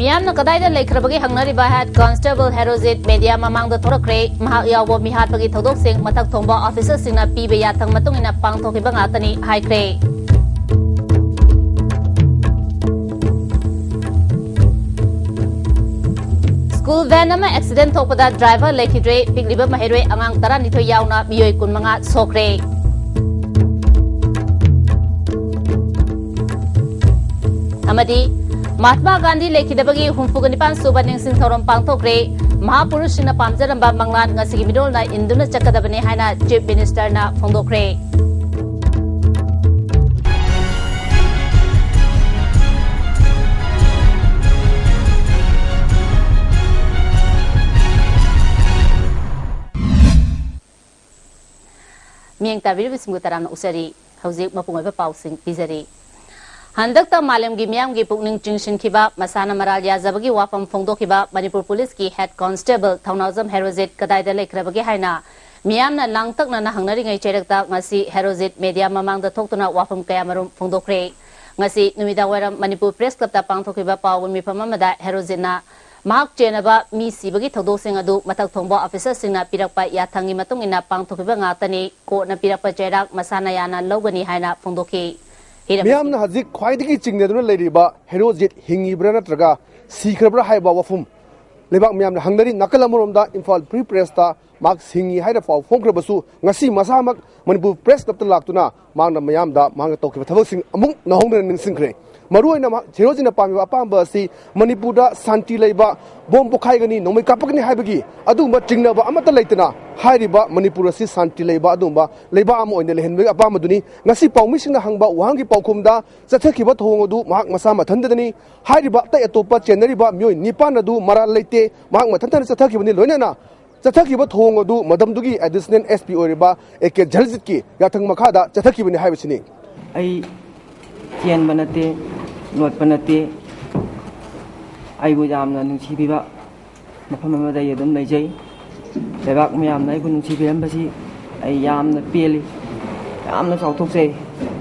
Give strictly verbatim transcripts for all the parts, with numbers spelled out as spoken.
ꯃꯤꯌꯥꯝꯅ ꯀꯗꯥꯏꯗ ꯂꯩꯈ꯭ꯔꯕꯒꯦ ꯍꯪꯅꯔꯤꯕ head constable Herojit media ꯃꯃꯥꯡꯗ ꯊꯣꯔꯛꯈ꯭ꯔꯦ꯫ ꯃꯍꯥꯛ ꯌꯥꯎꯕ ꯃꯤꯍꯥꯠꯄꯒꯤ ꯊꯧꯗꯣꯛꯁꯤꯡ ꯃꯊꯛ ꯊꯣꯡꯕ ꯑꯣꯐꯤꯁꯔꯁꯤꯡꯅ ꯄꯤꯕ ꯌꯥꯊꯪ ꯃꯇꯨꯡ ꯏꯟꯅ ꯄꯥꯡꯊꯣꯛꯈꯤꯕ ꯉꯥꯛꯇꯅꯤ ꯍꯥꯏꯈ꯭ꯔꯦ꯫ ꯁ꯭ꯀꯨꯜ ꯚꯦꯟ ꯑꯃ ꯑꯦꯛꯁꯤꯗꯦꯟ ꯊꯣꯛꯄꯗ ꯗ꯭ꯔꯥꯏꯚꯔ ꯂꯩꯈꯤꯗ꯭ꯔꯦ꯫ ꯄꯤꯛꯂꯤꯕ ꯃꯍꯩꯔꯣꯏ ꯑꯉꯥꯡ ꯇꯔꯥꯅꯤꯊꯣꯏ ꯌꯥꯎꯅ ꯃꯤꯑꯣꯏ ꯀꯨꯟꯃꯉꯥ ꯁꯣꯛꯈ꯭ꯔꯦ꯫ ꯑꯃꯗꯤ ꯃꯍꯥꯠꯃꯥ ꯒꯥꯟꯙꯤ ꯂꯩꯈꯤꯗꯕꯒꯤ ꯍꯨꯝꯐꯨꯒ ꯅꯤꯄꯥꯟ ꯁꯨꯕ ꯅꯤꯡꯁꯤꯡ ꯊꯧꯔꯝ ꯄꯥꯡꯊꯣꯛꯈ꯭ꯔꯦ꯫ ꯃꯍꯥꯄꯨꯔꯨꯁꯁꯤꯡꯅ ꯄꯥꯝꯖꯔꯝꯕ ꯃꯪꯂꯥꯟ ꯉꯁꯤꯒꯤ ꯃꯤꯔꯣꯜꯅ ꯏꯟꯗꯨꯅ ꯆꯠꯀꯗꯕꯅꯤ ꯍꯥꯏꯅ ꯆꯤꯐ ꯃꯤꯅꯤꯁꯇꯔꯅ ꯐꯣꯡꯗꯣꯛꯈ꯭ꯔꯦ꯫ ꯃꯤꯠꯌꯦꯡ ꯇꯥꯕꯤꯔꯤꯕꯁꯤꯡꯕꯨ ꯇꯔꯥꯝꯅ ꯑꯣꯛꯆꯔꯤ꯫ ꯍꯧꯖꯤꯛ ꯃꯄꯨꯡ ꯑꯣꯏꯕ ꯄꯥꯎꯁꯤꯡ ꯄꯤꯖꯔꯤ꯫ ꯍꯟꯗꯛꯇ ꯃꯥꯂꯦꯝꯒꯤ ꯃꯤꯌꯥꯝꯒꯤ ꯄꯨꯛꯅꯤꯡ ꯆꯤꯡꯁꯤꯟꯈꯤꯕ, ꯃꯁꯥꯅ ꯃꯔꯥꯜ ꯌꯥꯖꯕꯒꯤ ꯋꯥꯐꯝ ꯐꯣꯡꯗꯣꯛꯈꯤꯕ ꯃꯅꯤꯄꯨꯔ ꯄꯨꯂꯤꯁꯀꯤ ꯍꯦꯗ ꯀꯣꯟꯁꯇꯦꯕꯜ ꯊꯧꯅꯥꯎꯖꯝ ꯍꯦꯔꯣꯖꯤꯠ ꯀꯗꯥꯏꯗ ꯂꯩꯈ꯭ꯔꯕꯒꯦ ꯍꯥꯏꯅ ꯃꯤꯌꯥꯝꯅ ꯂꯥꯡꯇꯛꯅꯅ ꯍꯪꯅꯔꯤꯉꯩ ꯆꯩꯔꯛꯇ ꯉꯁꯤ ꯍꯦꯔꯣꯖꯤꯠ ꯃꯦꯗꯤꯌꯥ ꯃꯃꯥꯡꯗ ꯊꯣꯛꯇꯨꯅ ꯋꯥꯐꯝ ꯀꯌꯥꯃꯔꯨꯝ ꯐꯣꯡꯗꯣꯛꯈ꯭ꯔꯦ꯫ ꯉꯁꯤ ꯅꯨꯃꯤꯗꯥꯡꯋꯥꯏꯔꯝ ꯃꯅꯤꯄꯨꯔ ꯄ꯭ꯔꯦꯁ ꯀ꯭ꯂꯕꯇ ꯄꯥꯡꯊꯣꯛꯈꯤꯕ ꯄꯥꯎꯒꯤ ꯃꯤꯐꯝ ꯑꯃꯗ ꯍꯦꯔꯣꯖꯤꯠꯅ ꯃꯍꯥꯛ ꯆꯦꯟꯅꯕ ꯃꯤ ꯁꯤꯕꯒꯤ ꯊꯧꯗꯣꯛꯁꯤꯡ ꯑꯗꯨ ꯃꯊꯛ ꯊꯣꯡꯕ ꯑꯣꯐꯤꯁꯔꯁꯤꯡꯅ ꯄꯤꯔꯛꯄ ꯌꯥꯊꯪꯒꯤ ꯃꯇꯨꯡ ꯏꯟꯅ ꯄꯥꯡꯊꯣꯛꯈꯤꯕ ꯉꯥꯛꯇꯅꯤ꯫ ꯀꯣꯔꯠꯅ ꯄꯤꯔꯛꯄ ꯆꯩꯔꯥꯛ ꯃꯁꯥꯅ ꯌꯥꯅ ꯂꯧꯒꯅꯤ ꯍꯥꯏꯅ ꯐꯣꯡꯗꯣꯛꯈꯤ꯫ ꯍꯤꯔꯝ ꯑꯁꯤ ꯃꯤꯌꯥꯝꯅ ꯍꯧꯖꯤꯛ ꯈ꯭ꯋꯥꯏꯗꯒꯤ ꯆꯤꯡꯅꯗꯨꯅ ꯂꯩꯔꯤꯕ ꯍꯦꯔꯣꯖꯤꯠ ꯍꯤꯡꯉꯤꯕ꯭ꯔꯥ ꯅꯠꯇ꯭ꯔꯒ ꯁꯤꯈ꯭ꯔꯕ꯭ꯔꯥ ꯍꯥꯏꯕ ꯋꯥꯐꯝ ꯂꯩꯕꯥꯛ ꯃꯤꯌꯥꯝꯅ ꯍꯪꯅꯔꯤ꯫ ꯅꯥꯀꯜ ꯑꯃꯔꯣꯝꯗ ꯏꯝꯐꯥꯜ ꯐ꯭ꯔꯤ ꯄ꯭ꯔꯦꯁꯇ ꯃꯍꯥꯛ ꯁꯤꯡꯉꯤ ꯍꯥꯏꯅ ꯄꯥꯎ ꯐꯣꯡꯈ꯭ꯔꯕꯁꯨ, ꯉꯁꯤ ꯃꯁꯥꯃꯛ ꯃꯅꯤꯄꯨꯔ ꯄ꯭ꯔꯦꯁ ꯀ꯭ꯂꯕꯇ ꯂꯥꯛꯇꯨꯅ ꯃꯍꯥꯛꯅ ꯃꯤꯌꯥꯝꯗ ꯃꯍꯥꯛꯅ ꯇꯧꯈꯤꯕ ꯊꯕꯛꯁꯤꯡ ꯑꯃꯨꯛ ꯅꯧꯍꯧꯅꯅ ꯅꯤꯡꯁꯤꯡꯈ꯭ꯔꯦ꯫ ꯃꯔꯨꯑꯣꯏꯅ ꯃꯍꯥꯛ, ꯍꯦꯔꯣꯖꯤꯠꯅ ꯄꯥꯝꯃꯤꯕ ꯑꯄꯥꯝꯕ ꯑꯁꯤ ꯃꯅꯤꯄꯨꯔꯗ ꯁꯥꯟꯇꯤ ꯂꯩꯕ, ꯕꯣꯝ ꯄꯣꯈꯥꯏꯒꯅꯤ, ꯅꯣꯡꯃꯩ ꯀꯥꯞꯄꯛꯀꯅꯤ ꯍꯥꯏꯕꯒꯤ ꯑꯗꯨꯒꯨꯝꯕ ꯆꯤꯡꯅꯕ ꯑꯃꯠꯇ ꯂꯩꯇꯅ ꯍꯥꯏꯔꯤꯕ ꯃꯅꯤꯄꯨꯔ ꯑꯁꯤ ꯁꯥꯟꯇꯤ ꯂꯩꯕ ꯑꯗꯨꯒꯨꯝꯕ ꯂꯩꯕꯥꯛ ꯑꯃ ꯑꯣꯏꯅ ꯂꯩꯍꯟꯕꯒꯤ ꯑꯄꯥꯝꯕꯗꯨꯅꯤ꯫ ꯉꯁꯤ ꯄꯥꯎꯃꯤꯁꯤꯡꯅ ꯍꯪꯕ ꯋꯥꯍꯪꯒꯤ ꯄꯥꯎꯈꯨꯝꯗ ꯆꯠꯊꯈꯤꯕ ꯊꯧꯑꯣꯡ ꯑꯗꯨ ꯃꯍꯥꯛ ꯃꯁꯥ ꯃꯊꯟꯇꯗꯅꯤ꯫ ꯍꯥꯏꯔꯤꯕ ꯑꯇꯩ ꯑꯇꯣꯞꯄ ꯆꯦꯟꯅꯔꯤꯕ ꯃꯤꯑꯣꯏ ꯅꯤꯄꯥꯟ ꯑꯗꯨ ꯃꯔꯥꯜ ꯂꯩꯇꯦ, ꯃꯍꯥꯛ ꯃꯊꯟꯇꯅ ꯆꯠꯊꯈꯤꯕꯅꯤ꯫ ꯂꯣꯏꯅꯅ ꯆꯠꯊꯈꯤꯕ ꯊꯧꯑꯣꯡ ꯑꯗꯨ ꯃꯇꯝꯗꯨꯒꯤ ꯑꯦꯗꯤꯁꯅꯦꯜ ꯑꯦꯁ ꯄꯤ ꯑꯣꯏꯔꯤꯕ ꯑꯦ ꯀꯦ ꯖꯜꯖꯤꯠꯀꯤ ꯌꯥꯊꯪ ꯃꯈꯥꯗ ꯆꯠꯊꯈꯤꯕꯅꯤ ꯍꯥꯏꯕꯁꯤꯅꯤ꯫ ꯑꯩ ꯆꯦꯟꯕ ꯅꯠꯇꯦ, ꯂꯣꯠꯄ ꯅꯠꯇꯦ꯫ ꯑꯩꯕꯨ ꯌꯥꯝꯅ ꯅꯨꯡꯁꯤꯕꯤꯕ ꯃꯐꯝ ꯑꯃꯗ ꯑꯩ ꯑꯗꯨꯝ ꯂꯩꯖꯩ꯫ ꯂꯩꯕꯥꯛ ꯃꯌꯥꯝꯅ ꯑꯩꯕꯨ ꯅꯨꯡꯁꯤꯕꯤꯔꯝꯕꯁꯤ ꯑꯩ ꯌꯥꯝꯅ ꯄꯦꯜꯂꯤ, ꯌꯥꯝꯅ ꯆꯥꯎꯊꯣꯛꯆꯩ꯫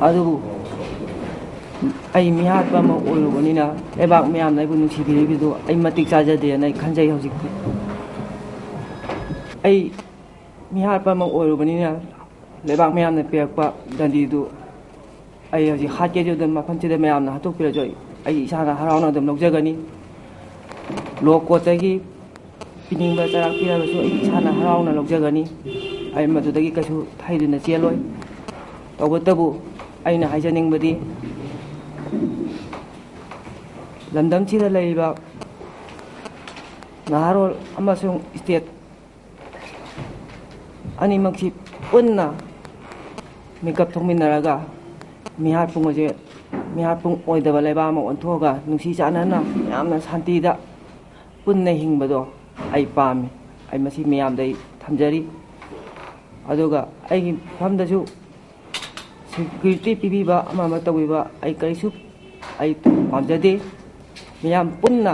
ꯑꯗꯨꯕꯨ ꯑꯩ ꯃꯤꯍꯥꯠꯄ ꯑꯃ ꯑꯣꯏꯔꯨꯕꯅꯤꯅ ꯂꯩꯕꯥꯛ ꯃꯌꯥꯝꯅ ꯑꯩꯕꯨ ꯅꯨꯡꯁꯤꯕꯤꯔꯤꯕꯗꯨ ꯑꯩ ꯃꯇꯤꯛ ꯆꯥꯖꯗꯦꯅ ꯑꯩ ꯈꯟꯖꯩ꯫ ꯍꯧꯖꯤꯛꯇꯤ ꯑꯩ ꯃꯤꯍꯥꯠꯄ ꯑꯃ ꯑꯣꯏꯔꯨꯕꯅꯤꯅ ꯂꯩꯕꯥꯛ ꯃꯌꯥꯝꯅ ꯄꯤꯔꯛꯄ ꯗꯟꯗꯤꯗꯨ ꯑꯩ ꯍꯧꯖꯤꯛ ꯍꯥꯠꯀꯦꯁꯨ ꯑꯗꯨꯝ ꯃꯐꯝꯁꯤꯗ ꯃꯌꯥꯝꯅ ꯍꯥꯠꯇꯣꯛꯄꯤꯔꯁꯨ ꯑꯩ, ꯑꯩ ꯏꯁꯥꯅ ꯍꯔꯥꯎꯅ ꯑꯗꯨꯝ ꯂꯧꯖꯒꯅꯤ꯫ ꯂꯣ ꯀꯣꯔꯠꯇꯒꯤ ꯄꯤꯅꯤꯡꯕ ꯆꯩꯔꯥꯛ ꯄꯤꯔꯒꯁꯨ ꯑꯩ ꯏꯁꯥꯅ ꯍꯔꯥꯎꯅ ꯂꯧꯖꯒꯅꯤ꯫ ꯑꯩ ꯃꯗꯨꯗꯒꯤ ꯀꯩꯁꯨ ꯍꯥꯏꯗꯨꯅ ꯆꯦꯜꯂꯣꯏ꯫ ꯇꯧꯕꯇꯕꯨ ꯑꯩꯅ ꯍꯥꯏꯖꯅꯤꯡꯕꯗꯤ ꯂꯝꯗꯝꯁꯤꯗ ꯂꯩꯔꯤꯕ ꯅꯍꯥꯔꯣꯜ ꯑꯃꯁꯨꯡ ꯏꯁꯇꯦꯠ ꯑꯅꯤꯃꯛꯁꯤ ꯄꯨꯟꯅ ꯃꯤꯀꯞ ꯊꯣꯛꯃꯤꯟꯅꯔꯒ ꯃꯤꯍꯥꯠꯄꯨꯡ ꯑꯁꯦ, ꯃꯤꯍꯥꯠꯄꯨꯡ ꯑꯣꯏꯗꯕ ꯂꯩꯕꯥꯛ ꯑꯃ ꯑꯣꯟꯊꯣꯛꯑꯒ ꯅꯨꯡꯁꯤ ꯆꯥꯟꯅꯅ ꯌꯥꯝꯅ ꯁꯥꯟꯇꯤꯗ ꯄꯨꯟꯅ ꯍꯤꯡꯕꯗꯣ ꯑꯩ ꯄꯥꯝꯃꯤ꯫ ꯑꯩ ꯃꯁꯤ ꯃꯤꯌꯥꯝꯗ ꯑꯩ ꯊꯝꯖꯔꯤ꯫ ꯑꯗꯨꯒ ꯑꯩꯒꯤ ꯃꯐꯝꯗꯁꯨ ꯁꯦꯀ꯭ꯌꯨꯔꯤꯇꯤ ꯄꯤꯕꯤꯕ ꯑꯃ ꯑꯃ ꯇꯧꯕꯤꯕ ꯑꯩ ꯀꯔꯤꯁꯨ ꯑꯩ ꯄꯥꯝꯖꯗꯦ꯫ ꯃꯤꯌꯥꯝ ꯄꯨꯟꯅ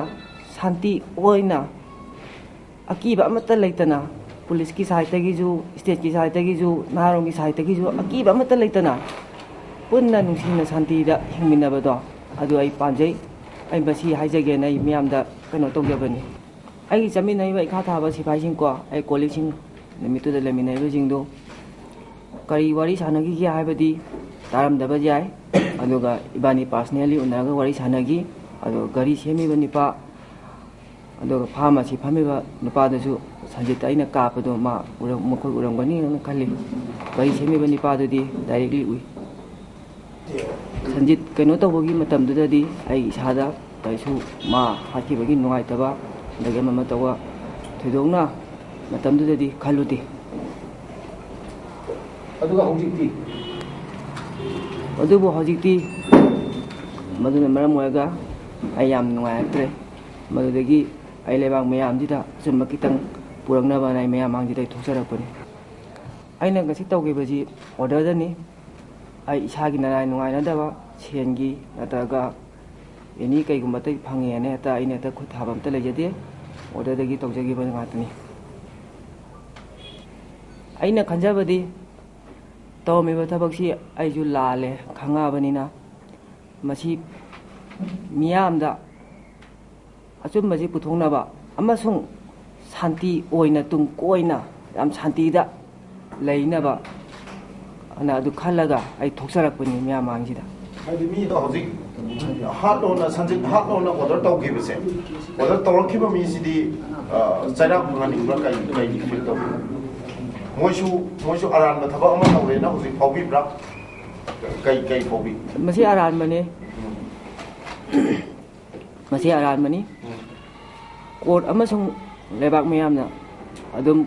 ꯁꯥꯟꯇꯤ ꯑꯣꯏꯅ ꯑꯀꯤꯕ ꯑꯃꯠꯇ ꯂꯩꯇꯅ ꯄꯨꯂꯤꯁꯀꯤ ꯁꯥꯏꯠꯇꯒꯤꯁꯨ, ꯏꯁꯇꯦꯠꯀꯤ ꯁꯥꯏꯠꯇꯒꯤꯁꯨ, ꯅꯍꯥꯔꯣꯜꯒꯤ ꯁꯥꯏꯠꯇꯒꯤꯁꯨ ꯑꯀꯤꯕ ꯑꯃꯠꯇ ꯂꯩꯇꯅ ꯄꯨꯟꯅ ꯅꯨꯡꯁꯤꯅ ꯁꯥꯟꯇꯤꯗ ꯍꯤꯡꯃꯤꯟꯅꯕꯗꯣ ꯑꯗꯨ ꯑꯩ ꯄꯥꯝꯖꯩ꯫ ꯑꯩ ꯃꯁꯤ ꯍꯥꯏꯖꯒꯦꯅ ꯑꯩ ꯃꯤꯌꯥꯝꯗ ꯀꯩꯅꯣ ꯇꯧꯖꯕꯅꯤ꯫ ꯑꯩꯒꯤ ꯆꯠꯃꯤꯟꯅꯔꯤꯕ ꯏꯈꯥ ꯊꯥꯕ ꯁꯤꯐꯥꯏꯁꯤꯡꯀꯣ, ꯑꯩ ꯀꯣꯂꯤꯛꯁꯤꯡ ꯅꯨꯃꯤꯠꯇꯨꯗ ꯂꯩꯃꯤꯟꯅꯔꯤꯕꯁꯤꯡꯗꯨ ꯀꯔꯤ ꯋꯥꯔꯤ ꯁꯥꯟꯅꯈꯤꯒꯦ ꯍꯥꯏꯕꯗꯤ ꯇꯥꯔꯝꯗꯕ ꯌꯥꯏ꯫ ꯑꯗꯨꯒ ꯏꯕꯥꯅꯤ ꯄꯥꯔꯁꯅꯦꯜꯂꯤ ꯎꯅꯔꯒ ꯋꯥꯔꯤ ꯁꯥꯟꯅꯈꯤ꯫ ꯑꯗꯨꯒ ꯒꯥꯔꯤ ꯁꯦꯝꯃꯤꯕ ꯅꯨꯄꯥ, ꯑꯗꯨꯒ ꯐꯥꯔꯃꯥꯁꯤ ꯐꯝꯃꯤꯕ ꯅꯨꯄꯥꯗꯨꯁꯨ ꯁꯟꯖꯤꯠꯇ ꯑꯩꯅ ꯀꯥꯞꯄꯗꯣ ꯃꯥ ꯎꯔꯝ-, ꯃꯈꯣꯏ ꯎꯔꯝꯒꯅꯤꯅ ꯈꯜꯂꯤ꯫ ꯒꯥꯔꯤ ꯁꯦꯝꯃꯤꯕ ꯅꯨꯄꯥꯗꯨꯗꯤ ꯗꯥꯏꯔꯦꯛꯂꯤ ꯎꯏ꯫ ꯁꯟꯖꯤꯠ ꯀꯩꯅꯣ ꯇꯧꯕꯒꯤ ꯃꯇꯝꯗꯨꯗꯗꯤ ꯑꯩ ꯏꯁꯥꯗ ꯀꯔꯤꯁꯨ ꯃꯥ ꯍꯥꯠꯈꯤꯕꯒꯤ ꯅꯨꯡꯉꯥꯏꯇꯕ ꯑꯗꯒꯤ ꯑꯃ ꯑꯃ ꯇꯧꯕ ꯊꯣꯏꯗꯣꯛꯅ ꯃꯇꯝꯗꯨꯗꯗꯤ ꯈꯜꯂꯨꯗꯦ꯫ ꯑꯗꯨꯒ ꯍꯧꯖꯤꯛꯇꯤ? ꯑꯗꯨꯕꯨ ꯍꯧꯖꯤꯛꯇꯤ ꯃꯗꯨꯅ ꯃꯔꯝ ꯑꯣꯏꯔꯒ ꯑꯩ ꯌꯥꯝ ꯅꯨꯡꯉꯥꯏꯔꯛꯇ꯭ꯔꯦ꯫ ꯃꯗꯨꯗꯒꯤ ꯑꯩ ꯂꯩꯕꯥꯛ ꯃꯌꯥꯝꯁꯤꯗ ꯑꯆꯨꯝꯕ ꯈꯤꯇꯪ ꯄꯨꯔꯛꯅꯕꯅ ꯑꯩ ꯃꯌꯥꯝ ꯃꯥꯡꯁꯤꯗ ꯑꯩ ꯊꯣꯛꯆꯔꯛꯄꯅꯤ꯫ ꯑꯩꯅ ꯉꯁꯤ ꯇꯧꯈꯤꯕꯁꯤ ꯑꯣꯔꯗꯔꯗꯅꯤ꯫ ꯑꯩ ꯏꯁꯥꯒꯤ ꯅꯔꯥꯏ ꯅꯨꯡꯉꯥꯏꯅꯗꯕ, ꯁꯦꯟꯒꯤ ꯅꯠꯇ꯭ꯔꯒ ꯑꯦꯅꯤ ꯀꯩꯒꯨꯝꯕ ꯑꯇꯩ ꯐꯪꯉꯦꯅ ꯍꯦꯛꯇ ꯑꯩꯅ ꯍꯦꯛꯇ ꯈꯨꯠ ꯊꯥꯕ ꯑꯝꯇ ꯂꯩꯖꯗꯦ꯫ ꯑꯣꯔꯗꯔꯗꯒꯤ ꯇꯧꯖꯈꯤꯕ ꯉꯥꯛꯇꯅꯤ꯫ ꯑꯩꯅ ꯈꯟꯖꯕꯗꯤ ꯇꯧꯔꯝꯃꯤꯕ ꯊꯕꯛꯁꯤ ꯑꯩꯁꯨ ꯂꯥꯜꯂꯦ ꯈꯪꯉꯛꯑꯕꯅꯤꯅ, ꯃꯁꯤ ꯃꯤꯌꯥꯝꯗ ꯑꯆꯨꯝꯕꯁꯤ ꯄꯨꯊꯣꯛꯅꯕ ꯑꯃꯁꯨꯡ ꯁꯥꯟꯇꯤ ꯑꯣꯏꯅ, ꯇꯨꯡ ꯀꯣꯏꯅ ꯌꯥꯝ ꯁꯥꯟꯇꯤꯗ ꯂꯩꯅꯕ ꯑꯅ ꯑꯗꯨ ꯈꯜꯂꯒ ꯑꯩ ꯊꯣꯛꯆꯔꯛꯄꯅꯤ ꯃꯤꯌꯥꯝ ꯃꯥꯡꯁꯤꯗ꯫ ꯍꯥꯏꯗꯤ ꯃꯤꯗꯣ ꯍꯧꯖꯤꯛ ꯍꯥꯠꯂꯣꯅ, ꯁꯟꯖꯤꯠ ꯍꯥꯠꯂꯣꯅ ꯑꯣꯔꯗꯔ ꯇꯧꯈꯤꯕꯁꯦ, ꯑꯣꯔꯗꯔ ꯇꯧꯔꯛꯈꯤꯕ ꯃꯤꯁꯤꯗꯤ, ꯑ, ꯆꯩꯔꯥꯛ ꯐꯪꯍꯟꯅꯤꯡꯕ꯭ꯔꯥ, ꯀꯩ, ꯀꯩꯗꯤ ꯐꯤꯜ ꯇꯧꯕꯤꯕ? ꯃꯣꯏꯁꯨ, ꯃꯣꯏꯁꯨ ꯑꯔꯥꯟꯕ ꯊꯕꯛ ꯑꯃ ꯇꯧꯔꯦꯅ ꯍꯧꯖꯤꯛ ꯐꯥꯎꯕꯤꯕ꯭ꯔꯥ? ꯀꯩ, ꯀꯩ ꯐꯥꯎꯕꯤ? ꯃꯁꯤ ꯑꯔꯥꯟꯕꯅꯤ꯫ ꯃꯁꯤ ꯑꯔꯥꯟꯕꯅꯤ꯫ ꯀꯣꯔꯠ ꯑꯃꯁꯨꯡ ꯂꯩꯕꯥꯛ ꯃꯤꯌꯥꯝꯅ ꯑꯗꯨꯝ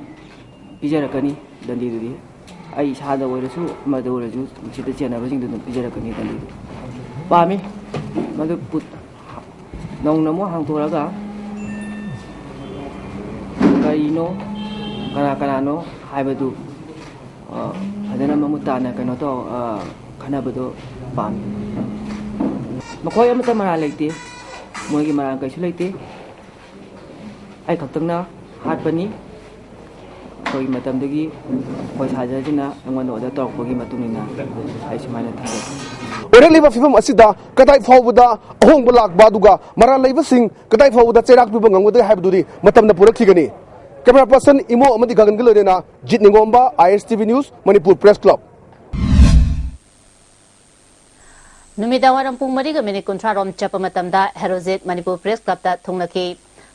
ꯄꯤꯖꯔꯛꯀꯅꯤ ꯗꯟꯗꯤꯗꯨꯗꯤ꯫ ꯑꯩ ꯏꯁꯥꯗ ꯑꯣꯏꯔꯁꯨ, ꯑꯃꯗ ꯑꯣꯏꯔꯁꯨ, ꯁꯤꯗ ꯆꯦꯟꯅꯕꯁꯤꯡꯗꯨ ꯑꯗꯨꯝ ꯄꯤꯖꯔꯛꯀꯅꯤ ꯗꯟꯗꯤꯗꯨ꯫ ꯄꯥꯝꯃꯤ꯫ ꯃꯗꯨ ꯄꯨꯠ-, ꯅꯧꯅ ꯑꯃꯨꯛ ꯍꯥꯡꯗꯣꯛꯑꯒ ꯀꯔꯤꯅꯣ, ꯀꯅꯥ ꯀꯅꯥꯅꯣ ꯍꯥꯏꯕꯗꯨ, ꯑ, ꯐꯖꯅ ꯃꯃꯨꯠ ꯇꯥꯅ ꯀꯩꯅꯣ ꯇꯧ-, ꯑ, ꯈꯟꯅꯕꯗꯣ ꯄꯥꯝꯃꯤ꯫ ꯃꯈꯣꯏ ꯑꯃꯠꯇ ꯃꯔꯥꯜ ꯂꯩꯇꯦ꯫ ꯃꯣꯏꯒꯤ ꯃꯔꯥꯜ ꯀꯩꯁꯨ ꯂꯩꯇꯦ꯫ ꯑꯩ ꯈꯛꯇꯪꯅ ꯍꯥꯠꯄꯅꯤ꯫ ꯑꯩꯈꯣꯏꯒꯤ ꯃꯇꯝꯗꯨꯒꯤ ꯑꯩꯈꯣꯏ ꯁꯥꯖꯔꯁꯤꯅ ꯑꯩꯉꯣꯟꯗ ꯑꯣꯔꯗꯔ ꯇꯧꯔꯛꯄꯒꯤ ꯃꯇꯨꯡ ꯏꯟꯅ ꯑꯩ ꯁꯨꯃꯥꯏꯅ ꯊꯥꯖꯩ꯫ ꯑꯣꯏꯔꯛꯂꯤꯕ ꯐꯤꯕꯝ ꯑꯁꯤꯗ ꯀꯗꯥꯏ ꯐꯥꯎꯕꯗ ꯑꯍꯣꯡꯕ ꯂꯥꯛꯄ, ꯑꯗꯨꯒ ꯃꯔꯥꯜ ꯂꯩꯕꯁꯤꯡ ꯀꯗꯥꯏ ꯐꯥꯎꯕꯗ ꯆꯩꯔꯥꯛ ꯄꯤꯕ ꯉꯝꯒꯗꯒꯦ ꯍꯥꯏꯕꯗꯨꯗꯤ ꯃꯇꯝꯅ ꯄꯨꯔꯛꯈꯤꯒꯅꯤ꯫ ꯀꯦꯃꯦꯔꯥ ꯄꯔꯁꯟ ꯏꯃꯣ ꯑꯃꯗꯤ ꯒꯒꯟꯒ ꯂꯣꯏꯅꯅ ꯖꯤꯠ ꯅꯤꯉꯣꯝꯕ, ISTV News, Manipur press club. ꯅꯨꯃꯤꯗꯥꯡꯋꯥꯏꯔꯝ ꯄꯨꯡ ꯃꯔꯤꯒ ꯃꯤꯅꯤꯠ ꯀꯨꯟꯊ꯭ꯔꯥ ꯔꯣꯝ ꯆꯠꯄ ꯃꯇꯝꯗ ꯍꯦꯔꯣꯖꯤꯠ ꯃꯅꯤꯄꯨꯔ ꯄ꯭ꯔꯦꯁ ꯀ꯭ꯂꯕꯇ ꯊꯨꯡꯂꯈꯤ꯫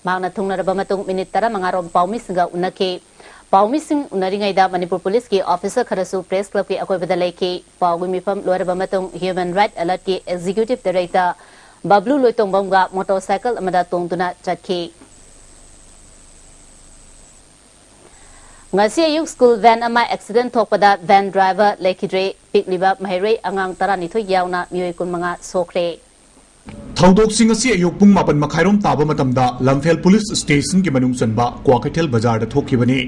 ꯃꯍꯥꯛꯅ ꯊꯨꯡꯂꯔꯕ ꯃꯇꯨꯡ ꯃꯤꯅꯤꯠ ꯇꯔꯥꯃꯉꯥ ꯔꯣꯝ ꯄꯥꯎꯃꯤꯁꯤꯡꯒ ꯎꯅꯈꯤ꯫ ꯄꯥꯎꯃꯤꯁꯤꯡ ꯎꯅꯔꯤꯉꯩꯗ ꯃꯅꯤꯄꯨꯔ ꯄꯨꯂꯤꯁꯀꯤ ꯑꯣꯐꯤꯁꯔ ꯈꯔꯁꯨ ꯄ꯭ꯔꯦꯁ ꯀ꯭ꯂꯕꯀꯤ ꯑꯀꯣꯏꯕꯗ ꯂꯩꯈꯤ꯫ ꯄꯥꯎꯒꯤ ꯃꯤꯐꯝ ꯂꯣꯏꯔꯕ ꯃꯇꯨꯡ Human Right Alertꯀꯤ Executive Director ꯕꯕ꯭ꯂꯨ ꯂꯣꯏꯇꯣꯡꯕꯝꯒ ꯃꯣꯇꯣꯔꯁꯥꯏꯀꯜ ꯑꯃꯗ ꯇꯣꯡꯗꯨꯅ ꯆꯠꯈꯤ꯫ ꯉꯁꯤ ꯑꯌꯨꯛ ꯁ꯭ꯀꯨꯜ ꯚꯦꯟ ꯑꯃ ꯑꯦꯛꯁꯤꯗꯦꯟ ꯊꯣꯛꯄꯗ ꯚꯦꯟ ꯗ꯭ꯔꯥꯏꯚꯔ ꯂꯩꯈꯤꯗ꯭ꯔꯦ꯫ ꯄꯤꯛꯂꯤꯕ ꯃꯍꯩꯔꯣꯏ ꯑꯉꯥꯡ ꯇꯔꯥꯅꯤꯊꯣꯏ ꯌꯥꯎꯅ ꯃꯤꯑꯣꯏ ꯀꯨꯟꯃꯉꯥ ꯁꯣꯛꯈ꯭ꯔꯦ꯫ ꯊꯧꯗꯣꯛꯁꯤꯡ ꯑꯁꯤ ꯑꯌꯨꯛ ꯄꯨꯡ ꯃꯥꯄꯟ ꯃꯈꯥꯏꯔꯣꯝ ꯇꯥꯕ ꯃꯇꯝꯗ ꯂꯝꯐꯦꯜ ꯄꯨꯂꯤꯁ ꯁ꯭ꯇꯦꯁꯟꯒꯤ ꯃꯅꯨꯡ ꯆꯟꯕ ꯀ꯭ꯋꯥꯀꯩꯊꯦꯜ ꯕꯖꯥꯔꯗ ꯊꯣꯛꯈꯤꯕꯅꯤ꯫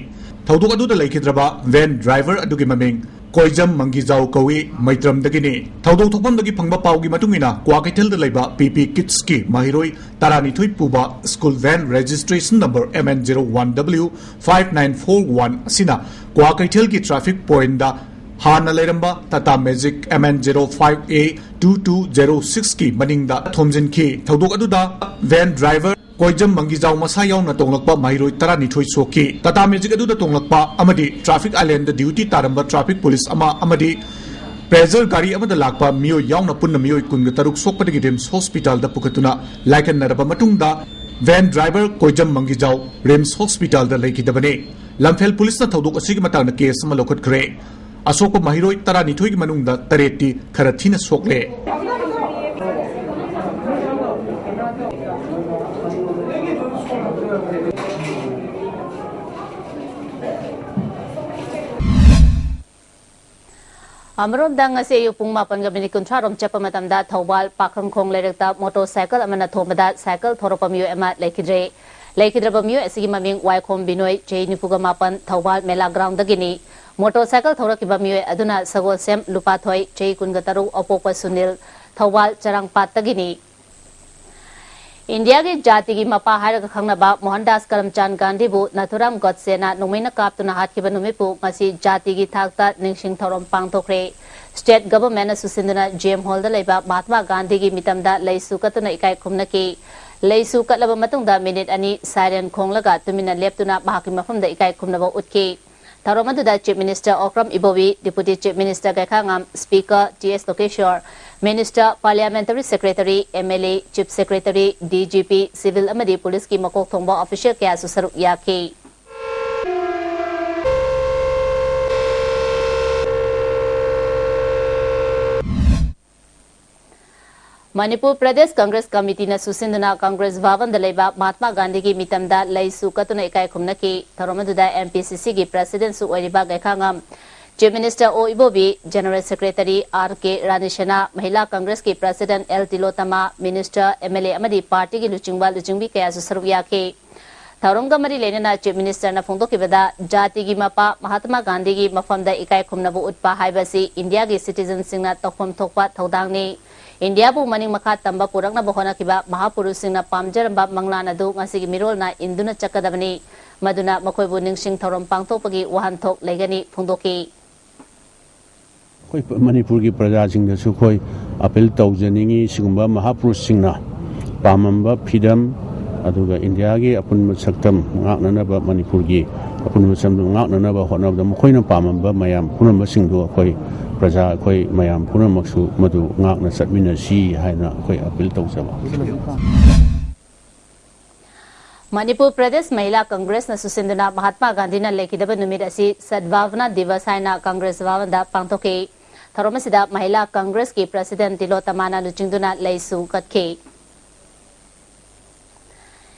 ꯊꯧꯗꯣꯛ ꯑꯗꯨꯗ ꯂꯩꯈꯤꯗ꯭ꯔꯕ ꯚꯦꯟ ꯗ꯭ꯔꯥꯏꯚꯔ ꯑꯗꯨꯒꯤ ꯃꯃꯤꯡ ꯀꯣꯏꯖꯝ ꯃꯪꯒꯤꯖꯥꯎ ꯀꯧꯏ, ꯃꯩꯇ꯭ꯔꯝꯗꯒꯤꯅꯤ꯫ ꯊꯧꯗꯣꯛ ꯊꯣꯛꯐꯝꯗꯒꯤ ꯐꯪꯕ ꯄꯥꯎꯒꯤ ꯃꯇꯨꯡ ꯏꯟꯅ, ꯀ꯭ꯋꯥꯀꯩꯊꯦꯜꯗ ꯂꯩꯕ ꯄꯤ ꯄꯤ ꯀꯤꯠꯁꯀꯤ ꯃꯍꯩꯔꯣꯏ ꯇꯔꯥꯅꯤꯊꯣꯏ ꯄꯨꯕ school van registration number M N zero one W five nine four one ꯑꯁꯤꯅ ꯀ꯭ꯋꯥꯀꯩꯊꯦꯜꯒꯤ ꯇ꯭ꯔꯥꯐꯤꯛ ꯄꯣꯏꯟꯗ ꯍꯥꯟꯅ ꯂꯩꯔꯝꯕ Tata magic M N zero five A two two zero six ꯀꯤ ꯃꯅꯤꯡꯗ ꯊꯣꯝꯖꯤꯟꯈꯤ꯫ ꯊꯧꯗꯣꯛ ꯑꯗꯨꯗ ꯚꯦꯟ ꯗ꯭ꯔꯥꯏꯚꯔ ꯀꯣꯏꯖꯝ ꯃꯪꯒꯤꯖꯥꯎ ꯃꯁꯥ ꯌꯥꯎꯅ ꯇꯣꯡꯂꯛꯄ ꯃꯍꯩꯔꯣꯏ ꯇꯔꯥꯅꯤꯊꯣꯏ ꯁꯣꯛꯈꯤ꯫ ꯇꯥꯇꯥ ꯃꯦꯖꯤꯛ ꯑꯗꯨꯗ ꯇꯣꯡꯂꯛꯄ ꯑꯃꯗꯤ ꯇ꯭ꯔꯥꯐꯤꯛ ꯑꯥꯏꯂꯦꯟꯗ ꯗ꯭ꯌꯨꯇꯤ ꯇꯥꯔꯝꯕ ꯇ꯭ꯔꯥꯐꯤꯛ ꯄꯨꯂꯤꯁ ꯑꯃ ꯑꯃꯗꯤ ꯄ꯭ꯔꯦꯖꯔ ꯒꯥꯔꯤ ꯑꯃꯗ ꯂꯥꯛꯄ ꯃꯤꯑꯣꯏ ꯌꯥꯎꯅ ꯄꯨꯟꯅ ꯃꯤꯑꯣꯏ ꯀꯨꯟꯒ ꯇꯔꯨꯛ ꯁꯣꯛꯄꯗꯒꯤ ꯔꯤꯝꯁ ꯍꯣꯁꯄꯤꯇꯥꯜꯗ ꯄꯨꯈꯠꯇꯨꯅ ꯂꯥꯏꯀꯠꯅꯔꯕ ꯃꯇꯨꯡꯗ, ꯚꯦꯟ ꯗ꯭ꯔꯥꯏꯚꯔ ꯀꯣꯏꯖꯝ ꯃꯪꯒꯤꯖꯥꯎ ꯔꯤꯝꯁ ꯍꯣꯁꯄꯤꯇꯥꯜꯗ ꯂꯩꯈꯤꯗꯕꯅꯤ꯫ ꯂꯝꯐꯦꯜ ꯄꯨꯂꯤꯁꯅ ꯊꯧꯗꯣꯛ ꯑꯁꯤꯒꯤ ꯃꯇꯥꯡꯗ ꯀꯦꯁ ꯑꯃ ꯂꯧꯈꯠꯈ꯭ꯔꯦ꯫ ꯑꯁꯣꯛꯄ ꯃꯍꯩꯔꯣꯏ ꯇꯔꯥꯅꯤꯊꯣꯏꯒꯤ ꯃꯅꯨꯡꯗ ꯇꯔꯦꯠꯇꯤ ꯈꯔ ꯊꯤꯅ ꯁꯣꯛꯂꯦ꯫ ꯑꯃꯔꯣꯝꯗ, ꯉꯁꯤ ꯑꯌꯨꯛ ꯄꯨꯡ ꯃꯥꯄꯟꯒ ꯃꯤꯅꯤꯠ ꯀꯨꯟꯊ꯭ꯔꯥ ꯔꯣꯝ ꯆꯠꯄ ꯃꯇꯝꯗ ꯊꯧꯕꯥꯜ ꯄꯥꯈꯪꯈꯣꯡ ꯂꯩꯔꯛꯇ ꯃꯣꯇꯣꯔ ꯁꯥꯏꯀꯜ ꯑꯃꯅ ꯊꯣꯝꯕꯗ ꯁꯥꯏꯀꯜ ꯊꯧꯔꯛꯄ ꯃꯤꯑꯣꯏ ꯑꯃ ꯂꯩꯈꯤꯗ꯭ꯔꯦ꯫ ꯂꯩꯈꯤꯗ꯭ꯔꯕ ꯃꯤꯑꯣꯏ ꯑꯁꯤꯒꯤ ꯃꯃꯤꯡ ꯋꯥꯏꯈꯣꯝ ꯕꯤꯅꯣꯏ, ꯆꯍꯤ ꯅꯤꯐꯨꯒ ꯃꯥꯄꯟ, ꯊꯧꯕꯥꯜ ꯃꯦꯂꯥ ꯒ꯭ꯔꯥꯎꯟꯗꯒꯤꯅꯤ꯫ ꯃꯣꯇꯣꯔ ꯁꯥꯏꯀꯜ ꯊꯧꯔꯛꯈꯤꯕ ꯃꯤꯑꯣꯏ ꯑꯗꯨꯅ ꯁꯒꯣꯜꯁꯦꯝ ꯂꯨꯄꯥꯊꯣꯏ, ꯆꯍꯤ ꯀꯨꯟꯒ ꯇꯔꯨꯛ, ꯑꯄꯣꯛꯄ ꯁꯨꯅꯤꯜ, ꯊꯧꯕꯥꯜ ꯆꯔꯥꯡꯄꯥꯠꯇꯒꯤꯅꯤ꯫ ꯏꯟꯗꯤꯌꯥꯒꯤ ꯖꯥꯇꯤꯒꯤ ꯃꯄꯥ ꯍꯥꯏꯔꯒ ꯈꯪꯅꯕ ꯃꯣꯍꯟꯗꯥꯁ ꯀꯔꯝꯆꯥꯟ ꯒꯥꯟꯙꯤꯕꯨ ꯅꯥꯊꯨꯔꯥꯝ ꯒꯣꯗꯁꯦꯅ ꯅꯣꯡꯃꯩꯅ ꯀꯥꯞꯇꯨꯅ ꯍꯥꯠꯈꯤꯕ ꯅꯨꯃꯤꯠꯄꯨ ꯉꯁꯤ ꯖꯥꯇꯤꯒꯤ ꯊꯥꯛꯇ ꯅꯤꯡꯁꯤꯡ ꯊꯧꯔꯝ ꯄꯥꯡꯊꯣꯛꯈ꯭ꯔꯦ꯫ ꯁ꯭ꯇꯦꯠ ꯒꯚꯔꯟꯃꯦꯟꯠꯅ ꯁꯨꯁꯤꯟꯗꯨꯅ ꯖꯤ ꯑꯦꯝ ꯍꯣꯜꯗ ꯂꯩꯕ ꯃꯍꯥꯠꯃꯥ ꯒꯥꯟꯙꯤꯒꯤ ꯃꯤꯇꯝꯗ ꯂꯩꯁꯨ ꯀꯠꯇꯨꯅ ꯏꯀꯥꯏ ꯈꯨꯝꯅꯈꯤ꯫ ꯂꯩꯁꯨ ꯀꯠꯂꯕ ꯃꯇꯨꯡꯗ ꯃꯤꯅꯤꯠ ꯑꯅꯤ ꯁꯥꯏꯔꯦꯟ ꯈꯣꯡꯂꯒ ꯇꯨꯃꯤꯟꯅ ꯂꯦꯞꯇꯨꯅ ꯃꯍꯥꯛꯀꯤ ꯃꯐꯝꯗ ꯏꯀꯥꯏ ꯈꯨꯝꯅꯕ ꯎꯠꯈꯤ꯫ ꯊꯧꯔꯝ ꯑꯗꯨꯗ Chief Minister Okram Ibobi, Deputy Chief Minister ꯒꯥꯏꯈꯥꯉꯥꯝ, Speaker T S Lokeshwar, Minister, Parliamentary Secretary, M L A, Chief Secretary, D G P, civil ꯑꯃꯗꯤ ꯄꯨꯂꯤꯁꯀꯤ ꯃꯀꯣꯛ ꯊꯣꯡꯕ official ꯀꯌꯥꯁꯨ ꯁꯔꯨꯛ ꯌꯥꯈꯤ꯫ ꯃꯅꯤꯄꯨꯔ ꯄ꯭ꯔꯗꯦꯁ ꯀꯪꯒ꯭ꯔꯦꯁ ꯀꯃꯤꯇꯤꯅ ꯁꯨꯁꯤꯟꯗꯨꯅ ꯀꯪꯒ꯭ꯔꯦꯁ ꯚꯕꯟꯗ ꯂꯩꯕ ꯃꯍꯥꯠꯃꯥ ꯒꯥꯟꯙꯤꯒꯤ ꯃꯤꯇꯝꯗ ꯂꯩꯁꯨ ꯀꯠꯇꯨꯅ ꯏꯀꯥꯏ ꯈꯨꯝꯅꯈꯤ꯫ ꯊꯧꯔꯝ ꯑꯗꯨꯗ M P C C ꯒꯤ President ꯁꯨ ꯑꯣꯏꯔꯤꯕ ꯒꯥꯏꯈꯥꯉꯝ, Chief Minister O Ibobi, General Secretary R K ꯔꯥꯅꯤꯁꯦꯅꯥ, ꯃꯍꯤꯂꯥ ꯀꯪꯒ꯭ꯔꯦꯁꯀꯤ President L ꯇꯤꯂꯣꯇꯃꯥ, Minister, M L A ꯑꯃꯗꯤ ꯄꯥꯔꯇꯤꯒꯤ ꯂꯨꯆꯤꯡꯕ ꯂꯨꯆꯤꯡꯕꯤ ꯀꯌꯥꯁꯨ ꯁꯔꯨꯛ ꯌꯥꯈꯤ꯫ ꯊꯧꯔꯝꯒ ꯃꯔꯤ ꯂꯩꯅꯅ Chief Minister ꯅ ꯐꯣꯡꯗꯣꯛꯈꯤꯕꯗ, ꯖꯥꯇꯤꯒꯤ ꯃꯄꯥ ꯃꯍꯥꯇꯃꯥ ꯒꯥꯟꯙꯤꯒꯤ ꯃꯐꯝꯗ ꯏꯀꯥꯏ ꯈꯨꯝꯅꯕ ꯎꯠꯄ ꯍꯥꯏꯕꯁꯤ ꯏꯟꯗꯤꯌꯥꯒꯤ citizen ꯁꯤꯡꯅ ꯇꯧꯐꯝ ꯊꯣꯛꯄ ꯊꯧꯗꯥꯡꯅꯤ꯫ ꯏꯟꯗꯤꯌꯥꯕꯨ ꯃꯅꯤꯡ ꯃꯈꯥ ꯇꯝꯕ ꯄꯨꯔꯛꯅꯕ ꯍꯣꯠꯅꯈꯤꯕ ꯃꯍꯥꯄꯨꯔꯨꯁꯁꯤꯡꯅ ꯄꯥꯝꯖꯔꯝꯕ ꯃꯪꯂꯥꯟ ꯑꯗꯨ ꯉꯁꯤꯒꯤ ꯃꯤꯔꯣꯜꯅ ꯏꯟꯗꯨꯅ ꯆꯠꯀꯗꯕꯅꯤ꯫ ꯃꯗꯨꯅ ꯃꯈꯣꯏꯕꯨ ꯅꯤꯡꯁꯤꯡ ꯊꯧꯔꯝ ꯄꯥꯡꯊꯣꯛꯄꯒꯤ ꯋꯥꯍꯟꯊꯣꯛ ꯂꯩꯒꯅꯤ ꯐꯣꯡꯗꯣꯛꯈꯤ꯫ ꯑꯩꯈꯣꯏ ꯃꯅꯤꯄꯨꯔꯒꯤ ꯄ꯭ꯔꯖꯥꯁꯤꯡꯗꯁꯨ ꯑꯩꯈꯣꯏ appeal ꯇꯧꯖꯅꯤꯡꯉꯤ꯫ ꯁꯤꯒꯨꯝꯕ ꯃꯍꯥꯄꯨꯔꯨꯁꯁꯤꯡꯅ ꯄꯥꯝꯃꯝꯕ freedom, ꯑꯗꯨꯒ ꯏꯟꯗꯤꯌꯥꯒꯤ ꯑꯄꯨꯟꯕ ꯁꯛꯇꯝ ꯉꯥꯛꯅꯅꯕ, ꯃꯅꯤꯄꯨꯔꯒꯤ ꯑꯄꯨꯟꯕ ꯁꯛꯇꯝ ꯉꯥꯛꯅꯅꯕ ꯍꯣꯠꯅꯕꯗ ꯃꯈꯣꯏꯅ ꯄꯥꯝꯃꯝꯕ ꯃꯌꯥꯝ ꯄꯨꯝꯅꯃꯛꯁꯤꯡꯗꯨ ꯑꯩꯈꯣꯏ ꯄ꯭ꯔꯖꯥ, ꯑꯩꯈꯣꯏ ꯃꯌꯥꯝ ꯄꯨꯝꯅꯃꯛꯁꯨ ꯃꯗꯨ ꯉꯥꯛꯅ ꯆꯠꯃꯤꯟꯅꯁꯤ ꯍꯥꯏꯅ ꯑꯩꯈꯣꯏ appeal ꯇꯧꯖꯕ꯫ ꯃꯅꯤꯄꯨꯔ ꯄ꯭ꯔꯗꯦꯁ ꯃꯍꯤꯂꯥ ꯀꯪꯒ꯭ꯔꯦꯁꯅꯁꯨ ꯁꯤꯟꯗꯨꯅ ꯃꯍꯥꯠꯃꯥ ꯒꯥꯟꯙꯤꯅ ꯂꯩꯈꯤꯗꯕ ꯅꯨꯃꯤꯠ ꯑꯁꯤ ꯁꯗꯚꯥꯕꯅꯥ ꯗꯤꯕꯁ ꯍꯥꯏꯅ ꯀꯪꯒ꯭ꯔꯦꯁ ꯚꯕꯟꯗ ꯄꯥꯡꯊꯣꯛꯈꯤ꯫ ꯊꯧꯔꯝ ꯑꯁꯤꯗ ꯃꯍꯤꯂꯥ ꯀꯪꯒ꯭ꯔꯦꯁꯀꯤ president ꯇꯤꯂꯣꯇꯃꯥꯅ ꯂꯨꯆꯤꯡꯗꯨꯅ ꯂꯩꯁꯨ ꯀꯠꯈꯤ꯫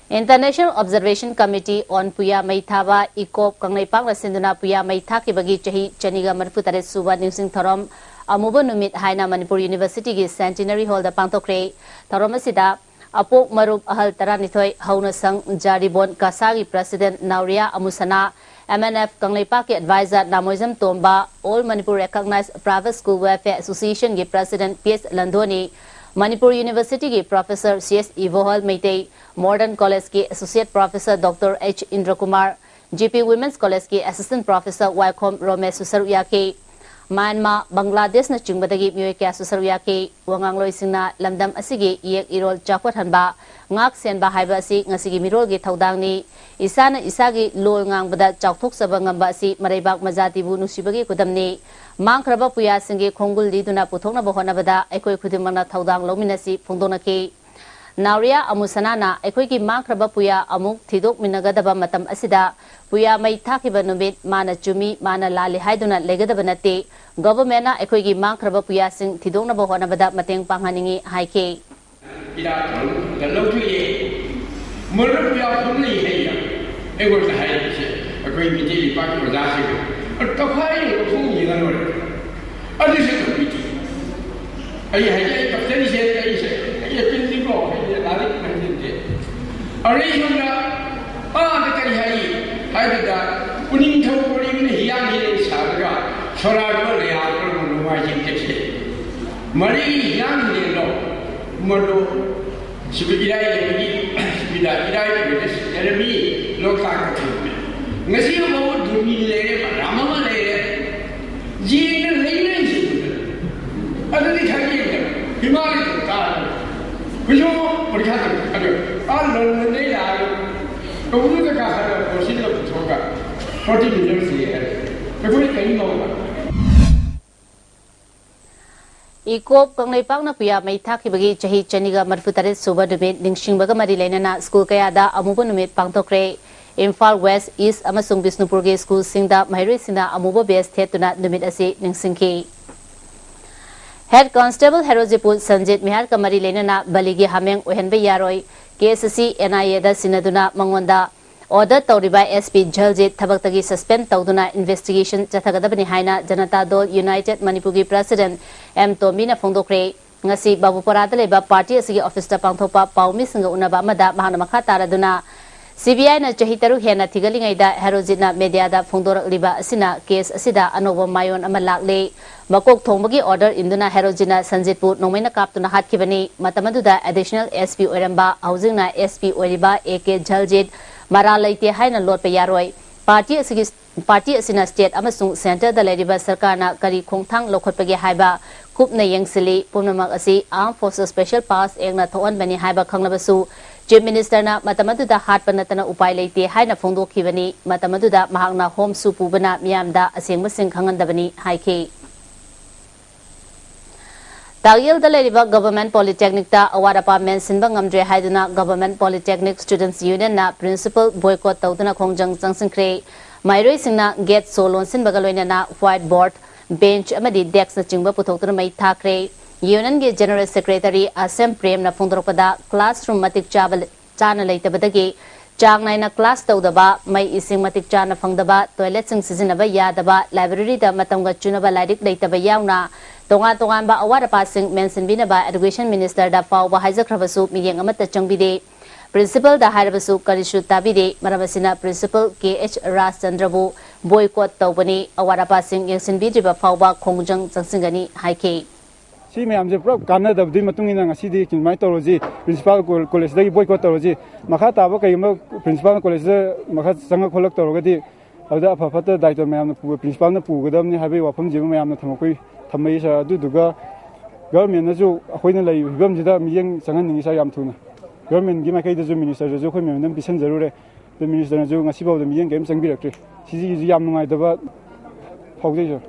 International Observation Committee on ꯄꯨꯌꯥ ꯃꯩ ꯊꯥꯕ, ꯏꯀꯣꯞ ꯀꯪꯂꯩꯄꯥꯛꯅ ꯁꯤꯟꯗꯨꯅ ꯄꯨꯌꯥ ꯃꯩ ꯊꯥꯈꯤꯕꯒꯤ ꯆꯍꯤ ꯆꯅꯤꯒ ꯃꯔꯤꯐꯨ ꯇꯔꯦꯠ ꯁꯨꯕ ꯅꯤꯡꯁꯤꯡ ꯊꯧꯔꯝ ꯑꯃꯨꯕ ꯅꯨꯃꯤꯠ ꯍꯥꯏꯅ ꯃꯅꯤꯄꯨꯔ University ꯒꯤ Centenary Hall ꯗ ꯄꯥꯡꯊꯣꯛꯈ꯭ꯔꯦ꯫ ꯊꯧꯔꯝ ꯑꯁꯤꯗ ꯑꯄꯣꯛ ꯃꯔꯨꯞ ꯑꯍꯜ ꯇꯔꯥꯅꯤꯊꯣꯏ ꯍꯧꯅ ꯁꯪ ꯖꯥꯔꯤꯕꯣꯟ ꯀꯥꯁꯥꯒꯤ president ꯅꯥꯎꯔꯤꯌꯥ ꯑꯃꯨꯁꯅꯥ, M N F ꯀꯪꯂꯩꯄꯥꯛꯀꯤ advisor ꯅꯥꯃꯣꯏꯖꯝ ꯇꯣꯝꯕ, All Manipur Recognized Private School Welfare Association ꯒꯤ president P S ꯂꯟꯗꯣꯅꯤ, Manipur University ꯒꯤ professor C S ꯏꯕꯣꯍꯜ Meitei, Modern College ꯀꯤ associate professor Doctor H ꯏꯟꯗ꯭ꯔꯀꯨꯃꯥꯔ, G P Women's College ꯀꯤ assistant professor ꯋꯥꯏꯈꯣꯝ ꯔꯣꯃꯦꯁꯁꯨ ꯁꯔꯨꯛ ꯌꯥꯈꯤ꯫ Myanmar, ꯕꯪꯒ꯭ꯂꯥꯗꯦꯁꯅꯆꯤꯡꯕꯗꯒꯤ ꯃꯤꯑꯣꯏ ꯀꯌꯥꯁꯨ ꯁꯔꯨꯛ ꯌꯥꯈꯤ꯫ ꯋꯥꯉꯥꯡꯂꯣꯏꯁꯤꯡꯅ ꯂꯝꯗꯝ ꯑꯁꯤꯒꯤ ꯏꯌꯦꯛ ꯏꯔꯣꯜ ꯆꯥꯎꯈꯠꯍꯟꯕ, ꯉꯥꯛ ꯁꯦꯟꯕ ꯍꯥꯏꯕ ꯑꯁꯤ ꯉꯁꯤꯒꯤ ꯃꯤꯔꯣꯜꯒꯤ ꯊꯧꯗꯥꯡꯅꯤ꯫ ꯏꯁꯥꯅ ꯏꯁꯥꯒꯤ ꯂꯣꯜ ꯉꯥꯡꯕꯗ ꯆꯥꯎꯊꯣꯛꯆꯕ ꯉꯝꯕ ꯑꯁꯤ ꯃꯔꯩꯕꯥꯛ ꯃꯖꯥꯇꯤꯕꯨ ꯅꯨꯡꯁꯤꯕꯒꯤ ꯈꯨꯗꯝꯅꯤ꯫ ꯃꯥꯡꯈ꯭ꯔꯕ ꯄꯨꯌꯥꯁꯤꯡꯒꯤ ꯈꯣꯡꯒꯨꯜ ꯂꯤꯗꯨꯅ ꯄꯨꯊꯣꯛꯅꯕ ꯍꯣꯠꯅꯕꯗ ꯑꯩꯈꯣꯏ ꯈꯨꯗꯤꯡꯃꯛꯅ ꯊꯧꯗꯥꯡ ꯂꯧꯃꯤꯟꯅꯁꯤ ꯐꯣꯡꯗꯣꯛꯅꯈꯤ꯫ ꯅꯥꯎꯔꯤꯌꯥ ꯑꯃꯨꯁꯅꯥꯅ ꯑꯩꯈꯣꯏꯒꯤ ꯃꯥꯡꯈ꯭ꯔꯕ ꯄꯨꯌꯥ ꯑꯃꯨꯛ ꯊꯤꯗꯣꯛꯃꯤꯟꯅꯒꯗꯕ ꯃꯇꯝ ꯑꯁꯤꯗ ꯄꯨꯌꯥ ꯃꯩ ꯊꯥꯈꯤꯕ ꯅꯨꯃꯤꯠ ꯃꯥꯅ ꯆꯨꯝꯃꯤ, ꯃꯥꯅ ꯂꯥꯜꯂꯤ ꯍꯥꯏꯗꯨꯅ ꯂꯩꯒꯗꯕ ꯅꯠꯇꯦ꯫ Government ꯅ ꯑꯩꯈꯣꯏꯒꯤ ꯃꯥꯡꯈ꯭ꯔꯕ ꯄꯨꯌꯥꯁꯤꯡ ꯊꯤꯗꯣꯛꯅꯕ ꯍꯣꯠꯅꯕꯗ ꯃꯇꯦꯡ ꯄꯥꯡꯍꯟꯅꯤꯡꯏ ꯍꯥꯏꯈꯤ꯫ ꯏꯔꯥꯠ ꯊꯧꯔꯝꯗ ꯂꯧꯊꯣꯛꯑꯦ꯫ ꯃꯔꯨꯞ ꯌꯥꯎꯐꯝ ꯂꯩ ꯍꯥꯏꯅ ꯑꯩꯉꯣꯟꯗ ꯍꯥꯏꯔꯛꯄꯁꯦ ꯑꯩꯈꯣꯏ ꯃꯤꯇꯩ ꯂꯩꯄꯥꯛꯀꯤ ꯑꯣꯖꯥꯁꯤꯡꯅ ꯇꯧꯈꯥꯏ ꯂꯧꯊꯣꯛ ꯌꯦꯡꯉ ꯂꯣꯏꯔꯦ꯫ ꯑꯗꯨꯁꯨ ꯇꯧꯕꯤꯗꯦ꯫ ꯑꯩ ꯍꯥꯏꯒꯦ, ꯑꯩ ꯀꯞꯆꯔꯤꯁꯦ ꯑꯩꯁꯦ, ꯑꯩ ꯑꯦꯄꯤꯜꯅꯤꯀꯣ, ꯑꯩꯁꯦ ꯂꯥꯏꯔꯤꯛ ꯍꯩꯖꯤꯟꯗꯦ꯫ ꯑꯗꯩ ꯁꯣꯝꯗ ꯑꯥꯗ ꯀꯔꯤ ꯍꯥꯏ ꯍꯥꯏꯕꯗ, ꯎꯅꯤꯡꯊꯧ ꯀꯣꯔꯤꯕꯅ ꯍꯤꯌꯥꯡ ꯍꯤꯔꯦꯟ ꯁꯥꯔꯒ ꯁꯣꯔꯥꯠꯄ ꯂꯩꯌꯥꯝ ꯀꯔꯝꯕ ꯅꯣꯡꯃꯥꯏꯖꯤꯡ ꯆꯠꯁꯦ꯫ ꯃꯔꯤ ꯍꯤꯌꯥꯡ ꯍꯤꯔꯦꯟꯗꯣ ꯃꯗꯨ ꯁꯤꯕ ꯏꯔꯥꯏ ꯂꯩꯕꯒꯤ ꯁꯤꯕꯤꯗ ꯏꯔꯥꯏ ꯂꯩꯕꯗ ꯁꯤꯖꯔꯝꯃꯤ꯫ ꯂꯣꯛꯇꯥꯛꯇ ꯊꯝꯃꯦ꯫ ꯉꯁꯤ ꯐꯥꯎꯕ ꯗꯨꯔꯕꯤꯟ ꯂꯩꯔꯦ, ꯃꯌꯥꯝ ꯑꯃ ꯂꯩꯔꯦ꯫ ꯌꯦꯡꯅ ꯂꯩꯅꯩꯁꯤꯡꯗꯨꯗ ꯑꯗꯨꯗꯤ ꯈꯪꯉꯦꯗꯅ ꯍꯤꯃꯥꯂꯌꯗ ꯀꯥꯔꯒ ꯍꯧꯖꯤꯛ ꯄꯔꯤꯈꯥ ꯇꯧꯔꯤ꯫ ꯑꯗꯣ ꯑꯥ ꯂꯟꯗꯟꯗꯩ ꯂꯥꯛꯑꯒ ꯀꯧꯕꯨꯗ ꯀꯥꯈꯠꯂꯒ ꯀꯣꯔꯁꯤꯗ ꯄꯨꯊꯣꯛꯑꯒ ꯐꯣꯔꯇꯤ ꯃꯤꯇꯔ ꯆꯦꯜꯂꯦ ꯍꯥꯏꯔꯦ꯫ ꯑꯩꯈꯣꯏ ꯀꯔꯤꯝ ꯉꯝꯃꯣꯏ꯫ ꯏꯀꯣꯞ ꯀꯪꯂꯩꯄꯥꯛꯅ ꯄꯨꯌꯥ ꯃꯩ ꯊꯥꯈꯤꯕꯒꯤ ꯆꯍꯤ ꯆꯅꯤꯒ ꯃꯔꯤꯐꯨ ꯇꯔꯦꯠ ꯁꯨꯕ ꯅꯨꯃꯤꯠ ꯅꯤꯡꯁꯤꯡꯕꯒ ꯃꯔꯤ ꯂꯩꯅꯅ ꯁ꯭ꯀꯨꯜ ꯀꯌꯥꯗ ꯑꯃꯨꯕ ꯅꯨꯃꯤꯠ ꯄꯥꯡꯊꯣꯛꯈ꯭ꯔꯦ꯫ ꯏꯝꯐꯥꯜ ꯋꯦꯁ, ꯏꯁ ꯑꯃꯁꯨꯡ ꯕꯤꯁꯅꯨꯄꯨꯔꯒꯤ ꯁ꯭ꯀꯨꯜꯁꯤꯡꯗ ꯃꯍꯩꯔꯣꯏꯁꯤꯡꯅ ꯑꯃꯨꯕ ꯕꯦꯁ ꯊꯦꯠꯇꯨꯅ ꯅꯨꯃꯤꯠ ꯑꯁꯤ ꯅꯤꯡꯁꯤꯡꯈꯤ꯫ ꯍꯦꯗ ꯀꯟꯁꯇꯦꯕꯜ ꯍꯦꯔꯣꯖꯤꯠꯄꯨ ꯁꯟꯖꯤꯠ ꯃꯤꯍꯥꯔꯒ ꯃꯔꯤ ꯂꯩꯅꯅ ꯕꯂꯤꯒꯤ ꯍꯥꯃꯦꯡ ꯑꯣꯏꯍꯟꯕ ꯌꯥꯔꯣꯏ꯫ ꯀꯦꯁ ꯑꯁꯤ ꯑꯦꯟ ꯑꯥꯏ ꯑꯦꯗ ꯁꯤꯟꯅꯗꯨꯅ ꯃꯉꯣꯟꯗ ꯑꯣꯔꯗꯔ ꯇꯧꯔꯤꯕ ꯑꯦꯁ ꯄꯤ ꯖꯜꯖꯤꯠ ꯊꯕꯛꯇꯒꯤ ꯁꯁꯄꯦꯟ ꯇꯧꯗꯨꯅ ꯏꯟꯚꯦꯁꯇꯤꯒꯦꯁꯟ ꯆꯠꯊꯒꯗꯕꯅꯤ ꯍꯥꯏꯅ ꯖꯅꯇꯥ ꯗꯣꯜ ꯌꯨꯅꯥꯏꯇꯦꯗ ꯃꯅꯤꯄꯨꯔꯒꯤ ꯄ꯭ꯔꯁꯤꯗꯦꯟꯠ ꯑꯦꯝ ꯇꯣꯝꯕꯤꯅ ꯐꯣꯡꯗꯣꯛꯈ꯭ꯔꯦ꯫ ꯉꯁꯤ ꯕꯥꯕꯨꯄꯔꯥꯗ ꯂꯩꯕ ꯄꯥꯔꯇꯤ ꯑꯁꯤꯒꯤ ꯑꯣꯐꯤꯁꯇ ꯄꯥꯡꯊꯣꯛꯄ ꯄꯥꯎꯃꯤꯁꯤꯡꯒ ꯎꯅꯕ ꯑꯃꯗ ꯃꯍꯥꯛꯅ ꯃꯈꯥ ꯇꯥꯔꯗꯨꯅ, ꯁꯤ ꯕꯤ ꯑꯥꯏꯅ ꯆꯍꯤ ꯇꯔꯨꯛ ꯍꯦꯟꯅ ꯊꯤꯒꯠꯂꯤꯉꯩꯗ ꯍꯦꯔꯣꯖꯤꯠꯅ ꯃꯦꯗꯤꯌꯥꯗ ꯐꯣꯡꯗꯣꯔꯛꯂꯤꯕ ꯑꯁꯤꯅ ꯀꯦꯁ ꯑꯁꯤꯗ ꯑꯅꯧꯕ ꯃꯥꯏꯑꯣꯟ ꯑꯃ ꯂꯥꯛꯂꯦ꯫ ꯃꯀꯣꯛ ꯊꯣꯡꯕꯒꯤ ꯑꯣꯔꯗꯔ ꯏꯟꯗꯨꯅ ꯍꯦꯔꯣꯖꯤꯠꯅ ꯁꯟꯖꯤꯠꯄꯨ ꯅꯣꯡꯃꯩꯅ ꯀꯥꯞꯇꯨꯅ ꯍꯥꯠꯈꯤꯕꯅꯤ꯫ ꯃꯇꯝ ꯑꯗꯨꯗ ꯑꯦꯗꯤꯁꯅꯦꯜ ꯑꯦꯁ ꯄꯤ ꯑꯣꯏꯔꯝꯕ, ꯍꯧꯖꯤꯛꯅ ꯑꯦꯁ ꯄꯤ ꯑꯣꯏꯔꯤꯕ ꯑꯦ ꯀꯦ ꯖꯜꯖꯤꯠ ꯃꯔꯥꯜ ꯂꯩꯇꯦ ꯍꯥꯏꯅ ꯂꯣꯠꯄ ꯌꯥꯔꯣꯏ꯫ ꯄꯥꯔꯇꯤ ꯑꯁꯤꯒꯤ ꯄꯥꯔꯇꯤ ꯑꯁꯤꯅ ꯁ꯭ꯇꯦꯠ ꯑꯃꯁꯨꯡ ꯁꯦꯟꯇꯔꯗ ꯂꯩꯔꯤꯕ ꯁꯔꯀꯥꯔꯅ ꯀꯔꯤ ꯈꯣꯡꯊꯥꯡ ꯂꯧꯈꯠꯄꯒꯦ ꯍꯥꯏꯕ ꯀꯨꯞꯅ ꯌꯦꯡꯁꯤꯜꯂꯤ꯫ ꯄꯨꯝꯅꯃꯛ ꯑꯁꯤ Armed Forces Special Powers Actꯅ ꯊꯣꯛꯍꯟꯕꯅꯤ ꯍꯥꯏꯕ ꯈꯪꯂꯕꯁꯨ, ꯆꯤꯐ ꯃꯤꯅꯤꯁꯇꯔꯅ ꯃꯇꯝ ꯑꯗꯨꯗ ꯍꯥꯠꯄ ꯅꯠꯇꯅ ꯎꯄꯥꯏ ꯂꯩꯇꯦ ꯍꯥꯏꯅ ꯐꯣꯡꯗꯣꯛꯈꯤꯕꯅꯤ꯫ ꯃꯇꯝ ꯑꯗꯨꯗ ꯃꯍꯥꯛꯅ ꯍꯣꯝꯁꯨ ꯄꯨꯕꯅ ꯃꯤꯌꯥꯝꯗ ꯑꯁꯦꯡꯕꯁꯤꯡ ꯈꯪꯍꯟꯗꯕꯅꯤ ꯍꯥꯏꯈꯤ꯫ ꯇꯥꯛꯌꯦꯜꯗ ꯂꯩꯔꯤꯕ ꯒꯚꯔꯟꯃꯦꯟꯠ ꯄꯣꯂꯤꯇꯦꯛꯅꯤꯛꯇ ꯑꯋꯥꯠ ꯑꯄꯥ ꯃꯦꯟꯁꯤꯟꯕ ꯉꯝꯗ꯭ꯔꯦ ꯍꯥꯏꯗꯨꯅ ꯒꯚꯔꯟꯃꯦꯟꯠ ꯄꯣꯂꯤꯇꯦꯛꯅꯤꯛ ꯁ꯭ꯇꯨꯗꯦꯟꯠꯁ ꯌꯨꯅꯤꯌꯟꯅ ꯄ꯭ꯔꯤꯟꯁꯤꯄꯜ ꯕꯣꯏꯀꯣꯠ ꯇꯧꯗꯨꯅ ꯈꯣꯡꯖꯪ ꯆꯪꯁꯤꯟꯈ꯭ꯔꯦ꯫ ꯃꯍꯩꯔꯣꯏꯁꯤꯡꯅ ꯒꯦꯠ ꯁꯣ ꯂꯣꯟꯁꯤꯟꯕꯒ ꯂꯣꯏꯅꯅ ꯋꯥꯏꯠ ꯕꯣꯔꯗ, ꯕꯦꯟꯆ ꯑꯃꯗꯤ ꯗꯦꯁ꯭ꯛꯅꯆꯤꯡꯕ ꯄꯨꯊꯣꯛꯇꯨꯅ ꯃꯩ ꯊꯥꯈ꯭ꯔꯦ꯫ ꯌꯨꯅꯤꯌꯟꯒꯤ ꯖꯦꯅꯔꯦꯜ ꯁꯦꯀ꯭ꯔꯦꯇꯔꯤ ꯑꯁꯦꯝ ꯄ꯭ꯔꯦꯝꯅ ꯐꯣꯡꯗꯣꯔꯛꯄꯗ, ꯀ꯭ꯂꯥꯁꯔꯨꯝ ꯃꯇꯤꯛ ꯆꯥꯕ ꯆꯥꯅ ꯂꯩꯇꯕꯗꯒꯤ ꯆꯥꯡ ꯅꯥꯏꯅ ꯀ꯭ꯂꯥꯁ ꯇꯧꯗꯕ, ꯃꯩ ꯏꯁꯤꯡ ꯃꯇꯤꯛ ꯆꯥꯅ ꯐꯪꯗꯕ, ꯇꯣꯏꯂꯦꯠꯁꯤꯡ ꯁꯤꯖꯤꯟꯅꯕ ꯌꯥꯗꯕ, ꯂꯥꯏꯕ꯭ꯔꯦꯔꯤꯗ ꯃꯇꯝꯒ ꯆꯨꯅꯕ ꯂꯥꯏꯔꯤꯛ ꯂꯩꯇꯕ ꯌꯥꯎꯅ ꯇꯣꯉꯥꯟ ꯇꯣꯉꯥꯟꯕ ꯑꯋꯥꯠ ꯑꯄꯥꯁꯤꯡ ꯃꯦꯟꯁꯤꯟꯕꯤꯅꯕ ꯑꯦꯗꯨꯀꯦꯁꯟ ꯃꯤꯅꯤꯁꯇꯔꯗ ꯐꯥꯎꯕ ꯍꯥꯏꯖꯈ꯭ꯔꯕꯁꯨ ꯃꯤꯠꯌꯦꯡ ꯑꯃꯠꯇ ꯆꯪꯕꯤꯗꯦ꯫ ꯄ꯭ꯔꯤꯟꯁꯤꯄꯜꯗ ꯍꯥꯏꯔꯕꯁꯨ ꯀꯔꯤꯁꯨ ꯇꯥꯕꯤꯗꯦ꯫ ꯃꯔꯝ ꯑꯁꯤꯅ ꯄ꯭ꯔꯤꯟꯁꯤꯄꯜ ꯀꯦ ꯑꯩꯆ ꯔꯥꯖꯆꯟꯗ꯭ꯔꯕꯨ ꯕꯣꯏꯀꯣꯠ ꯇꯧꯕꯅꯤ꯫ ꯑꯋꯥꯠ ꯑꯄꯥꯁꯤꯡ ꯌꯦꯡꯁꯤꯟꯕꯤꯗ꯭ꯔꯤꯕ ꯐꯥꯎꯕ ꯈꯣꯡꯖꯪ ꯆꯪꯁꯤꯟꯒꯅꯤ ꯍꯥꯏꯈꯤ꯫ ꯁꯤ ꯃꯌꯥꯝꯁꯦ ꯄꯨꯔꯥ ꯀꯥꯟꯅꯗꯕꯗꯨꯒꯤ ꯃꯇꯨꯡ ꯏꯟꯅ ꯉꯁꯤꯗꯤ ꯁꯨꯃꯥꯏꯅ ꯇꯧꯔꯁꯤ, ꯄ꯭ꯔꯤꯟꯁꯤꯄꯥꯜ ꯀꯣ-, ꯀꯣꯂꯦꯖꯇꯒꯤ ꯕꯣꯏꯀꯣꯠ ꯇꯧꯔꯁꯤ꯫ ꯃꯈꯥ ꯇꯥꯕ ꯀꯩꯒꯨꯝꯕ ꯄ꯭ꯔꯤꯟꯁꯤꯄꯥꯜ ꯀꯣꯂꯦꯖꯇ ꯃꯈꯥ ꯆꯪꯉꯛ ꯈꯣꯠꯂꯛ ꯇꯧꯔꯒꯗꯤ ꯑꯗꯨꯗ ꯑꯐ ꯐꯠꯇ ꯗꯥꯏꯇ꯭ꯋ ꯃꯌꯥꯝꯅ ꯄꯨ-, ꯄ꯭ꯔꯤꯟꯁꯤꯄꯥꯜꯅ ꯄꯨꯒꯗꯕꯅꯤ ꯍꯥꯏꯕꯒꯤ ꯋꯥꯐꯝꯁꯤꯃ ꯃꯌꯥꯝꯅ ꯊꯝꯃꯛꯄꯒꯤ, ꯊꯝꯃꯛꯏ ꯁꯥꯔ꯫ ꯑꯗꯨꯗꯨꯒ ꯒꯚꯔꯟꯃꯦꯟꯅꯁꯨ ꯑꯩꯈꯣꯏꯅ ꯂꯩꯔꯤꯕ ꯐꯤꯕꯝꯁꯤꯗ ꯃꯤꯠꯌꯦꯡ ꯆꯪꯍꯟꯅꯤꯡꯉꯤ ꯁꯥꯔ, ꯌꯥꯝ ꯊꯨꯅ꯫ ꯒꯚꯔꯟꯃꯦꯟꯒꯤ ꯃꯥꯏꯀꯩꯗꯁꯨ ꯃꯤꯅꯤꯁꯇꯔꯗꯁꯨ ꯑꯩꯈꯣꯏ ꯃꯦꯃꯣꯔꯦꯟꯗꯝ ꯄꯤꯁꯟꯖꯔꯨꯔꯦ꯫ ꯑꯗꯨ ꯃꯤꯅꯤꯁꯇꯔꯅꯁꯨ ꯉꯁꯤꯐꯥꯎꯗ ꯃꯤꯠꯌꯦꯡ ꯀꯔꯤꯝ ꯆꯪꯕꯤꯔꯛꯇ꯭ꯔꯤ꯫ ꯁꯤꯁꯤꯒꯤꯁꯨ ꯌꯥꯝ ꯅꯨꯡꯉꯥꯏꯇꯕ ꯐꯥꯎꯖꯩ ꯁꯥꯔ꯫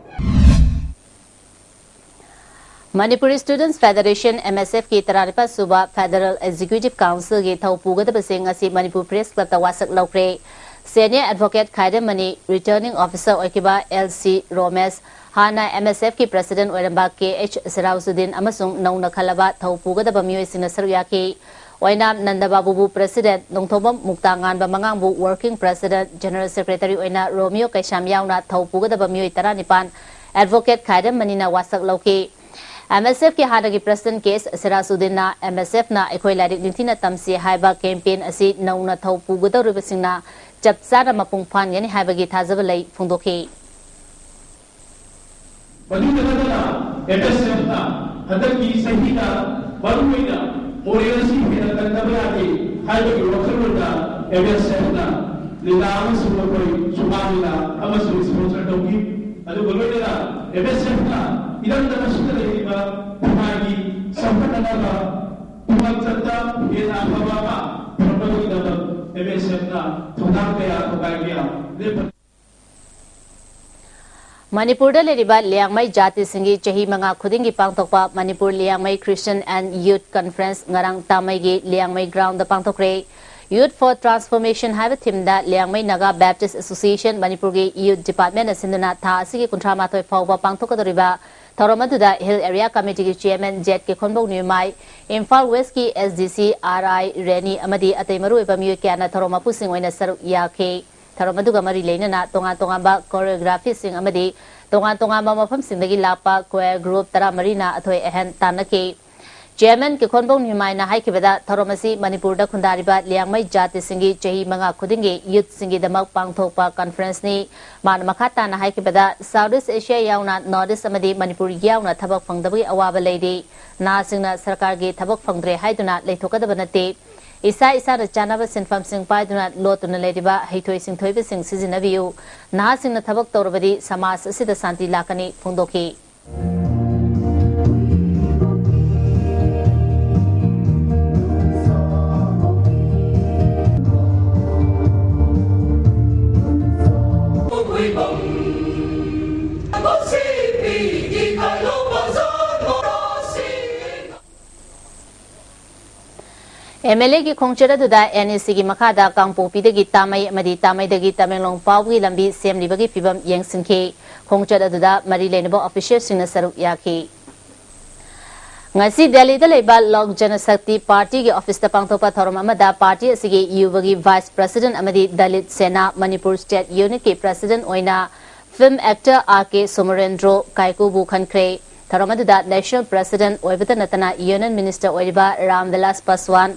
Manipur Students Federation, M S F ꯀꯤ ꯇꯔꯥꯅꯤꯄꯥꯜ ꯁꯨꯕ Federal Executive Council ꯒꯤ ꯊꯧ ꯄꯨꯒꯗꯕꯁꯤꯡ ꯉꯁꯤ ꯃꯅꯤꯄꯨꯔ ꯄ꯭ꯔꯦꯁ ꯀ꯭ꯂꯕꯇ ꯋꯥꯁꯛ ꯂꯧꯈ꯭ꯔꯦ꯫ Senior Advocate ꯈꯥꯏꯗꯝꯃꯅꯤ, Returning Officer ꯑꯣꯏꯈꯤꯕ ꯑꯦꯜ ꯁꯤ ꯔꯣꯃꯦꯁ, ꯍꯥꯟꯅ M S F ꯀꯤ President ꯑꯣꯏꯔꯝꯕ ꯀꯦ ꯑꯩꯆ ꯁꯤꯔꯥꯖꯨꯗꯤꯟ ꯑꯃꯁꯨꯡ ꯅꯧꯅ ꯈꯜꯂꯕ ꯊꯧ ꯄꯨꯒꯗꯕ ꯃꯤꯑꯣꯏꯁꯤꯡꯅ ꯁꯔꯨꯛ ꯌꯥꯈꯤ꯫ ꯑꯣꯏꯅꯥꯝ ꯅꯟꯗꯕꯥꯕꯨꯕꯨ President, Nongthombam ꯃꯨꯛꯇꯥꯉꯥꯟꯕ ꯃꯉꯥꯡꯕꯨ Working President, General Secretary ꯑꯣꯏꯅ ꯔꯣꯃꯤꯌꯣ ꯀꯩꯁꯥꯝ ꯌꯥꯎꯅ ꯊꯧ ꯄꯨꯒꯗꯕ ꯃꯤꯑꯣꯏ ꯇꯔꯥꯅꯤꯄꯥꯜ Advocate ꯈꯥꯏꯗꯝꯃꯅꯤꯅ ꯋꯥꯁꯛ ꯂꯧꯈꯤ꯫ M S F ꯀꯤ ꯍꯥꯟꯅꯒꯤ President ꯀꯦ ꯑꯦꯁ ꯁꯤꯔꯥꯖꯨꯗꯤꯟꯅ M S F ꯅ ꯑꯩꯈꯣꯏ ꯂꯥꯏꯔꯤꯛ ꯅꯤꯡꯊꯤꯅ ꯇꯝꯁꯤ ꯍꯥꯏꯕ campaign ꯑꯁꯤ ꯅꯧꯅ ꯊꯧ ꯄꯨꯒꯗꯧꯔꯤꯕꯁꯤꯡꯅ ꯆꯞ ꯆꯥꯅ ꯃꯄꯨꯡ ꯐꯥꯍꯟꯒꯅꯤ ꯍꯥꯏꯕꯒꯤ ꯊꯥꯖꯕ ꯂꯩ ꯐꯣꯡꯗꯣꯛꯈꯤ꯫ ꯃꯗꯨꯗ ꯅꯠꯇꯅ M S F ꯅ ꯍꯟꯗꯛꯀꯤ ꯆꯍꯤꯗ ꯃꯔꯨꯑꯣꯏꯅ ꯃꯣꯔꯦꯜ ꯑꯁꯤ ꯍꯦꯟꯅ ꯀꯟꯗꯕ ꯌꯥꯗꯦ ꯍꯥꯏꯕꯒꯤ ꯋꯥꯈꯜꯂꯣꯟꯗ M S F ꯅ ꯂꯤꯂꯥ ꯑꯃꯁꯨ ꯑꯩꯈꯣꯏ ꯁꯨꯃꯥꯡ ꯂꯤꯂꯥ ꯑꯃꯁꯨ sponsor ꯇꯧꯈꯤ꯫ ꯑꯗꯨꯒ ꯂꯣꯏꯅꯅ M S F ꯅ ꯏꯔꯝꯗꯝ ꯑꯁꯤꯗ ꯂꯩꯔꯤꯕ ꯈꯨꯟꯅꯥꯏꯒꯤ ꯆꯥꯎꯈꯠꯅꯅꯕ ꯈꯨꯃꯥꯡ ꯆꯠꯇ ꯍꯦꯟꯅ ꯑꯐꯕ ꯑꯃ ꯐꯪꯅꯕꯒꯤꯗꯃꯛ M S F ꯅ ꯊꯧꯗꯥꯡ ꯀꯌꯥ ꯊꯧꯗꯥꯡ ꯀꯌꯥ ꯂꯦꯞꯄ ꯃꯅꯤꯄꯨꯔꯗ ꯂꯩꯔꯤꯕ ꯂꯤꯌꯥꯡꯃꯩ ꯖꯥꯇꯤꯁꯤꯡꯒꯤ ꯆꯍꯤ ꯃꯉꯥ ꯈꯨꯗꯤꯡꯒꯤ ꯄꯥꯡꯊꯣꯛꯄ Manipur Liangmai Christian and Youth Conference ꯉꯔꯥꯡ ꯇꯥꯃꯩꯒꯤ Liangmai ground the ꯄꯥꯡꯊꯣꯛꯈ꯭ꯔꯦ꯫ Youth for Transformation ꯍꯥꯏꯕ theme ꯗ ꯂꯤꯌꯥꯡꯃꯩ Naga Baptist Association ꯃꯅꯤꯄꯨꯔꯒꯤ Youth Department ꯅ ꯁꯤꯟꯗꯨꯅ ꯊꯥ ꯑꯁꯤꯒꯤ ꯀꯨꯟꯊ꯭ꯔꯥ ꯃꯥꯊꯣꯏ ꯐꯥꯎꯕ ꯄꯥꯡꯊꯣꯛꯀꯗꯧꯔꯤꯕ ꯊꯧꯔꯝ ꯑꯗꯨꯗ Hill Area Committee ꯒꯤ Chairman Z K ꯈꯣꯟꯕꯧ ꯅ꯭ꯌꯨꯃꯥꯏ, Imphal West ꯀꯤ S D C R I rainy ꯑꯃꯗꯤ ꯑꯇꯩ ꯃꯔꯨꯑꯣꯏꯕ ꯃꯤꯑꯣꯏ ꯀꯌꯥꯅ ꯊꯧꯔꯝ ꯃꯄꯨꯁꯤꯡ ꯑꯣꯏꯅ ꯁꯔꯨꯛ ꯌꯥꯈꯤ꯫ ꯊꯧꯔꯝ ꯑꯗꯨꯒ ꯃꯔꯤ ꯂꯩꯅꯅ ꯇꯣꯉꯥꯟ ꯇꯣꯉꯥꯟꯕ choreography ꯁꯤꯡ ꯑꯃꯗꯤ ꯇꯣꯉꯥꯟ ꯇꯣꯉꯥꯟꯕ ꯃꯐꯝꯁꯤꯡꯗꯒꯤ ꯂꯥꯛꯄ choir group ꯇꯔꯥꯃꯔꯤꯅ ꯑꯊꯣꯏ ꯑꯍꯦꯟ ꯇꯥꯟꯅꯈꯤ꯫ ꯆꯤꯌꯔꯃꯦꯟ ꯀꯤꯈꯣꯟꯕꯧ ꯅꯤꯃꯥꯏꯅ ꯍꯥꯏꯈꯤꯕꯗ, ꯊꯧꯔꯝ ꯑꯁꯤ ꯃꯅꯤꯄꯨꯔꯗ ꯈꯨꯟꯗꯥꯔꯤꯕ ꯂꯤꯌꯥꯡꯃꯩ ꯖꯥꯇꯤꯁꯤꯡꯒꯤ ꯆꯍꯤ ꯃꯉꯥ ꯈꯨꯗꯤꯡꯒꯤ ꯌꯨꯠꯁꯤꯡꯒꯤꯗꯃꯛ ꯄꯥꯡꯊꯣꯛꯄ ꯀꯟꯐꯔꯦꯟꯁꯅꯤ꯫ ꯃꯥꯅ ꯃꯈꯥ ꯇꯥꯅ ꯍꯥꯏꯈꯤꯕꯗ, ꯁꯥꯎꯠ ꯏꯁ ꯑꯦꯁꯤꯌꯥ ꯌꯥꯎꯅ ꯅꯣꯔꯠ ꯏꯁ ꯑꯃꯗꯤ ꯃꯅꯤꯄꯨꯔ ꯌꯥꯎꯅ ꯊꯕꯛ ꯐꯪꯗꯕꯒꯤ ꯑꯋꯥꯕ ꯂꯩꯔꯤ꯫ ꯅꯍꯥꯁꯤꯡꯅ ꯁꯔꯀꯥꯔꯒꯤ ꯊꯕꯛ ꯐꯪꯗ꯭ꯔꯦ ꯍꯥꯏꯗꯨꯅ ꯂꯩꯊꯣꯛꯀꯗꯕ ꯅꯠꯇꯦ꯫ ꯏꯁꯥ ꯏꯁꯥꯅ ꯆꯥꯅꯕ ꯁꯤꯟꯐꯝꯁꯤꯡ ꯄꯥꯏꯗꯨꯅ ꯂꯣꯠꯇꯨꯅ ꯂꯩꯔꯤꯕ ꯍꯩꯊꯣꯏ ꯁꯤꯡꯊꯣꯏꯕꯁꯤꯡ ꯁꯤꯖꯤꯟꯅꯕꯤꯌꯨ꯫ ꯅꯍꯥꯁꯤꯡꯅ ꯊꯕꯛ ꯇꯧꯔꯕꯗꯤ ꯁꯃꯥꯖ ꯑꯁꯤꯗ ꯁꯥꯟꯇꯤ ꯂꯥꯛꯀꯅꯤ ꯐꯣꯡꯗꯣꯛꯈꯤ꯫ ꯑꯦꯝ ꯑꯦꯜ ꯑꯦꯒꯤ ꯈꯣꯡꯆꯠ ꯑꯗꯨꯗ ꯑꯦꯟ ꯏ ꯁꯤꯒꯤ ꯃꯈꯥꯗ ꯀꯥꯡꯄꯣꯛꯄꯤꯗꯒꯤ ꯇꯥꯃꯩ ꯑꯃꯗꯤ ꯇꯥꯃꯩꯗꯒꯤ ꯇꯃꯦꯡꯂꯣꯡ ꯐꯥꯎꯕꯒꯤ ꯂꯝꯕꯤ ꯁꯦꯝꯂꯤꯕꯒꯤ ꯐꯤꯕꯝ ꯌꯦꯡꯁꯤꯟꯈꯤ꯫ ꯈꯣꯡꯆꯠ ꯑꯗꯨꯗ ꯃꯔꯤ ꯂꯩꯅꯕ ꯑꯣꯐꯤꯁꯤꯌꯦꯜꯁꯤꯡꯅ ꯁꯔꯨꯛ ꯌꯥꯈꯤ꯫ ꯉꯁꯤ ꯗꯦꯜꯂꯤꯗ ꯂꯩꯕ ꯂꯣꯛ ꯖꯅꯁꯛꯇꯤ ꯄꯥꯔꯇꯤꯒꯤ ꯑꯣꯐꯤꯁꯇ ꯄꯥꯡꯊꯣꯛꯄ ꯊꯧꯔꯝ ꯑꯃꯗ ꯄꯥꯔꯇꯤ ꯑꯁꯤꯒꯤ ꯌꯨꯕꯒꯤ ꯚꯥꯏꯁ ꯄ꯭ꯔꯁꯤꯗꯦꯟꯠ ꯑꯃꯗꯤ ꯗꯂꯤꯠ ꯁꯦꯅꯥ ꯃꯅꯤꯄꯨꯔ ꯁ꯭ꯇꯦꯠ ꯌꯨꯅꯤꯠꯀꯤ ꯄ꯭ꯔꯁꯤꯗꯦꯟꯠ ꯑꯣꯏꯅ ꯐꯤꯜꯝ ꯑꯦꯛꯇꯔ ꯑꯥꯔ ꯀꯦ ꯁꯣꯃꯔꯦꯟꯗ꯭ꯔꯣ ꯀꯥꯏꯀꯨꯕꯨ ꯈꯟꯈ꯭ꯔꯦ꯫ ꯊꯧꯔꯝ ꯑꯗꯨꯗ ꯅꯦꯁꯅꯦꯜ ꯄ꯭ꯔꯁꯤꯗꯦꯟꯠ ꯑꯣꯏꯕꯇ ꯅꯠꯇꯅ ꯌꯨꯅꯤꯌꯟ ꯃꯤꯅꯤꯁꯇꯔ ꯑꯣꯏꯔꯤꯕ Ram villas ꯄꯥꯁꯋꯥꯟ,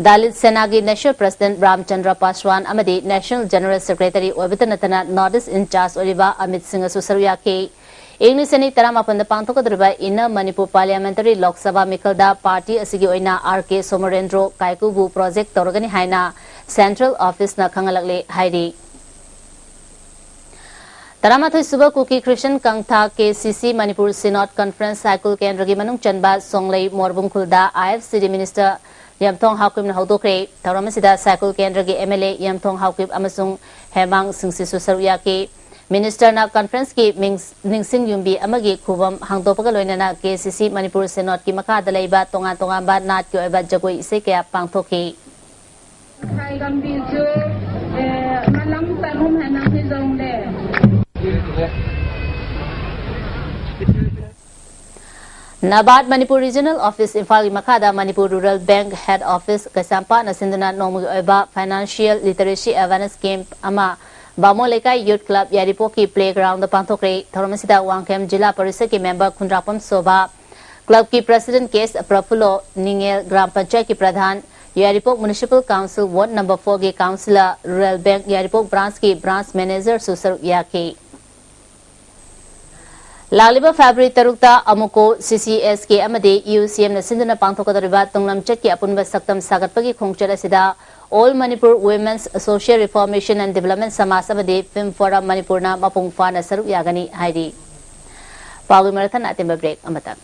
Dalit ꯁꯦꯅꯥꯒꯤ national president ꯔꯥꯝꯆꯟꯗ꯭ꯔ ꯄꯥꯁꯋꯥꯟ ꯑꯃꯗꯤ ꯅꯦꯁꯅꯦꯜ ꯖꯦꯅꯔꯦꯜ ꯁꯦꯀ꯭ꯔꯦꯇꯔꯤ ꯑꯣꯏꯕꯇ ꯅꯠꯇꯅ ꯅꯣꯔꯠ ꯏꯁ ꯏꯟꯆꯥꯔꯖ ꯑꯣꯏꯔꯤꯕ ꯑꯃꯤꯠ ꯁꯤꯡꯍꯁꯨ ꯁꯔꯨꯛ ꯌꯥꯈꯤ꯫ ꯏꯪ ꯂꯤꯁꯤꯡ ꯑꯅꯤ ꯇꯔꯥꯃꯥꯄꯟꯗ ꯄꯥꯡꯊꯣꯛꯀꯗꯧꯔꯤꯕ inner Manipur parliamentary Lok Sabha ꯃꯤꯈꯜꯗ party ꯑꯁꯤꯒꯤ ꯑꯣꯏꯅ ꯑꯥꯔ ꯀꯦ ꯁꯣꯃꯔꯦꯟꯗ꯭ꯔꯣ ꯀꯥꯏꯀꯨꯕꯨ ꯄ꯭ꯔꯣꯖꯦꯛ ꯇꯧꯔꯒꯅꯤ ꯍꯥꯏꯅ ꯁꯦꯟꯇ꯭ꯔꯦꯜ ꯑꯣꯐꯤꯁꯅ ꯈꯪꯍꯜꯂꯛꯂꯦ ꯍꯥꯏꯔꯤ꯫ ꯇꯔꯥꯃꯥꯊꯣꯏ ꯁꯨꯕ ꯀꯨꯀꯤ ꯈ꯭ꯔꯤꯁꯇꯤꯌꯟ ꯀꯪꯊꯥ ꯀꯦ ꯁꯤ ꯁꯤ ꯃꯅꯤꯄꯨꯔ ꯁꯤꯅꯣꯗ ꯀꯟꯐꯔꯦꯟꯁ ꯁꯥꯏꯀꯨꯜ ꯀꯦꯟꯗ꯭ꯔꯒꯤ ꯃꯅꯨꯡ ꯆꯟꯕ ꯁꯣꯡꯂꯩ ꯃꯣꯔꯕꯨꯡ ꯈꯨꯜꯗ ꯑꯥꯏ ꯑꯦꯐ ꯁꯤ ꯗꯤ ꯃꯤꯅꯤꯁꯇꯔ ꯌꯝꯊꯣꯡ ꯍꯥꯎꯀꯤꯞꯅ ꯍꯧꯗꯣꯛꯈ꯭ꯔꯦ꯫ ꯊꯧꯔꯝ ꯑꯁꯤꯗ ꯁꯥꯏꯀꯨꯜ ꯀꯦꯟꯗ꯭ꯔꯒꯤ ꯑꯦꯝ ꯑꯦꯜ ꯑꯦ ꯌꯝꯊꯣꯡ ꯍꯥꯎꯀꯤꯞ ꯑꯃꯁꯨꯡ ꯍꯦꯃꯥꯡ ꯁꯤꯡꯁꯤꯁꯨ ꯁꯔꯨꯛ ꯌꯥꯈꯤ꯫ ꯃꯤꯅꯤꯁꯇꯔꯅ ꯀꯟꯐꯔꯦꯟꯁꯀꯤ ꯃꯤꯡ-, ꯅꯤꯡꯁꯤꯡ ꯌꯨꯝꯕꯤ ꯑꯃꯒꯤ ꯈꯨꯕꯝ ꯍꯥꯡꯗꯣꯛꯄꯒ ꯂꯣꯏꯅꯅ ꯀꯦ ꯁꯤ ꯁꯤ ꯃꯅꯤꯄꯨꯔ ꯁꯤꯅꯣꯗꯀꯤ ꯃꯈꯥꯗ ꯂꯩꯕ ꯇꯣꯉꯥꯟ ꯇꯣꯉꯥꯟꯕ ꯅꯥꯠꯀꯤ ꯑꯣꯏꯕ ꯖꯒꯣꯏ ꯏꯁꯩ ꯀꯌꯥ ꯄꯥꯡꯊꯣꯛꯈꯤ꯫ ꯁꯥꯏꯒꯝꯕꯤꯁꯨ, ꯑꯦ, ꯃꯂꯪ ꯇꯔꯨꯝ ꯍꯥꯏꯅ ꯐꯤꯖꯣꯡꯗꯦ꯫ ꯅꯕꯥꯔꯗ ꯃꯅꯤꯄꯨꯔ ꯔꯤꯖꯅꯦꯜ ꯑꯣꯐꯤꯁ ꯏꯝꯐꯥꯜꯒꯤ ꯃꯈꯥꯗ Manipur rural bank head office ꯀꯩꯁꯥꯝꯄꯥꯠꯅ ꯁꯤꯟꯗꯨꯅ ꯅꯣꯡꯃꯒꯤ ꯑꯣꯏꯕ ꯐꯥꯏꯅꯥꯟꯁꯤꯌꯦꯜ ꯂꯤꯇꯔꯦꯁꯤ ꯑꯦꯋꯥꯔꯅꯦꯁ ꯀꯦꯝꯞ ꯑꯃ ꯕꯥꯃꯣꯟ ꯂꯩꯀꯥꯏ ꯌꯨꯠ ꯀ꯭ꯂꯕ ꯌꯥꯏꯔꯤꯄꯣꯛꯀꯤ ꯄ꯭ꯂꯦꯒ꯭ꯔꯥꯎꯟꯗ ꯄꯥꯡꯊꯣꯛꯈ꯭ꯔꯦ꯫ ꯊꯧꯔꯝ ꯑꯁꯤꯗ ꯋꯥꯡꯈꯦꯝ ꯖꯤꯂꯥ ꯄꯔꯤꯁꯗꯀꯤ ꯃꯦꯝꯕꯔ ꯈꯨꯟꯗ꯭ꯔꯥꯛꯄꯝ ꯁꯣꯚꯥ, ꯀ꯭ꯂꯕꯀꯤ ꯄ꯭ꯔꯁꯤꯗꯦꯟꯠ ꯀꯦ ꯑꯦꯁ ꯄ꯭ꯔꯐꯨꯜꯂꯣ, ꯅꯤꯡꯉꯦꯜ ꯒ꯭ꯔꯥꯝ ꯄꯟꯆꯥꯌꯠꯀꯤ ꯄ꯭ꯔꯙꯥꯟ, ꯌꯥꯏꯔꯤꯄꯣꯛ ꯃ꯭ꯌꯨꯅꯤꯁꯤꯄꯥꯜ ꯀꯥꯎꯟꯁꯤꯜ ꯋꯥꯔꯗ ꯅꯝꯕꯔ ꯐꯣꯔꯒꯤ ꯀꯥꯎꯟꯁꯤꯂꯔ, ꯔꯨꯔꯦꯜ ꯕꯦꯡꯛ ꯌꯥꯏꯔꯤꯄꯣꯛ ꯕ꯭ꯔꯥꯟꯁꯀꯤ ꯕ꯭ꯔꯥꯟꯁ ꯃꯦꯅꯦꯖꯔꯁꯨ ꯁꯔꯨꯛ ꯌꯥꯈꯤ꯫ ꯂꯥꯛꯂꯤꯕ ꯐꯦꯕ꯭ꯔꯨꯋꯥꯔꯤ ꯇꯔꯨꯛꯇ ꯑꯃꯨꯀꯣ, ꯁꯤ ꯁꯤ ꯑꯦꯁ ꯀꯦ ꯑꯃꯗꯤ ꯌꯨ ꯁꯤ ꯑꯦꯝꯅ ꯁꯤꯟꯗꯨꯅ ꯄꯥꯡꯊꯣꯛꯀꯗꯧꯔꯤꯕ ꯇꯨꯡꯂꯝꯆꯠꯀꯤ ꯑꯄꯨꯟꯕ ꯁꯛꯇꯝ ꯁꯥꯒꯠꯄꯒꯤ ꯈꯣꯡꯆꯠ ꯑꯁꯤꯗ All Manipur Women's Social Reformation and Development ꯁꯃꯥꯖ ꯑꯃꯗꯤ ꯐꯤꯜꯝ ꯐꯣꯔꯝ ꯃꯅꯤꯄꯨꯔꯅ ꯃꯄꯨꯡ ꯐꯥꯅ ꯁꯔꯨꯛ ꯌꯥꯒꯅꯤ ꯍꯥꯏꯔꯤ꯫ ꯄꯥꯎꯒꯤ ꯃꯔꯛ ꯊꯠꯅ ꯑꯇꯦꯟꯕ ꯕ꯭ꯔꯦꯛ ꯑꯃꯇꯪ꯫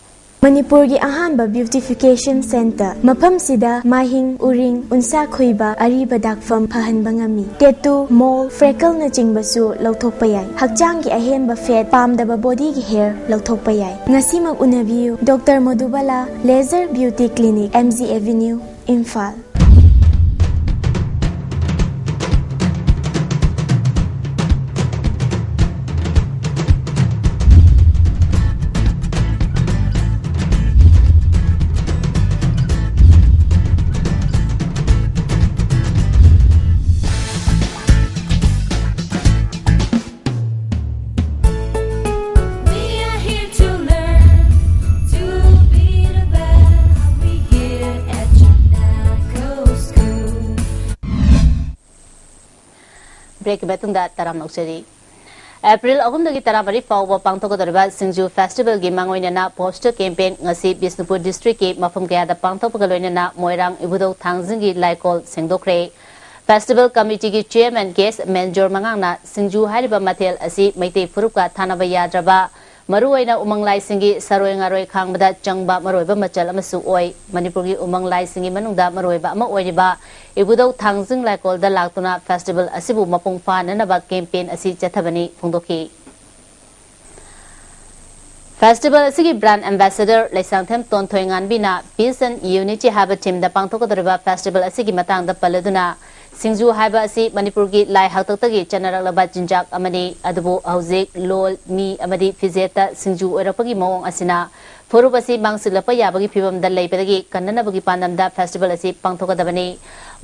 ꯃꯅꯤꯄꯨꯔꯒꯤ ꯑꯍꯥꯟꯕ ꯕ꯭ꯌꯨꯇꯤꯐꯤꯀꯦꯁꯟ ꯁꯦꯟꯇꯔ꯫ ꯃꯐꯝꯁꯤꯗ ꯃꯥꯏꯍꯤꯡ, ꯎꯔꯤꯡ, ꯎꯟꯁꯥ ꯈꯨꯏꯕ, ꯑꯔꯤꯕ ꯗꯥꯛꯐꯝ ꯐꯍꯟꯕ ꯉꯝꯃꯤ꯫ ꯇꯦꯇꯨ, ꯃꯣꯜ, ꯐ꯭ꯔꯦꯀꯜꯅꯆꯤꯡꯕꯁꯨ ꯂꯧꯊꯣꯛꯄ ꯌꯥꯏ꯫ ꯍꯛꯆꯥꯡꯒꯤ ꯑꯍꯦꯟꯕ ꯐꯦꯠ, ꯄꯥꯝꯗꯕ ꯕꯣꯗꯤꯒꯤ ꯍꯦꯌꯔ ꯂꯧꯊꯣꯛꯄ ꯌꯥꯏ꯫ ꯉꯁꯤꯃꯛ ꯎꯅꯕꯤꯌꯨ, doctor Modubala laser beauty clinic, M G avenue, Imphal. We are here to learn, to be the best. We here at Chonako School. ꯕ꯭ꯔꯦꯛꯀꯤ ꯃꯇꯨꯡꯗ ꯇꯔꯥꯝꯅ ꯑꯣꯛꯆꯔꯤ꯫ ꯑꯦꯄ꯭ꯔꯤꯜ ꯑꯍꯨꯝꯗꯒꯤ ꯇꯔꯥꯃꯔꯤ ꯐꯥꯎꯕ ꯄꯥꯡꯊꯣꯛꯀꯗꯧꯔꯤꯕ ꯁꯤꯡꯖꯨ ꯐꯦꯁꯇꯤꯚꯦꯜꯒꯤ ꯃꯥꯡꯑꯣꯏꯅꯅ ꯄꯣꯁꯇꯔ ꯀꯦꯝꯄꯦꯟ ꯉꯁꯤ ꯕꯤꯁꯅꯨꯄꯨꯔ ꯗꯤꯁꯇ꯭ꯔꯤꯛꯀꯤ ꯃꯐꯝ ꯀꯌꯥꯗ ꯄꯥꯡꯊꯣꯛꯄꯒ ꯂꯣꯏꯅꯅ ꯃꯣꯏꯔꯥꯡ ꯏꯕꯨꯙꯧ ꯊꯥꯡꯖꯤꯡꯒꯤ ꯂꯥꯏꯀꯣꯜ ꯁꯦꯡꯗꯣꯛꯈ꯭ꯔꯦ꯫ ꯐꯦꯁꯇꯤꯚꯦꯜ ꯀꯃꯤꯇꯤꯒꯤ ꯆꯤꯌꯔꯃꯦꯟ ꯀꯦ ꯑꯦꯁ ꯃꯦꯟꯖꯣꯔ ꯃꯉꯥꯡꯅ ꯁꯤꯡꯖꯨ ꯍꯥꯏꯔꯤꯕ ꯃꯊꯦꯜ ꯑꯁꯤ ꯃꯩꯇꯩ ꯐꯨꯔꯨꯞꯀ ꯊꯥꯅꯕ ꯌꯥꯗ꯭ꯔꯕ, ꯃꯔꯨꯑꯣꯏꯅ ꯎꯃꯪ ꯂꯥꯏꯁꯤꯡꯒꯤ ꯁꯔꯣꯏ ꯉꯥꯔꯣꯏ ꯈꯥꯡꯕꯗ ꯆꯪꯕ ꯃꯔꯨꯑꯣꯏꯕ ꯃꯆꯜ ꯑꯃꯁꯨ ꯑꯣꯏ꯫ ꯃꯅꯤꯄꯨꯔꯒꯤ ꯎꯃꯪ ꯂꯥꯏꯁꯤꯡꯒꯤ ꯃꯅꯨꯡꯗ ꯃꯔꯨꯑꯣꯏꯕ ꯑꯃ ꯑꯣꯏꯔꯤꯕ ꯏꯕꯨꯙꯧ ꯊꯥꯡꯖꯤꯡ ꯂꯥꯏꯀꯣꯜꯗ ꯂꯥꯛꯇꯨꯅ ꯐꯦꯁꯇꯤꯚꯦꯜ ꯑꯁꯤꯕꯨ ꯃꯄꯨꯡ ꯐꯥꯅꯅꯕ ꯀꯦꯝꯄꯦꯟ ꯑꯁꯤ ꯆꯠꯊꯕꯅꯤ ꯐꯣꯡꯗꯣꯛꯈꯤ꯫ ꯐꯦꯁꯇꯤꯚꯦꯜ ꯑꯁꯤꯒꯤ ꯕ꯭ꯔꯥꯟꯗ ꯑꯦꯝꯕꯦꯁꯦꯗꯔ ꯂꯩꯁꯥꯡꯊꯦꯝ ꯇꯣꯟꯊꯣꯏꯉꯥꯟꯕꯤꯅ Peace and Unity ꯍꯥꯏꯕ ꯊꯤꯝꯗ ꯄꯥꯡꯊꯣꯛꯀꯗꯧꯔꯤꯕ ꯐꯦꯁꯇꯤꯚꯦꯜ ꯑꯁꯤꯒꯤ ꯃꯇꯥꯡꯗ ꯄꯜꯂꯗꯨꯅ, ꯁꯤꯡꯖꯨ ꯍꯥꯏꯕ ꯑꯁꯤ ꯃꯅꯤꯄꯨꯔꯒꯤ ꯂꯥꯏ ꯍꯥꯛꯇꯛꯇꯒꯤ ꯆꯠꯅꯔꯛꯂꯕ ꯆꯤꯟꯖꯥꯛ ꯑꯃꯅꯤ꯫ ꯑꯗꯨꯕꯨ ꯍꯧꯖꯤꯛ ꯂꯣꯜ, ꯃꯤ ꯑꯃꯗꯤ ꯐꯤꯖꯦꯠꯇ ꯁꯤꯡꯖꯨ ꯑꯣꯏꯔꯛꯄꯒꯤ ꯃꯑꯣꯡ ꯑꯁꯤꯅ ꯐꯨꯔꯨꯞ ꯑꯁꯤ ꯃꯥꯡꯁꯤꯜꯂꯛꯄ ꯌꯥꯕꯒꯤ ꯐꯤꯕꯝꯗ ꯂꯩꯕꯗꯒꯤ ꯀꯟꯅꯅꯕꯒꯤ ꯄꯥꯟꯗꯝꯗ ꯐꯦꯁꯇꯤꯚꯦꯜ ꯑꯁꯤ ꯄꯥꯡꯊꯣꯛꯀꯗꯕꯅꯤ꯫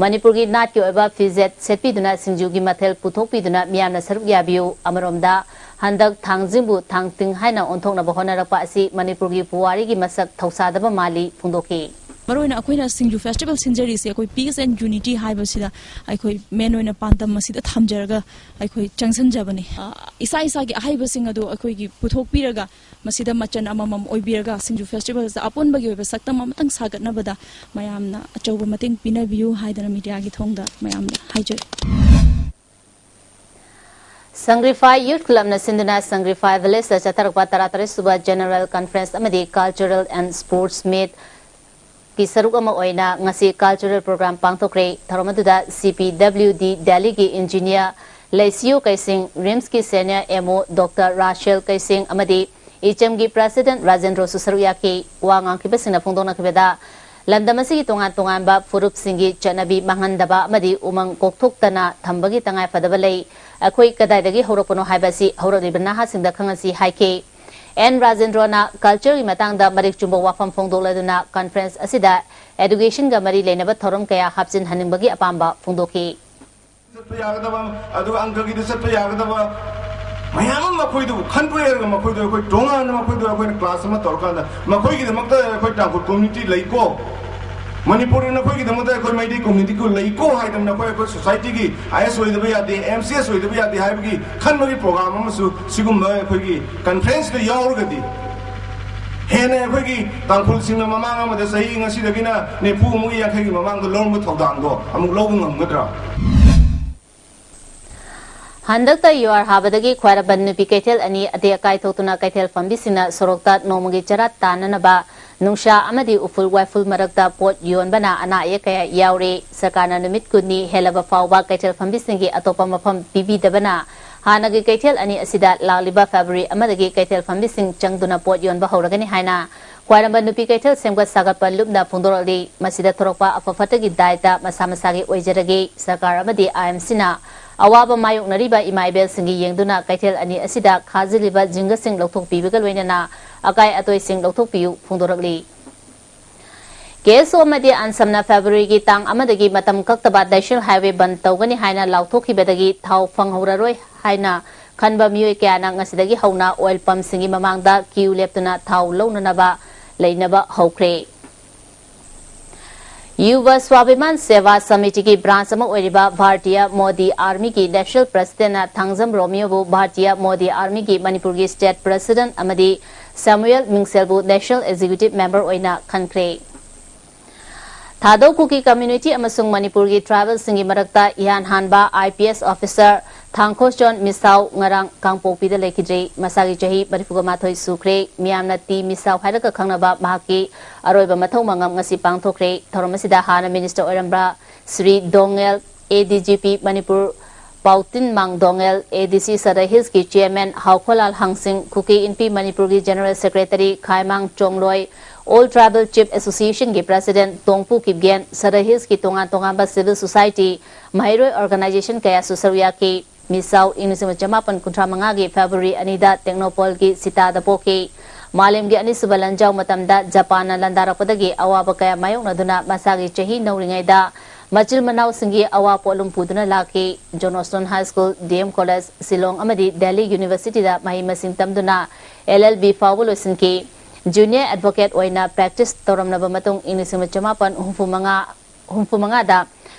ꯃꯅꯤꯄꯨꯔꯒꯤ ꯅꯥꯠꯀꯤ ꯑꯣꯏꯕ ꯐꯤꯖꯦꯠ ꯁꯦꯠꯄꯤꯗꯨꯅ ꯁꯤꯡꯖꯨꯒꯤ ꯃꯊꯦꯜ ꯄꯨꯊꯣꯛꯄꯤꯗꯨꯅ ꯃꯤꯌꯥꯝꯅ ꯁꯔꯨꯛ ꯌꯥꯕꯤꯌꯨ꯫ ꯑꯃꯔꯣꯝꯗ, ꯍꯟꯗꯛ ꯊꯥꯡꯖꯤꯡꯕꯨ ꯊꯥꯡꯇꯤꯡ ꯍꯥꯏꯅ ꯑꯣꯟꯊꯣꯛꯅꯕ ꯍꯣꯠꯅꯔꯛꯄ ꯑꯁꯤ ꯃꯅꯤꯄꯨꯔꯒꯤ ꯄꯨꯋꯥꯔꯤꯒꯤ ꯃꯁꯛ ꯊꯧꯁꯥꯗꯕ ꯃꯥꯜꯂꯤ ꯐꯣꯡꯗꯣꯛꯈꯤ꯫ ꯃꯔꯨꯑꯣꯏꯅ ꯑꯩꯈꯣꯏꯅ ꯁꯤꯡꯖꯨ ꯐꯦꯁꯇꯤꯚꯦꯜ ꯁꯤꯟꯖꯔꯤꯁꯦ ꯑꯩꯈꯣꯏ Peace and Unity ꯍꯥꯏꯕꯁꯤꯗ ꯑꯩꯈꯣꯏ ꯃꯦꯟ ꯑꯣꯏꯅ ꯄꯥꯟꯗꯝ ꯑꯁꯤꯗ ꯊꯝꯖꯔꯒ ꯑꯩꯈꯣꯏ ꯆꯪꯁꯤꯟꯖꯕꯅꯤ꯫ ꯑ, ꯏꯁꯥ ꯏꯁꯥꯒꯤ ꯑꯍꯩꯕꯁꯤꯡ ꯑꯗꯨ ꯑꯩꯈꯣꯏꯒꯤ ꯄꯨꯊꯣꯛꯄꯤꯔꯒ ꯃꯁꯤꯗ ꯃꯆꯜ ꯑꯃꯃꯝ ꯑꯣꯏꯕꯤꯔꯒ ꯁꯤꯡꯖꯨ ꯐꯦꯁꯇꯤꯚꯦꯜꯁꯤꯗ ꯑꯄꯨꯟꯕꯒꯤ ꯑꯣꯏꯕ ꯁꯛꯇꯝ ꯑꯃꯇꯪ ꯁꯥꯒꯠꯅꯕꯗ ꯃꯌꯥꯝꯅ ꯑꯆꯧꯕ ꯃꯇꯦꯡ ꯄꯤꯅꯕꯤꯌꯨ ꯍꯥꯏꯗꯅ ꯃꯤꯗꯤꯌꯥꯒꯤ ꯊꯣꯡꯗ ꯃꯌꯥꯝꯗ ꯍꯥꯏꯖꯔꯤ꯫ ꯁꯪꯒ꯭ꯔꯤꯐꯥꯏ ꯌꯨꯊ ꯀ꯭ꯂꯕꯅ ꯁꯤꯟꯗꯨꯅ ꯁꯪꯒ꯭ꯔꯤꯐꯥꯏ ꯚꯤꯂꯦꯖꯇ ꯆꯠꯊꯔꯛꯄ ꯇꯔꯥꯇꯔꯦꯠ ꯁꯨꯕ ꯖꯦꯅꯔꯦꯜ ꯀꯟꯐꯔꯦꯟꯁ ꯑꯃꯗꯤ ꯀꯜꯆꯔꯦꯜ ꯑꯦꯟ ꯁ꯭ꯄꯣꯔꯠꯁ ꯃꯤꯠ ꯀꯤ ꯁꯔꯨꯛ ꯑꯃ ꯑꯣꯏꯅ ꯉꯁꯤ ꯀꯜꯆꯔꯦꯜ ꯄ꯭ꯔꯣꯒ꯭ꯔꯥꯝ ꯄꯥꯡꯊꯣꯛꯈ꯭ꯔꯦ꯫ ꯊꯧꯔꯝ ꯑꯗꯨꯗ ꯁꯤ ꯄꯤ ꯗꯕ꯭ꯂꯤꯎ ꯗꯤ ꯗꯦꯜꯂꯤꯒꯤ engineer ꯂꯩꯁꯤꯌꯨ ꯀꯩꯁꯤꯡ, ꯔꯤꯝꯁꯀꯤ senior M O doctor ꯔꯥꯁꯦꯜ ꯀꯩꯁꯤꯡ ꯑꯃꯗꯤ ꯏꯆꯝꯒꯤ ꯄ꯭ꯔꯦꯁꯤꯗꯦꯟꯠ ꯔꯥꯖꯦꯟꯗ꯭ꯔꯣꯁꯨ ꯁꯔꯨꯛ ꯌꯥꯈꯤ꯫ ꯋꯥ ꯉꯥꯡꯈꯤꯕꯁꯤꯡꯅ ꯐꯣꯡꯗꯣꯛꯅꯈꯤꯕꯗ, ꯂꯝꯗꯝ ꯑꯁꯤꯒꯤ ꯇꯣꯉꯥꯟ ꯇꯣꯉꯥꯟꯕ ꯐꯨꯔꯨꯞꯁꯤꯡꯒꯤ ꯆꯠꯅꯕꯤ ꯃꯥꯡꯍꯟꯗꯕ ꯑꯃꯗꯤ ꯎꯃꯪ ꯀꯣꯛꯊꯣꯛꯇꯅ ꯊꯝꯕꯒꯤ ꯇꯉꯥꯏꯐꯗꯕ ꯂꯩ꯫ ꯑꯩꯈꯣꯏ ꯀꯗꯥꯏꯗꯒꯤ ꯍꯧꯔꯛꯄꯅꯣ ꯍꯥꯏꯕ ꯑꯁꯤ ꯍꯧꯔꯛꯂꯤꯕ ꯅꯍꯥꯁꯤꯡꯗ ꯈꯪꯍꯟꯁꯤ ꯍꯥꯏꯈꯤ꯫ ꯑꯦꯟ ꯔꯥꯖꯦꯟꯗ꯭ꯔꯣꯅ ꯀꯜꯆꯔꯒꯤ ꯃꯇꯥꯡꯗ ꯃꯔꯤꯛ ꯆꯨꯝꯕ ꯋꯥꯐꯝ ꯐꯣꯡꯗꯣꯛꯂꯗꯨꯅ ꯀꯟꯐꯔꯦꯟꯁ ꯑꯁꯤꯗ ꯑꯦꯗꯨꯀꯦꯁꯟꯒ ꯃꯔꯤ ꯂꯩꯅꯕ ꯊꯧꯔꯝ ꯀꯌꯥ ꯍꯥꯞꯆꯤꯟꯍꯟꯅꯤꯡꯕꯒꯤ ꯑꯄꯥꯝꯕ ꯐꯣꯡꯗꯣꯛꯈꯤ꯫ ꯆꯠꯄ ꯌꯥꯒꯗꯕ, ꯑꯗꯨꯒ ꯑꯪꯀꯒꯤꯗ ꯆꯠꯄ ꯌꯥꯒꯗꯕ ꯃꯌꯥꯝ ꯑꯃ ꯃꯈꯣꯏꯗꯨ ꯈꯟꯗꯣꯛꯑꯦꯔꯒ ꯃꯈꯣꯏꯗꯨ ꯑꯩꯈꯣꯏ ꯇꯣꯉꯥꯟꯅ ꯃꯈꯣꯏꯗꯨ ꯑꯩꯈꯣꯏꯅ ꯀ꯭ꯂꯥꯁ ꯑꯃ ꯇꯧꯔꯀꯥꯟꯗ ꯃꯈꯣꯏꯒꯤꯗꯃꯛꯇ ꯑꯩꯈꯣꯏ ꯇꯥꯡꯈꯨꯜ ꯀꯝꯃ꯭ꯌꯨꯅꯤꯇꯤ ꯂꯩꯀꯣ, ꯃꯅꯤꯄꯨꯔꯗ ꯅꯈꯣꯏꯒꯤꯗꯃꯛꯇ ꯑꯩꯈꯣꯏ ꯃꯩꯇꯩ ꯀꯝꯃ꯭ꯌꯨꯅꯤꯇꯤ ꯂꯩꯀꯣ ꯍꯥꯏꯗꯅ ꯑꯩꯈꯣꯏ, ꯑꯩꯈꯣꯏ ꯁꯣꯁꯥꯏꯇꯤꯒꯤ ꯑꯥꯏ ꯑꯦꯁ ꯑꯣꯏꯗꯕ ꯌꯥꯗꯦ, ꯑꯦꯝ ꯁꯤ ꯑꯦꯁ ꯑꯣꯏꯗꯕ ꯌꯥꯗꯦ ꯍꯥꯏꯕꯒꯤ ꯈꯟꯕꯒꯤ ꯄ꯭ꯔꯣꯒ꯭ꯔꯥꯝ ꯑꯃꯁꯨ ꯁꯤꯒꯨꯝꯕ ꯑꯩꯈꯣꯏꯒꯤ ꯀꯟꯐꯔꯦꯟꯁꯇ ꯌꯥꯎꯔꯒꯗꯤ ꯍꯦꯟꯅ ꯑꯩꯈꯣꯏꯒꯤ ꯇꯥꯡꯈꯨꯜꯁꯤꯡꯅ ꯃꯃꯥꯡ ꯑꯃꯗ ꯆꯍꯤ ꯉꯁꯤꯗꯒꯤꯅ ꯅꯤꯐꯨ ꯑꯃꯒꯤ ꯌꯥꯡꯈꯩꯒꯤ ꯃꯃꯥꯡꯗ ꯂꯧꯔꯝꯕ ꯊꯧꯗꯥꯡꯗꯣ ꯑꯃꯨꯛ ꯂꯧꯕ ꯉꯝꯒꯗ꯭ꯔꯥ? ꯍꯟꯗꯛꯇ ꯌꯨꯍꯥꯔ ꯍꯥꯕꯗꯒꯤ ꯈ꯭ꯋꯥꯏꯔꯝꯕꯟ ꯅꯨꯄꯤ ꯀꯩꯊꯦꯜ ꯑꯅꯤ ꯑꯇꯦꯛ ꯑꯀꯥꯏ ꯊꯣꯛꯇꯨꯅ ꯀꯩꯊꯦꯜ ꯐꯝꯕꯤꯁꯤꯡꯅ ꯁꯣꯔꯣꯛꯇ ꯅꯣꯡꯃꯒꯤ ꯆꯔꯥ ꯇꯥꯟꯅꯅꯕ ꯅꯨꯡꯁꯥ ꯑꯃꯗꯤ ꯎꯐꯨꯜ ꯋꯥꯏꯐꯨꯜ ꯃꯔꯛꯇ ꯄꯣꯠ ꯌꯣꯟꯕꯅ ꯑꯅꯥ ꯑꯌꯦꯛ ꯀꯌꯥ ꯌꯥꯎꯔꯤ꯫ ꯁꯔꯀꯥꯔꯅ ꯅꯨꯃꯤꯠ ꯀꯨꯟꯅꯤ ꯍꯦꯜꯂꯕ ꯐꯥꯎꯕ ꯀꯩꯊꯦꯜ ꯐꯝꯕꯤꯁꯤꯡꯒꯤ ꯑꯇꯣꯞꯄ ꯃꯐꯝ ꯄꯤꯕꯤꯗꯕꯅ ꯍꯥꯟꯅꯒꯤ ꯀꯩꯊꯦꯜ ꯑꯅꯤ ꯑꯁꯤꯗ ꯂꯥꯛꯂꯤꯕ ꯐꯦꯕ꯭ꯔꯨꯋꯥꯔꯤ ꯑꯃꯗꯒꯤ ꯀꯩꯊꯦꯜ ꯐꯝꯕꯤꯁꯤꯡ ꯆꯪꯗꯨꯅ ꯄꯣꯠ ꯌꯣꯟꯕ ꯍꯧꯔꯒꯅꯤ ꯍꯥꯏꯅ ꯈ꯭ꯋꯥꯏꯔꯝꯕꯟ ꯅꯨꯄꯤ ꯀꯩꯊꯦꯜ ꯁꯦꯝꯒꯠ ꯁꯥꯒꯠꯄ ꯂꯨꯞꯅ ꯐꯣꯡꯗꯣꯔꯛꯂꯤ꯫ ꯃꯁꯤꯗ ꯊꯣꯔꯛꯄ ꯑꯐ ꯐꯠꯇꯒꯤ ꯗꯥꯏꯇ ꯃꯁꯥ ꯃꯁꯥꯒꯤ ꯑꯣꯏꯖꯔꯒꯦ꯫ ꯁꯔꯀꯥꯔ ꯑꯃꯗꯤ ꯑꯥꯏ ꯑꯦꯝ ꯁꯤꯅ ꯑꯋꯥꯕ ꯃꯥꯌꯣꯛꯅꯔꯤꯕ ꯏꯃꯥ ꯏꯕꯦꯜꯁꯤꯡꯒꯤ ꯌꯦꯡꯗꯨꯅ ꯀꯩꯊꯦꯜ ꯑꯅꯤ ꯑꯁꯤꯗ ꯈꯥꯖꯤꯜꯂꯤꯕ ꯖꯤꯡꯒꯁꯤꯡ ꯂꯧꯊꯣꯛꯄꯤꯕꯒ ꯂꯣꯏꯅꯅ ꯑꯀꯥꯏ ꯑꯇꯣꯏꯁꯤꯡ ꯂꯧꯊꯣꯛꯄꯤꯌꯨ ꯐꯣꯡꯗꯣꯔꯛꯂꯤ꯫ ꯀꯦ ꯑꯦꯁ ꯑꯣ ꯑꯃꯗꯤ ꯑꯟꯁꯝꯅ ꯐꯦꯕ꯭ꯔꯨꯋꯥꯔꯤꯒꯤ ꯇꯥꯡ ꯑꯃꯗꯒꯤ ꯃꯇꯝ ꯀꯛꯇꯕ ꯅꯦꯁꯅꯦꯜ ꯍꯥꯏꯋꯦ ꯕꯟꯗ ꯇꯧꯒꯅꯤ ꯍꯥꯏꯅ ꯂꯥꯎꯊꯣꯛꯈꯤꯕꯗꯒꯤ ꯊꯥꯎ ꯐꯪꯍꯧꯔꯔꯣꯏ ꯍꯥꯏꯅ ꯈꯟꯕ ꯃꯤꯑꯣꯏ ꯀꯌꯥꯅ ꯉꯁꯤꯗꯒꯤ ꯍꯧꯅ ꯑꯣꯏꯜ ꯄꯝꯁꯤꯡꯒꯤ ꯃꯃꯥꯡꯗ ꯀ꯭ꯌꯨ ꯂꯦꯞꯇꯨꯅ ꯊꯥꯎ ꯂꯧꯅꯅꯕ ꯂꯩꯅꯕ ꯍꯧꯈ꯭ꯔꯦ꯫ ꯌꯨꯕ ꯁ꯭ꯋꯥꯚꯤꯃꯥꯟ ꯁꯦꯚꯥ ꯁꯃꯤꯇꯤꯒꯤ ꯕ꯭ꯔꯥꯟꯆ ꯑꯃ ꯑꯣꯏꯔꯤꯕ ꯚꯥꯔꯇꯤꯌ ꯃꯣꯗꯤ ꯑꯥꯔꯃꯤꯒꯤ ꯅꯦꯁꯅꯦꯜ ꯄ꯭ꯔꯁꯤꯗꯦꯟꯅ ꯊꯥꯡꯖꯝ ꯔꯣꯃꯤꯌꯣꯕꯨ ꯚꯥꯔꯇꯤꯌ ꯃꯣꯗꯤ ꯑꯥꯔꯃꯤꯒꯤ ꯃꯅꯤꯄꯨꯔꯒꯤ ꯁ꯭ꯇꯦꯠ ꯄ꯭ꯔꯁꯤꯗꯦꯟ ꯑꯃꯗꯤ ꯁꯦꯃꯨꯑꯦꯜ ꯃꯤꯡꯁꯦꯜꯕꯨ ꯅꯦꯁꯅꯦꯜ ꯑꯦꯛꯖꯤꯀ꯭ꯌꯨꯇꯤꯚ ꯃꯦꯝꯕꯔ ꯑꯣꯏꯅ ꯈꯟꯈ꯭ꯔꯦ꯫ ꯊꯥꯗꯧ ꯀꯨꯀꯤ ꯀꯝꯃ꯭ꯌꯨꯅꯤꯇꯤ ꯑꯃꯁꯨꯡ ꯃꯅꯤꯄꯨꯔꯒꯤ ꯇ꯭ꯔꯥꯏꯕꯦꯜꯁꯤꯡꯒꯤ ꯃꯔꯛꯇ ꯏꯍꯥꯟ ꯍꯥꯟꯕ ꯑꯥꯏ ꯄꯤ ꯑꯦꯁ ꯑꯣꯐꯤꯁꯥꯔ ꯊꯥꯡꯈꯣꯆꯣꯟ ꯃꯤꯁꯥꯎ ꯉꯔꯥꯡ ꯀꯥꯡꯄꯣꯛꯄꯤꯗ ꯂꯩꯈꯤꯗ꯭ꯔꯤ꯫ ꯃꯁꯥꯒꯤ ꯆꯍꯤ ꯃꯔꯤꯐꯨꯒ ꯃꯥꯊꯣꯏ ꯁꯨꯈ꯭ꯔꯦ꯫ ꯃꯤꯌꯥꯝꯅ ꯇꯤ ꯃꯤꯁꯥꯎ ꯍꯥꯏꯔꯒ ꯈꯪꯅꯕ ꯃꯍꯥꯛꯀꯤ ꯑꯔꯣꯏꯕ ꯃꯊꯧ ꯃꯉꯝ ꯉꯁꯤ ꯄꯥꯡꯊꯣꯛꯈ꯭ꯔꯦ꯫ ꯊꯧꯔꯝ ꯑꯁꯤꯗ ꯍꯥꯟꯅ ꯃꯤꯅꯤꯁꯇꯔ ꯑꯣꯏꯔꯝꯕ Shri Dongel, A D G P Manipur Pautin Mangdongel, A D C Sadar ꯍꯤꯜꯁꯀꯤ ꯆꯤꯌꯔꯃꯦꯟ ꯍꯥꯎꯈꯣꯂꯥꯜ ꯍꯥꯡꯁꯤꯡ, ꯀꯨꯀꯤ ꯏꯟꯄꯤ ꯃꯅꯤꯄꯨꯔꯒꯤ general secretary Khaimang Chongloi, all tribal chief ꯑꯦꯁꯣꯁꯤꯌꯦꯁꯟꯒꯤ ꯄ꯭ꯔꯁꯤꯗꯦꯟ ꯇꯣꯡꯄꯨ ꯀꯤꯞꯒꯦꯟ, ꯁꯗ ꯍꯤꯜꯁꯀꯤ ꯇꯣꯉꯥꯟ ꯇꯣꯉꯥꯟꯕ ꯁꯤꯚꯤꯜ ꯁꯣꯁꯥꯏꯇꯤ, ꯃꯍꯩꯔꯣꯏ ꯑꯣꯔꯒꯅꯥꯏꯖꯦꯁꯟ ꯀꯌꯥꯁꯨ ꯁꯔꯨꯛ ꯌꯥꯈꯤ꯫ ꯃꯤꯁꯥꯎ ꯏꯪ ꯂꯤꯁꯤꯡ ꯑꯃ ꯆꯃꯥꯄꯟ ꯀꯨꯟꯊ꯭ꯔꯥ ꯃꯉꯥꯒꯤ ꯐꯦꯕ꯭ꯔꯨꯋꯥꯔꯤ ꯑꯅꯤꯗ ꯇꯦꯡꯅꯧꯄꯜꯒꯤ ꯁꯤꯇꯥꯗ ꯄꯣꯛꯈꯤ꯫ ꯃꯥꯂꯦꯝꯒꯤ ꯑꯅꯤꯁꯨꯕ ꯂꯥꯟꯖꯥꯎ ꯃꯇꯝꯗ ꯖꯄꯥꯟꯅ ꯂꯥꯟꯗꯥꯔꯛꯄꯗꯒꯤ ꯑꯋꯥꯕ ꯀꯌꯥ ꯃꯥꯌꯣꯛꯅꯗꯨꯅ ꯃꯁꯥꯒꯤ ꯆꯍꯤ ꯅꯧꯔꯤꯉꯩꯗ ꯃꯆꯤꯜ ꯃꯅꯥꯎꯁꯤꯡꯒꯤ ꯑꯋꯥ ꯄꯣꯠꯂꯨꯝ ꯄꯨꯗꯨꯅ ꯂꯥꯛꯈꯤ꯫ Johnstone high school, D M college, Shillong ꯑꯃꯗꯤ ꯗꯦꯜꯂꯤ ꯌꯨꯅꯤꯚꯔꯁꯤꯇꯤꯗ ꯃꯍꯩ ꯃꯁꯤꯡ ꯇꯝꯗꯨꯅ ꯑꯦꯜ ꯑꯦꯜ ꯕꯤ ꯐꯥꯎꯕ ꯂꯣꯏꯁꯤꯟꯈꯤ꯫ ꯖꯨꯅꯤꯌꯔ ꯑꯦꯗꯚꯣꯀꯦꯠ ꯑꯣꯏꯅ ꯄ꯭ꯔꯦꯛꯇꯤꯁ ꯇꯧꯔꯝꯂꯕ ꯃꯇꯨꯡ ꯏꯪ ꯂꯤꯁꯤꯡ ꯑꯃ ꯆꯃꯥꯄꯟ ꯍꯨꯝꯐꯨ ꯃꯉꯥ, ꯍꯨꯝꯐꯨ ꯃꯉꯥꯗ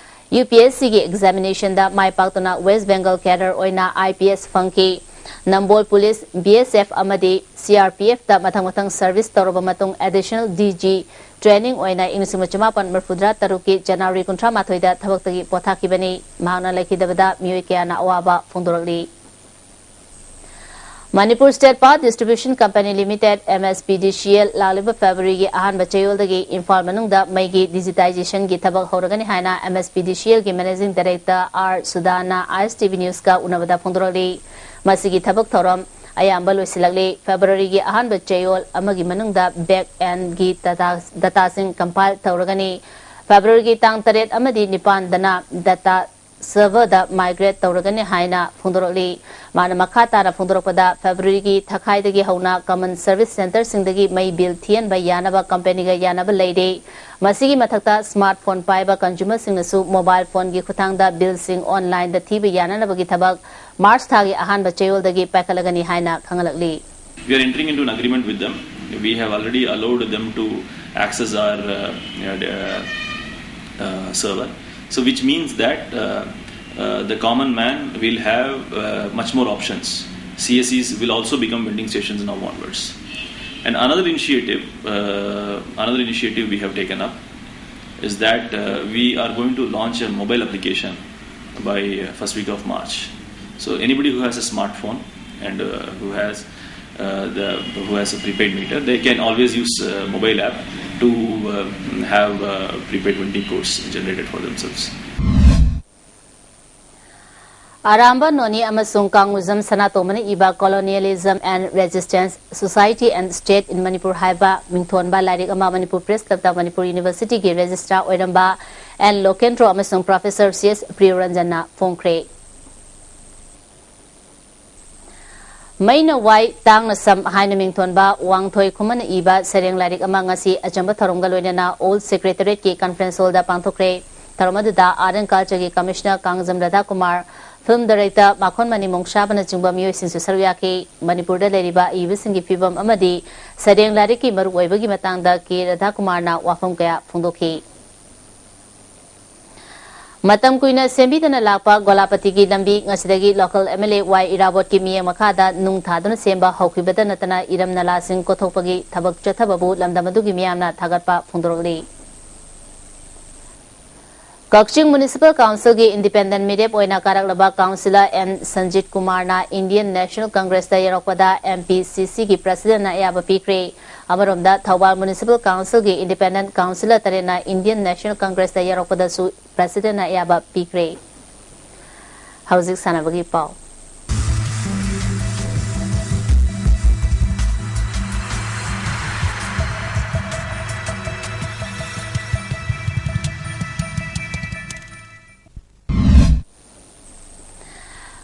ꯌꯨ ꯄꯤ ꯑꯦꯁ ꯁꯤꯒꯤ ꯑꯦꯛꯖꯥꯃꯤꯅꯦꯁꯟꯗ ꯃꯥꯏ ꯄꯥꯛꯇꯨꯅ ꯋꯦꯁ ꯕꯦꯡꯒꯜ ꯀꯦꯗꯔ ꯑꯣꯏꯅ ꯑꯥꯏ ꯄꯤ ꯑꯦꯁ ꯐꯪꯈꯤ꯫ ꯅꯝꯕꯣꯜ ꯄꯨꯂꯤꯁ, ꯕꯤ ꯑꯦꯁ ꯑꯦꯐ ꯑꯃꯗꯤ ꯁꯤ ꯑꯥꯔ ꯄꯤ ꯑꯦꯐꯇ ꯃꯊꯪ ꯃꯊꯪ ꯁꯔꯚꯤꯁ ꯇꯧꯔꯕ ꯃꯇꯨꯡ ꯑꯦꯗꯤꯁꯅꯦꯜ ꯗꯤ ꯖꯤ ꯇ꯭ꯔꯦꯅꯤꯡ ꯑꯣꯏꯅ ꯏꯪ ꯂꯤꯁꯤꯡ ꯑꯃ ꯆꯃꯥꯄꯟ ꯃꯔꯤꯐꯨꯇꯔꯥ ꯇꯔꯨꯛꯀꯤ ꯖꯅꯋꯥꯔꯤ ꯀꯨꯟꯊ꯭ꯔꯥ ꯃꯥꯊꯣꯏꯗ ꯊꯕꯛꯇꯒꯤ ꯄꯣꯊꯥꯈꯤꯕꯅꯤ꯫ ꯃꯍꯥꯛꯅ ꯂꯩꯈꯤꯗꯕꯗ ꯃꯤꯑꯣꯏ ꯀꯌꯥꯅ ꯑꯋꯥꯕ ꯐꯣꯡꯗꯣꯔꯛꯂꯤ꯫ Manipur state power distribution company limited, M S P D C L, ꯂꯥꯛꯂꯤꯕ ꯐꯦꯕ꯭ꯔꯨꯋꯥꯔꯤꯒꯤ ꯑꯍꯥꯟꯕ ꯆꯌꯣꯜꯗꯒꯤ ꯏꯝꯐꯥꯜ ꯃꯅꯨꯡꯗ ꯃꯩꯒꯤ ꯗꯤꯖꯤꯇꯥꯏꯖꯦꯁꯟꯒꯤ ꯊꯕꯛ ꯍꯧꯔꯒꯅꯤ ꯍꯥꯏꯅ ꯑꯦꯝ ꯑꯦꯁ ꯄꯤ ꯗꯤ ꯁꯤ ꯑꯦꯜꯒꯤ ꯃꯦꯅꯦꯖꯤꯡ ꯗꯥꯏꯔꯦꯛꯇꯔ ꯑꯥꯔ ꯁꯨꯗꯥꯅ ꯑꯥꯏ ꯑꯦꯁ ꯇꯤ ꯚꯤ ꯅ꯭ꯌꯨꯁꯀ ꯎꯅꯕꯗ ꯐꯣꯡꯗꯣꯔꯛꯂꯤ꯫ ꯃꯁꯤꯒꯤ ꯊꯕꯛ ꯊꯧꯔꯝ ꯑꯌꯥꯝꯕ ꯂꯣꯏꯁꯤꯜꯂꯛꯂꯤ꯫ ꯐꯦꯕ꯭ꯔꯨꯋꯥꯔꯤꯒꯤ ꯑꯍꯥꯟꯕ ꯆꯌꯣꯜ ꯑꯃꯒꯤ ꯃꯅꯨꯡꯗ ꯕꯦꯛ ꯑꯦꯟꯒꯤ ꯗꯇꯥ, ꯗꯇꯥꯁꯤꯡ ꯀꯝꯄꯥꯏꯜ ꯇꯧꯔꯒꯅꯤ꯫ ꯐꯦꯕ꯭ꯔꯨꯋꯥꯔꯤꯒꯤ ꯇꯥꯡ ꯇꯔꯦꯠ ꯑꯃꯗꯤ ꯅꯤꯄꯥꯟꯗꯅ ꯗꯇꯥ serverꯗ migrate ꯇꯧꯔꯒꯅꯤ ꯍꯥꯏꯅ ꯐꯣꯡꯗꯣꯔꯛꯂꯤ꯫ ꯃꯥꯅ ꯃꯈꯥ ꯇꯥꯅ ꯐꯣꯡꯗꯣꯔꯛꯄꯗ, Februaryꯒꯤ ꯊꯥꯈꯥꯏꯗꯒꯤ ꯍꯧꯅ common service centreꯁꯤꯡꯗꯒꯤ ꯃꯩ bill ꯊꯤꯍꯟꯕ ꯌꯥꯅꯕ companyꯒ ꯌꯥꯅꯕ ꯂꯩꯔꯦ꯫ ꯃꯁꯤꯒꯤ ꯃꯊꯛꯇ, smartphone ꯄꯥꯏꯕ consumerꯁꯤꯡꯅꯁꯨ mobile phoneꯒꯤ ꯈꯨꯠꯊꯥꯡꯗ billꯁꯤꯡ onlineꯗ ꯊꯤꯕ ꯌꯥꯅꯅꯕꯒꯤ ꯊꯕꯛ March ꯊꯥꯒꯤ ꯑꯍꯥꯟꯕ ꯆꯌꯣꯜꯗꯒꯤ ꯄꯥꯏꯈꯠꯂꯒꯅꯤ ꯍꯥꯏꯅ ꯈꯪꯍꯜꯂꯛꯂꯤ꯫ We are entering into an agreement with them. We have already allowed them to access our uh, uh, uh, server. So, which means that uh, uh, the common man will have uh, much more options. C S Cs will also become vending stations now onwards. And another initiative, uh, another initiative we have taken up is that uh, we are going to launch a mobile application by uh, first week of March. So anybody who has a smartphone and uh, who has uh, the who has a prepaid meter, they can always use uh, mobile app to uh, have uh, prepaid vending codes generated for themselves. ꯑꯔꯥꯝꯕ ꯅꯣꯅꯤ ꯑꯃꯁꯨꯡ ꯀꯥꯡꯉꯨꯖꯝ ꯁꯅꯥꯇꯣꯝꯕꯅ ꯏꯕ Colonialism and Resistance, Society and State in Manipur ꯍꯥꯏꯕ ꯃꯤꯡꯊꯣꯟꯕ ꯂꯥꯏꯔꯤꯛ ꯑꯃ Manipur Press Clubꯇ Manipur Universityꯒꯤ Registrar ꯑꯣꯏꯔꯝꯕ N ꯂꯣꯀꯦꯟꯗ꯭ꯔꯣ ꯑꯃꯁꯨꯡ Professor C S ꯄ꯭ꯔꯤꯌꯣꯔꯟꯖꯟꯅ ꯐꯣꯡꯈ꯭ꯔꯦ꯫ ꯃꯩꯅ ꯋꯥꯏ, ꯇꯥꯡꯅ ꯁꯝ ꯍꯥꯏꯅ ꯃꯤꯡꯊꯣꯟꯕ ꯋꯥꯡꯊꯣꯏ ꯈꯨꯃꯟꯅ ꯏꯕ ꯁꯩꯔꯦꯡ ꯂꯥꯏꯔꯤꯛ ꯑꯃ ꯉꯁꯤ ꯑꯆꯝꯕ ꯊꯧꯔꯝꯒ ꯂꯣꯏꯅꯅ Old Secretariatꯀꯤ conference hallꯗ ꯄꯥꯡꯊꯣꯛꯈ꯭ꯔꯦ꯫ ꯊꯧꯔꯝ ꯑꯗꯨꯗ Art and Cultureꯒꯤ Commissioner Kangjam ꯔꯥꯙꯥꯀꯨꯃꯥꯔ, film director ꯃꯥꯈꯣꯟꯃꯅꯤ ꯃꯣꯡꯁꯥꯕꯅꯆꯤꯡꯕ ꯃꯤꯑꯣꯏꯁꯤꯡꯁꯨ ꯁꯔꯨꯛ ꯌꯥꯈꯤ꯫ ꯃꯅꯤꯄꯨꯔꯗ ꯂꯩꯔꯤꯕ ꯑꯏꯕꯁꯤꯡꯒꯤ ꯐꯤꯕꯝ ꯑꯃꯗꯤ ꯁꯩꯔꯦꯡ ꯂꯥꯏꯔꯤꯛꯀꯤ ꯃꯔꯨꯑꯣꯏꯕꯒꯤ ꯃꯇꯥꯡꯗ ꯀꯦ ꯔꯥꯙꯥꯀꯨꯃꯥꯔꯅ ꯋꯥꯐꯝ ꯀꯌꯥ ꯐꯣꯡꯗꯣꯛꯈꯤ꯫ ꯃꯇꯝ ꯀꯨꯏꯅ ꯁꯦꯝꯕꯤꯗꯅ ꯂꯥꯛꯄ ꯒꯣꯂꯥꯄꯇꯤꯒꯤ ꯂꯝꯕꯤ ꯉꯁꯤꯗꯒꯤ local M L A Y ꯏꯔꯥꯕꯣꯠꯀꯤ ꯃꯤꯠꯌꯦꯡ ꯃꯈꯥꯗ ꯅꯨꯡ ꯊꯥꯗꯨꯅ ꯁꯦꯝꯕ ꯍꯧꯈꯤꯕꯇ ꯅꯠꯇꯅ ꯏꯔꯝ ꯅꯂꯥꯁꯤꯡ ꯀꯣꯊꯣꯛꯄꯒꯤ ꯊꯕꯛ ꯆꯠꯊꯕꯕꯨ ꯂꯝꯗꯝ ꯑꯗꯨꯒꯤ ꯃꯤꯌꯥꯝꯅ ꯊꯥꯒꯠꯄ ꯐꯣꯡꯗꯣꯔꯛꯂꯤ꯫ ꯀꯛꯆꯤꯡ Municipal Councilꯒꯤ independent ꯃꯤꯔꯦꯞ ꯑꯣꯏꯅ ꯀꯥꯔꯛꯂꯕ Councillor N ꯁꯟꯖꯤꯠ ꯀꯨꯃꯥꯔꯅ Indian National Congressꯇ ꯌꯥꯎꯔꯛꯄꯗ M P C Cꯒꯤ Presidentꯅ ꯑꯌꯥꯕ ꯄꯤꯈ꯭ꯔꯦ꯫ ꯑꯃꯔꯣꯝꯗ, ꯊꯧꯕꯥꯜ Municipal Councilꯒꯤ independent councillor ꯇꯔꯦꯠꯅ Indian National Congressꯇ ꯌꯥꯎꯔꯛꯄꯗꯁꯨ Presidentꯅ ꯑꯌꯥꯕ ꯄꯤꯈ꯭ꯔꯦ꯫ ꯍꯧꯖꯤꯛ ꯁꯥꯟꯅꯕꯒꯤ ꯄꯥꯎ꯫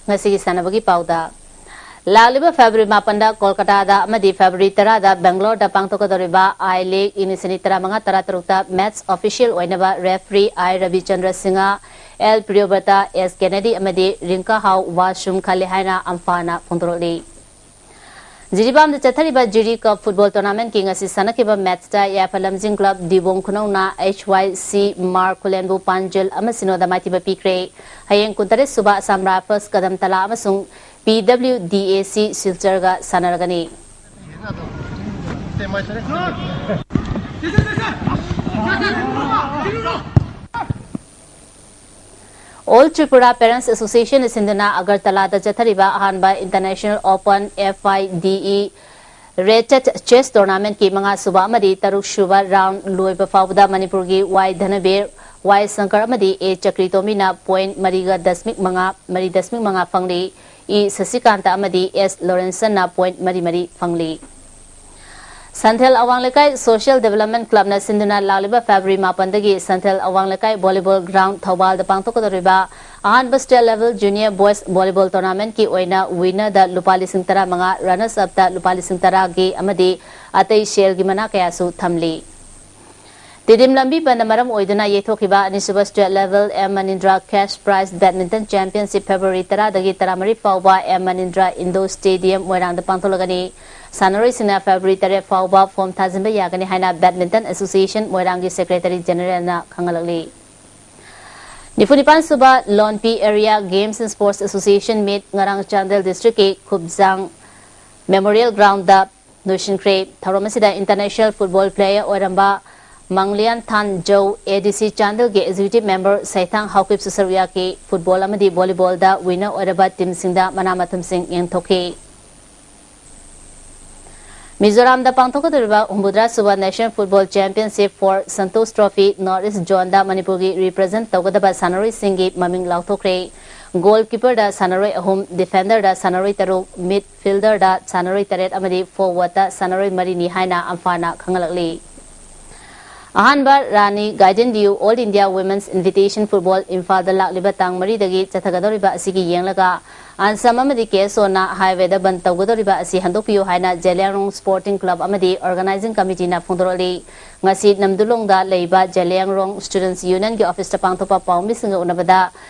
ꯉꯁꯤꯒꯤ ꯁꯥꯟꯅꯕꯒꯤ ꯄꯥꯎꯗ꯫ ꯂꯥꯛꯂꯤꯕ ꯐꯦꯕ꯭ꯔꯨꯋꯥꯔꯤ ꯃꯥꯄꯟꯗ ꯀꯣꯜꯀꯇꯥꯗ ꯑꯃꯗꯤ ꯐꯦꯕ꯭ꯔꯨꯋꯥꯔꯤ ꯇꯔꯥꯗ ꯕꯦꯡꯒꯂꯣꯔꯗ ꯄꯥꯡꯊꯣꯛꯀꯗꯧꯔꯤꯕ ꯑꯥꯏ ꯂꯤꯒ ꯏꯪ ꯂꯤꯁꯤꯡ ꯑꯅꯤ ꯇꯔꯥꯃꯉꯥ ꯇꯔꯥꯇꯔꯨꯛꯇ ꯃꯦꯠꯆ ꯑꯣꯐꯤꯁꯤꯌꯦꯜ ꯑꯣꯏꯅꯕ ꯔꯦꯐ꯭ꯔꯤ ꯑꯥꯏ ꯔꯕꯤꯆꯟꯗ꯭ꯔ ꯁꯤꯡꯍ, ꯑꯦꯜ ꯄ꯭ꯔꯤꯌꯣꯕ꯭ꯔꯇ, ꯑꯦꯁ ꯀꯦꯅꯦꯗꯤ ꯑꯃꯗꯤ ꯔꯤꯡꯀꯥ ꯍꯥꯎ ꯋꯥꯁꯨꯝ ꯈꯜꯂꯦ ꯍꯥꯏꯅ ꯑꯝꯐꯥꯅ ꯐꯣꯡꯗꯣꯔꯛꯂꯤ꯫ ꯖꯤꯔꯤꯕꯥꯝꯗ ꯆꯠꯊꯔꯤꯕ ꯖꯤꯔꯤ ꯀꯞ ꯐꯨꯠꯕꯣꯜ ꯇꯣꯔꯅꯥꯃꯦꯟꯠꯀꯤ ꯉꯁꯤ ꯁꯥꯟꯅꯈꯤꯕ ꯃꯦꯠꯆꯇ ꯌꯥꯏꯐ ꯂꯝꯖꯤꯡ ꯀ꯭ꯂꯕ ꯗꯤꯕꯣꯡ ꯈꯨꯅꯧꯅ ꯑꯩꯆ ꯋꯥꯏ ꯁꯤ ꯃꯥꯔ ꯈꯨꯂꯦꯟꯕꯨ ꯄꯥꯟꯖꯜ ꯑꯃ ꯁꯤꯅꯣꯗ ꯃꯥꯏꯊꯤꯕ ꯄꯤꯈ꯭ꯔꯦ꯫ ꯍꯌꯦꯡ ꯀꯨꯟꯇꯔꯦꯠ ꯁꯨꯕ ꯑꯁꯥꯝ ꯔꯥꯏꯐꯜꯁ ꯀꯗꯝꯇꯂꯥ ꯑꯃꯁꯨꯡ ꯄꯤ ꯗꯕ꯭ꯂꯤꯎ ꯗꯤ ꯑꯦ ꯁꯤ ꯁꯤꯜꯆꯔꯒ ꯁꯥꯟꯅꯔꯒꯅꯤ꯫ All Tripura Parents Association ꯁꯤꯟꯗꯨꯅ ꯑꯒꯔꯇꯂꯥꯗ ꯆꯠꯊꯔꯤꯕ ꯑꯍꯥꯟꯕ International Open F I D E Rated Chess Tournamentꯀꯤ ꯃꯉꯥ ꯁꯨꯕ ꯑꯃꯗꯤ ꯇꯔꯨꯛ ꯁꯨꯕ ꯔꯥꯎꯟ ꯂꯣꯏꯕ ꯐꯥꯎꯕꯗ ꯃꯅꯤꯄꯨꯔꯒꯤ ꯋꯥꯏ ꯙꯅꯕꯤꯔ, ꯋꯥꯏ ꯁꯪꯀꯔ ꯑꯃꯗꯤ ꯑꯦ ꯆꯀ꯭ꯔꯤꯇꯣꯃꯤꯅ ꯄꯣꯏꯟꯠ ꯃꯔꯤꯒ ꯗꯁꯃꯤꯛ ꯃꯉꯥ, ꯃꯔꯤ ꯗꯁꯃꯤꯛ ꯃꯉꯥ ꯐꯪꯂꯤ꯫ ꯏ ꯁꯁꯤꯀꯥꯟꯇ ꯑꯃꯗꯤ ꯑꯦꯁ ꯂꯣꯔꯦꯟꯁꯟꯅ ꯄꯣꯏꯟꯠ ꯃꯔꯤ ꯃꯔꯤ ꯐꯪꯂꯤ꯫ ꯁꯟꯊꯦꯜ ꯑꯋꯥꯡ ꯂꯩꯀꯥꯏ ꯁꯣꯁꯤꯌꯦꯜ ꯗꯤꯕꯦꯂꯞꯃꯦꯟꯠ ꯀ꯭ꯂꯕꯅ ꯁꯤꯟꯗꯨꯅ ꯂꯥꯛꯂꯤꯕ ꯐꯦꯕ꯭ꯔꯨꯋꯥꯔꯤ ꯃꯥꯄꯟꯗꯒꯤ ꯁꯟꯊꯦꯜ ꯑꯋꯥꯡ ꯂꯩꯀꯥꯏ ꯚꯣꯂꯤꯕꯣꯜ ꯒ꯭ꯔꯥꯎꯟ ꯊꯧꯕꯥꯜꯗ ꯄꯥꯡꯊꯣꯛꯀꯗꯧꯔꯤꯕ ꯑꯍꯥꯟꯕ state level junior boys volleyball ꯇꯣꯔꯅꯥꯃꯦꯟꯠꯀꯤ ꯑꯣꯏꯅ ꯋꯤꯟꯅꯔꯗ ꯂꯨꯄꯥ ꯂꯤꯁꯤꯡ ꯇꯔꯥꯃꯉꯥ, ꯔꯅꯔꯁ ꯑꯞꯇ ꯂꯨꯄꯥ ꯂꯤꯁꯤꯡ ꯇꯔꯥꯒꯤ ꯑꯃꯗꯤ ꯑꯇꯩ ꯁꯦꯜꯒꯤ ꯃꯅꯥ ꯀꯌꯥꯁꯨ ꯊꯝꯂꯤ꯫ ꯇꯤꯗꯤꯝ ꯂꯝꯕꯤ ꯕꯟꯗ ꯃꯔꯝ ꯑꯣꯏꯗꯨꯅ ꯌꯩꯊꯣꯛꯈꯤꯕ ꯑꯅꯤꯁꯨꯕ state level M Manindra cash prize badminton championship February ꯇꯔꯥꯗꯒꯤ ꯇꯔꯥꯃꯔꯤ ꯐꯥꯎꯕ ꯑꯦꯝ ꯃꯅꯤꯟꯗ꯭ꯔ ꯏꯟꯗꯣꯔ ꯁ꯭ꯇꯦꯗꯤꯌꯝ ꯃꯣꯏꯔꯥꯡꯗ ꯄꯥꯡꯊꯣꯛꯂꯒꯅꯤ꯫ ꯁꯥꯟꯅꯔꯣꯏꯁꯤꯡꯅ ꯐꯦꯕ꯭ꯔꯨꯋꯥꯔꯤ ꯇꯔꯦꯠ ꯐꯥꯎꯕ ꯐꯣꯔꯝ ꯊꯥꯖꯤꯟꯕ ꯌꯥꯒꯅꯤ ꯍꯥꯏꯅ ꯕꯦꯗꯃꯤꯟꯇꯟ ꯑꯦꯁꯣꯁꯤꯌꯦꯁꯟ ꯃꯣꯏꯔꯥꯡꯒꯤ ꯁꯦꯀ꯭ꯔꯦꯇꯔꯤ ꯖꯦꯅꯔꯦꯜꯅ ꯈꯪꯍꯜꯂꯛꯂꯤ꯫ ꯅꯤꯐꯨꯅꯤꯄꯥꯟ ꯁꯨꯕ Lonpi area games and sports association meet ꯉꯔꯥꯡ ꯆꯥꯟꯗꯦꯜ ꯗꯤꯁꯇ꯭ꯔꯤꯛꯀꯤ ꯈꯨꯞꯖꯥꯡ ꯃꯦꯃꯣꯔꯤꯌꯦꯜ ꯒ꯭ꯔꯥꯎꯟꯗ ꯂꯣꯏꯁꯤꯟꯈ꯭ꯔꯦ꯫ ꯊꯧꯔꯝ ꯑꯁꯤꯗ ꯏꯟꯇꯔꯅꯦꯁꯅꯦꯜ ꯐꯨꯠꯕꯣꯜ ꯄ꯭ꯂꯦꯌꯔ ꯑꯣꯏꯔꯝꯕ ꯃꯪꯂꯤꯌꯥꯟ ꯊꯥꯟ ꯖꯧ, ꯑꯦ ꯗꯤ ꯁꯤ ꯆꯥꯟꯗꯦꯜꯒꯤ ꯑꯦꯛꯖꯤꯀ꯭ꯌꯨꯇꯤꯚ ꯃꯦꯝꯕꯔ ꯁꯩꯊꯥꯡ ꯍꯥꯎꯀꯤꯞꯁꯨ ꯁꯔꯨꯛ ꯌꯥꯈꯤ꯫ ꯐꯨꯠꯕꯣꯜ ꯑꯃꯗꯤ ꯚꯣꯂꯤꯕꯣꯜꯗ ꯋꯤꯟꯅꯔ ꯑꯣꯏꯔꯕ ꯇꯤꯝꯁꯤꯡꯗ ꯃꯅꯥ ꯃꯊꯨꯝꯁꯤꯡ ꯌꯦꯟꯊꯣꯛꯈꯤ꯫ ꯃꯤꯖꯣꯔꯥꯝꯗ ꯄꯥꯡꯊꯣꯛꯀꯗꯧꯔꯤꯕ ꯍꯨꯝꯐꯨꯇꯔꯥ ꯁꯨꯕ National Football Championship for Santosh Trophy North East Zoneꯗ ꯃꯅꯤꯄꯨꯔꯒꯤ ꯔꯤꯄ꯭ꯔꯖꯦꯟꯠ ꯇꯧꯒꯗꯕ ꯁꯥꯟꯅꯔꯣꯏꯁꯤꯡꯒꯤ ꯃꯃꯤꯡ ꯂꯥꯎꯊꯣꯛꯈ꯭ꯔꯦ꯫ ꯒꯣꯜꯀꯤꯄꯔꯗ ꯁꯥꯟꯅꯔꯣꯏ ꯑꯍꯨꯝ, ꯗꯤꯐꯦꯟꯗꯔꯗ ꯁꯥꯟꯅꯔꯣꯏ ꯇꯔꯨꯛ, ꯃꯤꯗ ꯐꯤꯜꯗꯔꯗ ꯁꯥꯟꯅꯔꯣꯏ ꯇꯔꯦꯠ ꯑꯃꯗꯤ ꯐꯣꯔꯋꯥꯔꯗꯇ ꯁꯥꯟꯅꯔꯣꯏ ꯃꯔꯤꯅꯤ ꯍꯥꯏꯅ ꯑꯝꯐꯥꯅ ꯈꯪꯍꯜꯂꯛꯂꯤ꯫ ꯑꯍꯥꯟꯕ ꯔꯥꯅꯤ ꯒꯥꯏꯗꯦꯟ ꯂꯤꯌꯨ all India women's invitation football ꯏꯝꯐꯥꯜꯗ ꯂꯥꯛꯂꯤꯕ ꯇꯥꯡ ꯃꯔꯤꯗꯒꯤ ꯆꯠꯊꯒꯗꯧꯔꯤꯕ ꯑꯁꯤꯒꯤ ꯌꯦꯡꯂꯒ ꯑꯟꯁꯝ ꯑꯃꯗꯤ ꯀꯦꯁꯣꯅ ꯍꯥꯏꯋꯦꯗ ꯕꯟ ꯇꯧꯒꯗꯧꯔꯤꯕ ꯑꯁꯤ ꯍꯟꯗꯣꯛꯄꯤꯌꯨ ꯍꯥꯏꯅ ꯖꯦꯂꯤꯌꯥꯡꯔꯣꯡ ꯁ꯭ꯄꯣꯔꯇꯤꯡ ꯀ꯭ꯂꯕ ꯑꯃꯗꯤ ꯑꯣꯔꯒꯅꯥꯏꯖꯤꯡ ꯀꯃꯤꯇꯤꯅ ꯐꯣꯡꯗꯣꯔꯛꯂꯤ꯫ ꯉꯁꯤ ꯅꯝꯗꯨꯂꯣꯡꯗ ꯂꯩꯕ ꯖꯦꯂꯤꯌꯥꯡꯔꯣꯡ ꯁ꯭ꯇꯨꯗꯦꯟꯠꯁ ꯌꯨꯅꯤꯌꯟꯒꯤ ꯑꯣꯐꯤꯁꯇ ꯄꯥꯡꯊꯣꯛꯄ ꯄꯥꯎꯃꯤꯁꯤꯡꯒ ꯎꯅꯕꯗ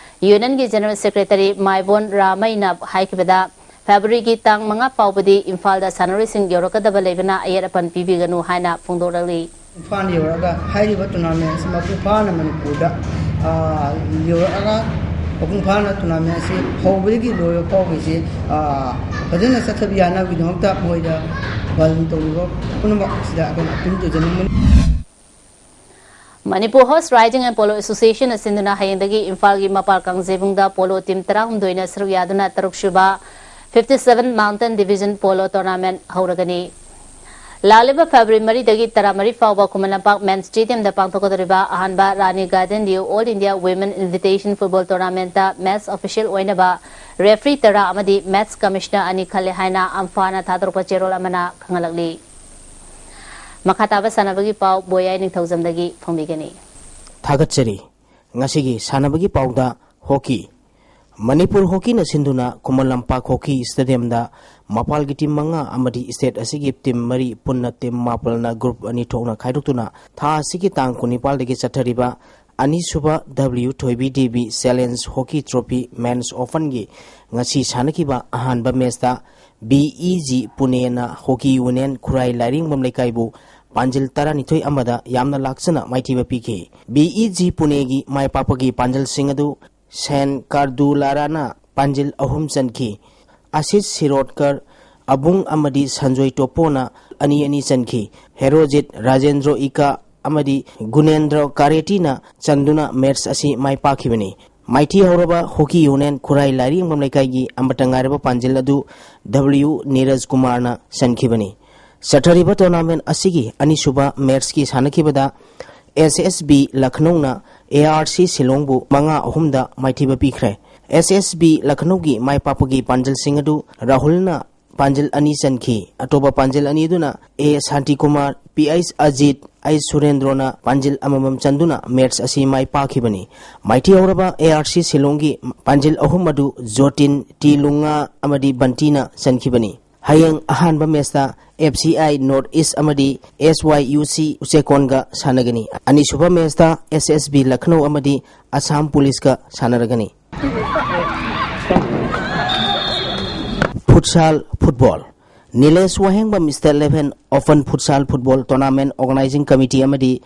ꯌꯨꯅꯤꯌꯟꯒꯤ ꯖꯦꯅꯔꯦꯜ ꯁꯦꯀ꯭ꯔꯦꯇꯔꯤ ꯃꯥꯏꯕꯣꯟ ꯔꯥꯃꯩꯅ ꯍꯥꯏꯈꯤꯕꯗ, ꯐꯦꯕ꯭ꯔꯨꯋꯥꯔꯤꯒꯤ ꯇꯥꯡ ꯃꯉꯥ ꯐꯥꯎꯕꯗꯤ ꯏꯝꯐꯥꯜꯗ ꯁꯥꯟꯅꯔꯣꯏꯁꯤꯡ ꯌꯧꯔꯛꯀꯗꯕ ꯂꯩꯕꯅ ꯑꯌꯦꯠ ꯑꯄꯟ ꯄꯤꯕꯤꯒꯅꯨ ꯍꯥꯏꯅ ꯐꯣꯡꯗꯣꯔꯛꯂꯤ꯫ ꯏꯝꯐꯥꯜ ꯌꯧꯔꯛꯑꯒ ꯍꯥꯏꯔꯤꯕ ꯇꯣꯔꯅꯥꯃꯦꯟ ꯑꯁꯤ ꯃꯄꯨꯡ ꯐꯥꯅ ꯃꯅꯤꯄꯨꯔꯗ, ꯑ, ꯌꯧꯔꯛꯑꯒ ꯃꯄꯨꯡ ꯐꯥꯅ ꯇꯣꯔꯅꯥꯃꯦꯟ ꯑꯁꯤ ꯍꯧꯕꯗꯒꯤ ꯂꯣꯏꯕ ꯐꯥꯎꯕꯒꯤꯁꯤ, ꯑ, ꯐꯖꯅ ꯆꯠꯊꯕ ꯌꯥꯅꯕꯒꯤꯗꯃꯛꯇ ꯃꯣꯏꯗ ꯕꯟ ꯇꯧꯔꯤꯕ ꯄꯨꯝꯅꯃꯛ ꯑꯁꯤꯗ ꯑꯩꯈꯣꯏꯅ ꯑꯄꯤꯜ ꯇꯧꯖꯅꯤꯡꯕꯅꯤ꯫ Manipur horse riding and polo ꯑꯦꯁꯣꯁꯤꯌꯦꯁꯟꯅ ꯁꯤꯟꯗꯨꯅ ꯍꯌꯦꯡꯗꯒꯤ ꯏꯝꯐꯥꯜꯒꯤ ꯃꯄꯥꯜ ꯀꯥꯡꯖꯩꯕꯨꯡꯗ ꯄꯣꯂꯣ ꯇꯤꯝ ꯇꯔꯥꯍꯨꯝꯗꯣꯏꯅ ꯁꯔꯨꯛ ꯌꯥꯗꯨꯅ ꯇꯔꯨꯛꯁꯨꯕ fifty seven Mountain Division Polo Tournament ꯍꯧꯔꯒꯅꯤ꯫ ꯂꯥꯛꯂꯤꯕ ꯐꯦꯕ꯭ꯔꯨꯋꯥꯔꯤ ꯃꯔꯤꯗꯒꯤ ꯇꯔꯥꯃꯔꯤ ꯐꯥꯎꯕ ꯈꯨꯃꯟ ꯂꯝꯄꯥꯛ ꯃꯦꯟ ꯁ꯭ꯇꯦꯗꯤꯌꯝꯗ ꯄꯥꯡꯊꯣꯛꯀꯗꯧꯔꯤꯕ ꯑꯍꯥꯟꯕ Rani Gaidinliu all India women invitation football ꯇꯣꯔꯅꯥꯃꯦꯟꯠꯇ ꯃꯦꯠꯆ ꯑꯣꯐꯤꯁꯤꯌꯦꯜ ꯑꯣꯏꯅꯕ ꯔꯦꯐ꯭ꯔꯤ ꯇꯔꯥ ꯑꯃꯗꯤ ꯃꯦꯠꯆ ꯀꯃꯤꯁꯅꯔ ꯑꯅꯤ ꯈꯜꯂꯦ ꯍꯥꯏꯅ ꯑꯝꯐꯥꯅ ꯊꯥꯗꯣꯔꯛꯄ ꯆꯦꯔꯣꯜ ꯑꯃꯅ ꯈꯪꯍꯜꯂꯛꯂꯤ꯫ ꯃꯈꯥ ꯇꯥꯕ ꯁꯥꯟꯅꯕꯒꯤ ꯄꯥꯎ ꯕꯣꯌꯥꯏ ꯅꯤꯡꯊꯧꯖꯝꯗꯒꯤ ꯐꯣꯡꯕꯤꯒꯅꯤ꯫ ꯊꯥꯒꯠꯆꯔꯤ꯫ ꯉꯁꯤꯒꯤ ꯁꯥꯟꯅꯕꯒꯤ ꯄꯥꯎꯗ ꯍꯣꯀꯤ꯫ ꯃꯅꯤꯄꯨꯔ ꯍꯣꯀꯤꯅ ꯁꯤꯟꯗꯨꯅ ꯈꯨꯃꯟ ꯂꯝꯄꯥꯛ ꯍꯣꯀꯤ ꯁ꯭ꯇꯦꯗꯤꯌꯝꯗ ꯃꯄꯥꯜꯒꯤ ꯇꯤꯝ ꯃꯉꯥ ꯑꯃꯗꯤ ꯁ꯭ꯇꯦꯠ ꯑꯁꯤꯒꯤ ꯇꯤꯝ ꯃꯔꯤ, ꯄꯨꯟꯅ ꯇꯤꯝ ꯃꯥꯄꯜꯅ ꯒ꯭ꯔꯨꯞ ꯑꯅꯤ ꯊꯣꯛꯅ ꯈꯥꯏꯗꯣꯛꯇꯨꯅ ꯊꯥ ꯑꯁꯤꯒꯤ ꯇꯥꯡ ꯀꯨꯟꯅꯤꯄꯥꯜꯗꯒꯤ ꯆꯠꯊꯔꯤꯕ ꯑꯅꯤꯁꯨꯕ W Thoibi Devi challenge hockey trophy men's ꯑꯣꯄꯟꯒꯤ ꯉꯁꯤ ꯁꯥꯟꯅꯈꯤꯕ ꯑꯍꯥꯟꯕ ꯃꯦꯆꯇ ꯕꯤ ꯏ ꯖꯤ ꯄꯨꯅꯦꯅ ꯍꯣꯀꯤ ꯌꯨꯅꯤꯌꯟ ꯈꯨꯔꯥꯏ ꯂꯥꯏꯔꯦꯝꯕꯝ ꯂꯩꯀꯥꯏꯕꯨ ꯄꯥꯟꯖꯤꯜ ꯇꯔꯥꯅꯤꯊꯣꯏ ꯑꯃꯗ ꯌꯥꯝꯅ ꯂꯥꯛꯆꯅ ꯃꯥꯏꯊꯤꯕ ꯄꯤꯈꯤ꯫ ꯕꯤ ꯏ ꯖꯤ ꯄꯨꯅꯦꯒꯤ ꯃꯥꯏ ꯄꯥꯛꯄꯒꯤ ꯄꯥꯟꯖꯤꯜꯁꯤꯡ ꯑꯗꯨ ꯁꯦꯟ ꯀꯥꯔꯗꯨꯂꯥꯔꯥꯅ ꯄꯥꯟꯖꯤꯜ ꯑꯍꯨꯝ ꯆꯟꯈꯤ꯫ ꯑꯁꯤꯁ ꯁꯤꯔꯣꯗꯀꯔ, ꯑꯕꯨꯡ ꯑꯃꯗꯤ ꯁꯟꯖꯣꯏ ꯇꯣꯞꯄꯣꯅ ꯑꯅꯤ ꯑꯅꯤ ꯆꯟꯈꯤ꯫ ꯍꯦꯔꯣꯖꯤꯠ, ꯔꯥꯖꯦꯟꯗ꯭ꯔꯣ ꯏꯀꯥ ꯑꯃꯗꯤ ꯒꯨꯅꯦꯟꯗ꯭ꯔꯣ ꯀꯥꯔꯦꯇꯤꯅ ꯆꯟꯗꯨꯅ ꯃꯦꯠꯆ ꯑꯁꯤ ꯃꯥꯏ ꯄꯥꯛꯈꯤꯕꯅꯤ꯫ ꯃꯥꯏꯊꯤ ꯍꯧꯔꯕ ꯍꯣꯀꯤ ꯌꯨꯅꯤꯌꯟ ꯈꯨꯔꯥꯏ ꯂꯥꯏꯔꯦꯝꯕꯝ ꯂꯩꯀꯥꯏꯒꯤ ꯑꯃꯠꯇ ꯉꯥꯏꯔꯕ ꯄꯥꯟꯖꯤꯜ ꯑꯗꯨ ꯗꯕ꯭ꯂꯤꯎ ꯅꯤꯔꯖ ꯀꯨꯃꯥꯔꯅ ꯆꯟꯈꯤꯕꯅꯤ꯫ ꯆꯠꯊꯔꯤꯕ ꯇꯣꯔꯅꯥꯃꯦꯟ ꯑꯁꯤꯒꯤ ꯑꯅꯤꯁꯨꯕ ꯃꯦꯠꯆꯀꯤ ꯁꯥꯟꯅꯈꯤꯕꯗ ꯑꯦꯁ ꯑꯦꯁ ꯕꯤ ꯂꯈꯅꯧꯅ ꯑꯦ ꯑꯥꯔ ꯁꯤ ꯁꯤꯂꯣꯡꯕꯨ ꯃꯉꯥ ꯑꯍꯨꯝꯗ ꯃꯥꯏꯊꯤꯕ ꯄꯤꯈ꯭ꯔꯦ꯫ ꯑꯦꯁ ꯑꯦꯁ ꯕꯤ ꯂꯈꯅꯧꯒꯤ ꯃꯥꯏ ꯄꯥꯛꯄꯒꯤ ꯄꯥꯟꯖꯤꯜꯁꯤꯡ ꯑꯗꯨ ꯔꯥꯍꯨꯜꯅ ꯄꯥꯟꯖꯤꯜ ꯑꯅꯤ ꯆꯟꯈꯤ꯫ ꯑꯇꯣꯞꯄ ꯄꯥꯟꯖꯤꯜ ꯑꯅꯤ ꯑꯗꯨꯅ ꯑꯦ Shantikumar, P H Ajit, H ꯁꯨꯔꯦꯟꯗ꯭ꯔꯣꯅ ꯄꯥꯟꯖꯤꯜ ꯑꯃꯃꯝ ꯆꯟꯗꯨꯅ ꯃꯦꯠꯆ ꯑꯁꯤ ꯃꯥꯏ ꯄꯥꯛꯈꯤꯕꯅꯤ꯫ ꯃꯥꯏꯊꯤꯍꯧꯔꯕ ꯑꯦ ꯑꯥꯔ ꯁꯤ ꯁꯤꯂꯣꯡꯒꯤ ꯄꯥꯟꯖꯤꯜ ꯑꯍꯨꯝ ꯑꯗꯨ ꯖꯣꯇꯤꯟ, ꯇꯤ ꯂꯨꯡꯉꯥ ꯑꯃꯗꯤ ꯕꯟꯇꯤꯅ ꯆꯟꯈꯤꯕꯅꯤ꯫ ꯍꯌꯦꯡ ꯑꯍꯥꯟꯕ ꯃꯦꯠꯆꯇ F C I north east ꯑꯃꯗꯤ ꯑꯦꯁ ꯋꯥꯏ ꯌꯨ ꯁꯤ ꯎꯆꯦꯀꯣꯟꯒ ꯁꯥꯟꯅꯒꯅꯤ꯫ ꯑꯅꯤꯁꯨꯕ ꯃꯦꯠꯆꯇ ꯑꯦꯁ ꯑꯦꯁ ꯕꯤ ꯂꯈꯅꯧ ꯑꯃꯗꯤ ꯑꯁꯥꯝ ꯄꯨꯂꯤꯁꯀ ꯁꯥꯟꯅꯔꯒꯅꯤ꯫ Futsal football. Nilesh Wahengbam state level open futsal football tournament organizing committee ꯑꯃꯗꯤ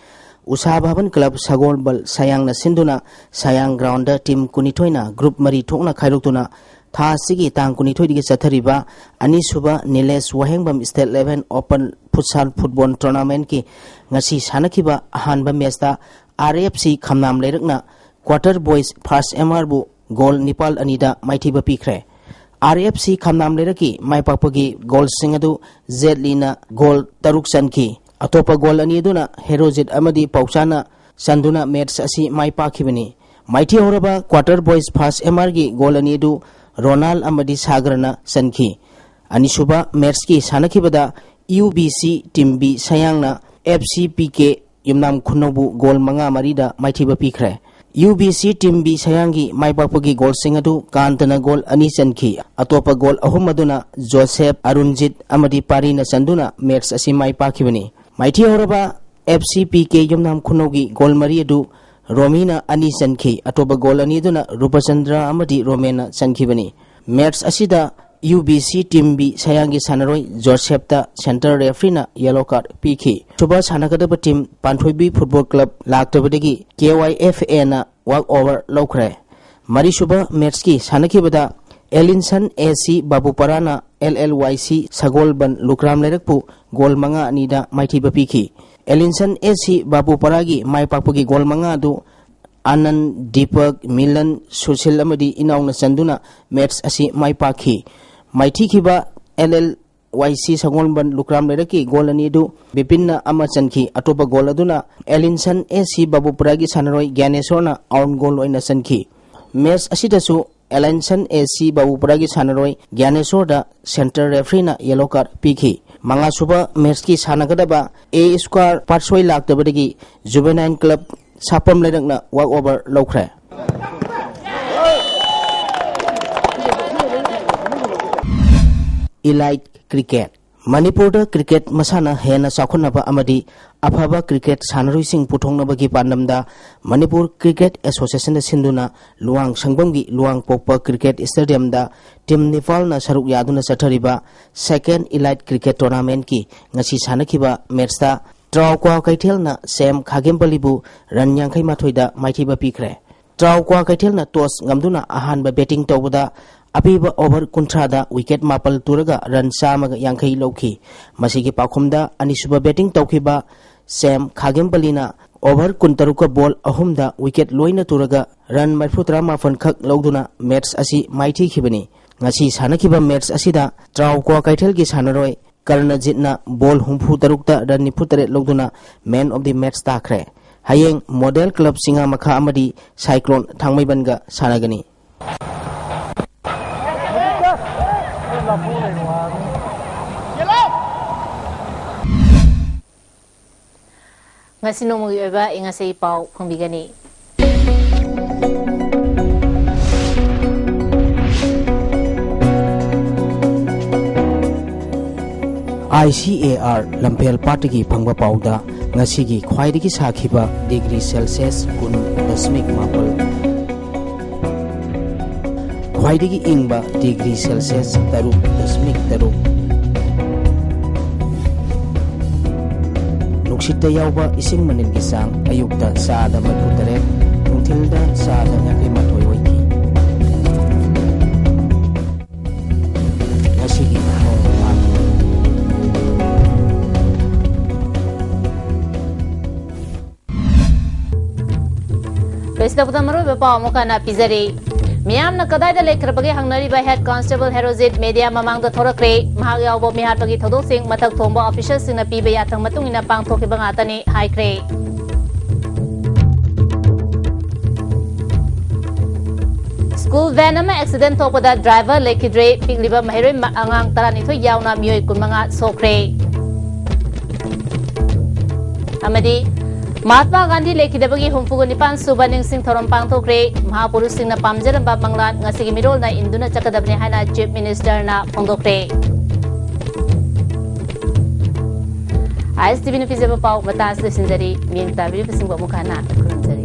ꯎꯁꯥ ꯚꯕꯟ ꯀ꯭ꯂꯕ ꯁꯒꯣꯜꯕꯜ ꯁꯌꯥꯡꯅ ꯁꯤꯟꯗꯨꯅ ꯁꯌꯥꯡ ꯒ꯭ꯔꯥꯎꯟꯗ ꯇꯤꯝ ꯀꯨꯟꯅꯤꯊꯣꯏꯅ ꯒ꯭ꯔꯨꯞ ꯃꯔꯤ ꯊꯣꯛꯅ ꯈꯥꯏꯗꯣꯛꯇꯨꯅ ꯊꯥ ꯑꯁꯤꯒꯤ ꯇꯥꯡ ꯀꯨꯟꯅꯤꯊꯣꯏꯗꯒꯤ ꯆꯠꯊꯔꯤꯕ ꯑꯅꯤꯁꯨꯕ Nilesh Wahengbam state level open futsal football ꯇꯣꯔꯅꯥꯃꯦꯟꯠꯀꯤ ꯉꯁꯤ ꯁꯥꯟꯅꯈꯤꯕ ꯑꯍꯥꯟꯕ ꯃꯦꯠꯆꯇ ꯑꯥꯔ ꯑꯦꯐ ꯁꯤ ꯈꯝꯅꯥꯝ ꯂꯩꯔꯛꯅ ꯀ꯭ꯋꯥꯇꯔ ꯕꯣꯏꯁ ꯐꯥꯔꯁ ꯑꯦꯝ ꯑꯥꯔꯕꯨ ꯒꯣꯜ ꯅꯤꯄꯥꯜ ꯑꯅꯤꯗ ꯃꯥꯏꯊꯤꯕ ꯄꯤꯈ꯭ꯔꯦ꯫ ꯑꯥꯔ ꯑꯦꯐ ꯁꯤ ꯈꯝꯅꯥꯝ ꯂꯩꯔꯛꯀꯤ ꯃꯥꯏ ꯄꯥꯛꯄꯒꯤ ꯒꯣꯜꯁꯤꯡ ꯑꯗꯨ ꯖꯦꯠ ꯂꯤꯅ ꯒꯣꯜ ꯇꯔꯨꯛ ꯆꯟꯈꯤ꯫ ꯑꯇꯣꯞꯄ ꯒꯣꯜ ꯑꯅꯤ ꯑꯗꯨꯅ ꯍꯦꯔꯣꯖꯤꯠ ꯑꯃꯗꯤ ꯄꯥꯎꯆꯥꯅ ꯆꯟꯗꯨꯅ ꯃꯦꯠꯆ ꯑꯁꯤ ꯃꯥꯏ ꯄꯥꯛꯈꯤꯕꯅꯤ꯫ ꯃꯥꯏꯊꯤꯍꯧꯔꯕ ꯀ꯭ꯋꯥꯇꯔ ꯕꯣꯏꯁ ꯐꯥꯔꯁ ꯑꯦꯝ ꯑꯥꯔꯒꯤ ꯒꯣꯜ ꯑꯅꯤ ꯑꯗꯨ ꯔꯣꯅꯥꯜ ꯑꯃꯗꯤ ꯁꯥꯒꯔꯅ ꯆꯟꯈꯤ꯫ ꯑꯅꯤꯁꯨꯕ ꯃꯦꯠꯆꯀꯤ ꯁꯥꯟꯅꯈꯤꯕꯗ U B C team B ꯁꯌꯥꯡꯅ ꯑꯦꯐ ꯁꯤ ꯄꯤ ꯀꯦ ꯌꯨꯝꯅꯥꯝ ꯈꯨꯅꯧꯕꯨ ꯒꯣꯜ ꯃꯉꯥ ꯃꯔꯤꯗ ꯃꯥꯏꯊꯤꯕ ꯄꯤꯈ꯭ꯔꯦ꯫ U B C team B ꯁꯌꯥꯡꯒꯤ ꯃꯥꯏ ꯄꯥꯛꯄꯒꯤ ꯒꯣꯜꯁꯤꯡ ꯑꯗꯨ ꯀꯥꯟꯇꯅ ꯒꯣꯜ ꯑꯅꯤ ꯆꯟꯈꯤ꯫ ꯑꯇꯣꯞꯄ ꯒꯣꯜ ꯑꯍꯨꯝ ꯑꯗꯨꯅ ꯖꯣꯁꯦꯞ, ꯑꯔꯨꯟꯖꯤꯠ ꯑꯃꯗꯤ ꯄꯥꯔꯤꯅ ꯆꯟꯗꯨꯅ ꯃꯦꯠꯆ ꯑꯁꯤ ꯃꯥꯏ ꯄꯥꯛꯈꯤꯕꯅꯤ꯫ ꯃꯥꯏꯊꯤꯍꯧꯔꯕ ꯑꯦꯐ ꯁꯤ ꯄꯤ ꯀꯦ ꯌꯨꯝꯅꯥꯝ ꯈꯨꯅꯧꯒꯤ ꯒꯣꯜ ꯃꯔꯤ ꯑꯗꯨ ꯔꯣꯃꯤꯅ ꯑꯅꯤ ꯆꯟꯈꯤ꯫ ꯑꯇꯣꯞꯄ ꯒꯣꯜ ꯑꯅꯤ ꯑꯗꯨꯅ ꯔꯨꯄꯆꯟꯗ꯭ꯔ ꯑꯃꯗꯤ ꯔꯣꯃꯦꯟꯅ ꯆꯟꯈꯤꯕꯅꯤ꯫ ꯃꯦꯠꯆ ꯑꯁꯤꯗ U B C team B ꯁꯌꯥꯡꯒꯤ ꯁꯥꯟꯅꯔꯣꯏ ꯖꯣꯁꯦꯞꯇ ꯁꯦꯟꯇꯔ ꯔꯦꯐ꯭ꯔꯤꯅ ꯌꯦꯂꯣ ꯀꯥꯔꯗ ꯄꯤꯈꯤ꯫ ꯁꯨꯕ ꯁꯥꯟꯅꯒꯗꯕ ꯇꯤꯝ ꯄꯥꯟꯊꯣꯏꯕꯤ ꯐꯨꯠꯕꯣꯜ ꯀ꯭ꯂꯕ ꯂꯥꯛꯇꯕꯗꯒꯤ ꯀꯦ ꯋꯥꯏ ꯑꯦꯐ ꯑꯦꯅ ꯋꯥꯛ ꯑꯣꯚꯔ ꯂꯧꯈ꯭ꯔꯦ꯫ ꯃꯔꯤꯁꯨꯕ ꯃꯦꯠꯆꯀꯤ ꯁꯥꯟꯅꯈꯤꯕꯗ ꯑꯦꯂꯤꯟꯁꯟ ꯑꯦ ꯁꯤ ꯕꯥꯕꯨꯄꯔꯥꯅ ꯑꯦꯜ ꯑꯦꯜ ꯋꯥꯏ ꯁꯤ ꯁꯒꯣꯜꯕꯟ ꯂꯨꯀ꯭ꯔꯥꯝ ꯂꯩꯔꯛꯄꯨ ꯒꯣꯜ ꯃꯉꯥ ꯑꯅꯤꯗ ꯃꯥꯏꯊꯤꯕ ꯄꯤꯈꯤ꯫ ꯑꯦꯂꯤꯟꯁꯟ ꯑꯦ ꯁꯤ ꯕꯥꯕꯨꯄꯔꯥꯒꯤ ꯃꯥꯏ ꯄꯥꯛꯄꯒꯤ ꯒꯣꯜ ꯃꯉꯥ ꯑꯗꯨ ꯑꯅꯟ, ꯗꯤꯄꯛ, ꯃꯤꯂꯟ, ꯁꯨꯁꯤꯜ ꯑꯃꯗꯤ ꯏꯅꯥꯎꯅ ꯆꯟꯗꯨꯅ ꯃꯦꯠꯆ ꯑꯁꯤ ꯃꯥꯏ ꯄꯥꯛꯈꯤ꯫ ꯃꯥꯏꯊꯤꯈꯤꯕ ꯑꯦꯜ ꯑꯦꯜ ꯋꯥꯏ ꯁꯤ ꯁꯒꯣꯜꯕꯟ ꯂꯨꯀ꯭ꯔꯥꯝ ꯂꯩꯔꯛꯀꯤ ꯒꯣꯜ ꯑꯅꯤ ꯑꯗꯨ ꯕꯤꯄꯤꯟꯅ ꯑꯃ ꯆꯟꯈꯤ꯫ ꯑꯇꯣꯞꯄ ꯒꯣꯜ ꯑꯗꯨꯅ ꯑꯦꯂꯤꯟꯁꯟ ꯑꯦ ꯁꯤ ꯕꯥꯕꯨꯄꯨꯔꯥꯒꯤ ꯁꯥꯟꯅꯔꯣꯏ ꯒ꯭ꯌꯥꯅꯦꯁꯣꯔꯅ ꯑꯥꯎꯟ ꯒꯣꯜ ꯑꯣꯏꯅ ꯆꯟꯈꯤ꯫ ꯃꯦꯠꯆ ꯑꯁꯤꯗꯁꯨ ꯑꯦꯂꯤꯟꯁꯟ ꯑꯦ ꯁꯤ ꯕꯥꯕꯨꯄꯨꯔꯥꯒꯤ ꯁꯥꯟꯅꯔꯣꯏ ꯒ꯭ꯌꯥꯅꯦꯁꯣꯔꯗ ꯁꯦꯟꯇꯔ ꯔꯦꯐ꯭ꯔꯤꯅ ꯌꯦꯂꯣ ꯀꯥꯔꯗ ꯄꯤꯈꯤ꯫ ꯃꯉꯥꯁꯨꯕ ꯃꯦꯠꯁꯀꯤ ꯁꯥꯟꯅꯒꯗꯕ ꯑꯦ ꯁ꯭ꯀ꯭ꯋꯥꯔ ꯄꯥꯠꯁꯣꯏ ꯂꯥꯛꯇꯕꯗꯒꯤ ꯖꯨꯕꯦꯅꯥꯏꯟ ꯀ꯭ꯂꯕ ꯁꯥꯄꯝ ꯂꯩꯔꯛꯅ ꯋꯥꯛ ꯑꯣꯚꯔ ꯂꯧꯈ꯭ꯔꯦ꯫ ꯏꯂꯥꯏꯠ ꯀ꯭ꯔꯤꯀꯦꯠ꯫ ꯃꯅꯤꯄꯨꯔꯗ ꯀ꯭ꯔꯤꯀꯦꯠ ꯃꯁꯥꯟꯅ ꯍꯦꯟꯅ ꯆꯥꯎꯈꯠꯅꯕ ꯑꯃꯗꯤ ꯑꯐꯕ ꯀ꯭ꯔꯤꯀꯦꯠ ꯁꯥꯟꯅꯔꯣꯏꯁꯤꯡ ꯄꯨꯊꯣꯛꯅꯕꯒꯤ ꯄꯥꯟꯗꯝꯗ ꯃꯅꯤꯄꯨꯔ ꯀ꯭ꯔꯤꯀꯦꯠ ꯑꯦꯁꯣꯁꯤꯌꯦꯁꯟꯅ ꯁꯤꯟꯗꯨꯅ ꯂꯨꯋꯥꯡ ꯁꯪꯕꯝꯒꯤ ꯂꯨꯋꯥꯡ ꯄꯣꯛꯄ ꯀ꯭ꯔꯤꯀꯦꯠ ꯁ꯭ꯇꯦꯗꯤꯌꯝꯗ ꯇꯤꯝ ꯅꯤꯄꯥꯜꯅ ꯁꯔꯨꯛ ꯌꯥꯗꯨꯅ ꯆꯠꯊꯔꯤꯕ ꯁꯦꯀꯦꯟ ꯏꯂꯥꯏꯠ ꯀ꯭ꯔꯤꯀꯦꯠ ꯇꯣꯔꯅꯥꯃꯦꯟꯠꯀꯤ ꯉꯁꯤ ꯁꯥꯟꯅꯈꯤꯕ ꯃꯦꯠꯁꯇ ꯇ꯭ꯔꯥꯎꯀ꯭ꯋꯥ ꯀꯩꯊꯦꯜꯅ ꯁꯦꯝ ꯈꯥꯒꯦꯝꯄꯜꯂꯤꯕꯨ ꯔꯟ ꯌꯥꯡꯈꯩ ꯃꯥꯊꯣꯏꯗ ꯃꯥꯏꯊꯤꯕ ꯄꯤꯈ꯭ꯔꯦ꯫ ꯇ꯭ꯔꯥꯎꯀ꯭ꯋꯥ ꯀꯩꯊꯦꯜꯅ ꯇꯣꯁ ꯉꯝꯗꯨꯅ ꯑꯍꯥꯟꯕ ꯕꯦꯇꯤꯡ ꯇꯧꯕꯗ ꯑꯄꯤꯕ ꯑꯣꯚꯔ ꯀꯨꯟꯊ꯭ꯔꯥꯗ ꯋꯤꯀꯦꯠ ꯃꯥꯄꯜ ꯇꯨꯔꯒ ꯔꯟ ꯆꯥꯝꯃꯒ ꯌꯥꯡꯈꯩ ꯂꯧꯈꯤ꯫ ꯃꯁꯤꯒꯤ ꯄꯥꯎꯈꯨꯝꯗ ꯑꯅꯤꯁꯨꯕ ꯕꯦꯇꯤꯡ ꯇꯧꯈꯤꯕ ꯁꯦꯝ ꯈꯥꯒꯦꯝꯄꯜꯂꯤꯅ ꯑꯣꯚꯔ ꯀꯨꯟꯇꯔꯨꯛꯀ ꯕꯣꯜ ꯑꯍꯨꯝꯗ ꯋꯤꯀꯦꯠ ꯂꯣꯏꯅ ꯇꯨꯔꯒ ꯔꯟ ꯃꯔꯤꯐꯨꯇꯔꯥ ꯃꯥꯄꯜ ꯈꯛ ꯂꯧꯗꯨꯅ ꯃꯦꯠꯁ ꯑꯁꯤ ꯃꯥꯏꯊꯤꯈꯤꯕꯅꯤ꯫ ꯉꯁꯤ ꯁꯥꯟꯅꯈꯤꯕ ꯃꯦꯠꯁ ꯑꯁꯤꯗ ꯇ꯭ꯔꯥꯎꯀ꯭ꯋꯥ ꯀꯩꯊꯦꯜꯒꯤ ꯁꯥꯟꯅꯔꯣꯏ ꯀꯔꯅꯖꯤꯠꯅ ꯕꯣꯜ ꯍꯨꯝꯐꯨ ꯇꯔꯨꯛꯇ ꯔꯟ ꯅꯤꯐꯨ ꯇꯔꯦꯠ ꯂꯧꯗꯨꯅ ꯃꯦꯟ ꯑꯣꯐ ꯗꯤ ꯃꯦꯠꯁ ꯇꯥꯈ꯭ꯔꯦ꯫ ꯍꯌꯦꯡ ꯃꯣꯗꯦꯜ ꯀ꯭ꯂꯕ ꯆꯤꯉꯥꯃꯈꯥ ꯑꯃꯗꯤ ꯁꯥꯏꯀ꯭ꯂꯣꯟ ꯊꯥꯡꯃꯩꯕꯟꯒ ꯁꯥꯟꯅꯒꯅꯤ꯫ ꯉꯁꯤ ꯅꯣꯡꯃꯒꯤ ꯑꯣꯏꯕ ꯑꯏꯪ ꯑꯁꯥꯒꯤ ꯄꯥꯎ ꯐꯪꯕꯤꯒꯅꯤ꯫ ꯑꯥꯏ ꯁꯤ ꯑꯦ ꯑꯥꯔ ꯂꯝꯐꯦꯜ ꯄꯥꯠꯇꯒꯤ ꯐꯪꯕ ꯄꯥꯎꯗ ꯉꯁꯤꯒꯤ ꯈ꯭ꯋꯥꯏꯗꯒꯤ ꯁꯥꯈꯤꯕ ꯗꯤꯒ꯭ꯔꯤ ꯁꯦꯜꯁꯤꯌꯁ ꯀꯨꯟ ꯗꯁꯃꯤꯛ ꯃꯥꯄꯜ, ꯈ꯭ꯋꯥꯏꯗꯒꯤ ꯏꯪꯕ ꯗꯤꯒ꯭ꯔꯤ ꯁꯦꯜꯁꯤꯌꯁ ꯇꯔꯨꯛ ꯗꯁꯃꯤꯛ ꯇꯔꯨꯛ꯫ ꯅꯨꯡꯁꯤꯠꯇ ꯌꯥꯎꯕ ꯏꯁꯤꯡ ꯃꯅꯤꯜꯒꯤ ꯆꯥꯡ ꯑꯌꯨꯛꯇ ꯆꯥꯗ ꯃꯔꯤꯐꯨ ꯇꯔꯦꯠ, ꯅꯨꯡꯊꯤꯜꯗ ꯆꯥꯗ ꯌꯥꯡꯈꯩ ꯃꯥꯊꯣꯏ ꯑꯣꯏꯈꯤ꯫ ꯉꯁꯤꯒꯤ ꯅꯣꯡꯃ ꯄꯥꯟꯕ꯫ ꯂꯣꯏꯁꯤꯜꯂꯛꯄꯗ ꯃꯔꯨꯑꯣꯏꯕ ꯄꯥꯎ ꯑꯃꯨꯛ ꯍꯟꯅ ꯄꯤꯖꯔꯤ꯫ ꯃꯤꯌꯥꯝꯅ ꯀꯗꯥꯏꯗ ꯂꯩꯈ꯭ꯔꯕꯒꯦ ꯍꯪꯅꯔꯤꯕ ꯍꯦꯗ ꯀꯣꯟꯁꯇꯦꯕꯜ ꯍꯦꯔꯣꯖꯤꯠ ꯃꯦꯗꯤꯌꯥ ꯃꯃꯥꯡꯗ ꯊꯣꯔꯛꯈ꯭ꯔꯦ꯫ ꯃꯍꯥꯛ ꯌꯥꯎꯕ ꯃꯤꯍꯥꯠꯄꯒꯤ ꯊꯧꯗꯣꯛꯁꯤꯡ ꯃꯊꯛ ꯊꯣꯡꯕ ꯑꯣꯐꯤꯁꯤꯌꯦꯜꯁꯤꯡꯅ ꯄꯤꯕ ꯌꯥꯊꯪ ꯃꯇꯨꯡ ꯏꯟꯅ ꯄꯥꯡꯊꯣꯛꯈꯤꯕ ꯉꯥꯛꯇꯅꯤ ꯍꯥꯏꯈ꯭ꯔꯦ꯫ ꯁ꯭ꯀꯨꯜ ꯚꯦꯟ ꯑꯃ ꯑꯦꯛꯁꯤꯗꯦꯟ ꯊꯣꯛꯄꯗ ꯗ꯭ꯔꯥꯏꯚꯔ ꯂꯩꯈꯤꯗ꯭ꯔꯦ, ꯄꯤꯛꯂꯤꯕ ꯃꯍꯩꯔꯣꯏ ꯃ-, ꯑꯉꯥꯡ ꯇꯔꯥꯅꯤꯊꯣꯏ ꯌꯥꯎꯅ ꯃꯤꯑꯣꯏ ꯀꯨꯟꯃꯉꯥ ꯁꯣꯛꯈ꯭ꯔꯦ꯫ ꯑꯃꯗꯤ ꯃꯍꯥꯠꯃꯥ ꯒꯥꯟꯙꯤ ꯂꯩꯈꯤꯗꯕꯒꯤ ꯍꯨꯝꯐꯨꯒ ꯅꯤꯄꯥꯟ ꯁꯨꯕ ꯅꯤꯡꯁꯤꯡ ꯊꯧꯔꯝ ꯄꯥꯡꯊꯣꯛꯈ꯭ꯔꯦ꯫ ꯃꯍꯥꯄꯨꯔꯨꯁꯁꯤꯡꯅ ꯄꯥꯝꯖꯔꯝꯕ ꯃꯪꯂꯥꯟ ꯉꯁꯤꯒꯤ ꯃꯤꯔꯣꯜꯅ ꯏꯟꯗꯨꯅ ꯆꯠꯀꯗꯕꯅꯤ ꯍꯥꯏꯅ ꯆꯤꯐ ꯃꯤꯅꯤꯁꯇꯔꯅ ꯐꯣꯡꯗꯣꯛꯈ꯭ꯔꯦ꯫ ꯑꯥꯏ ꯑꯦꯁ ꯇꯤ ꯚꯤꯅ ꯄꯤꯖꯕ ꯄꯥꯎ ꯃꯇꯥꯡ ꯑꯁꯤꯗ ꯂꯣꯏꯁꯤꯟꯖꯔꯤ꯫ ꯃꯤꯠꯌꯦꯡ ꯇꯥꯕꯤꯔꯤꯕꯁꯤꯡꯕꯨ ꯑꯃꯨꯛ ꯍꯟꯅ ꯈꯨꯔꯨꯝꯖꯔꯤ꯫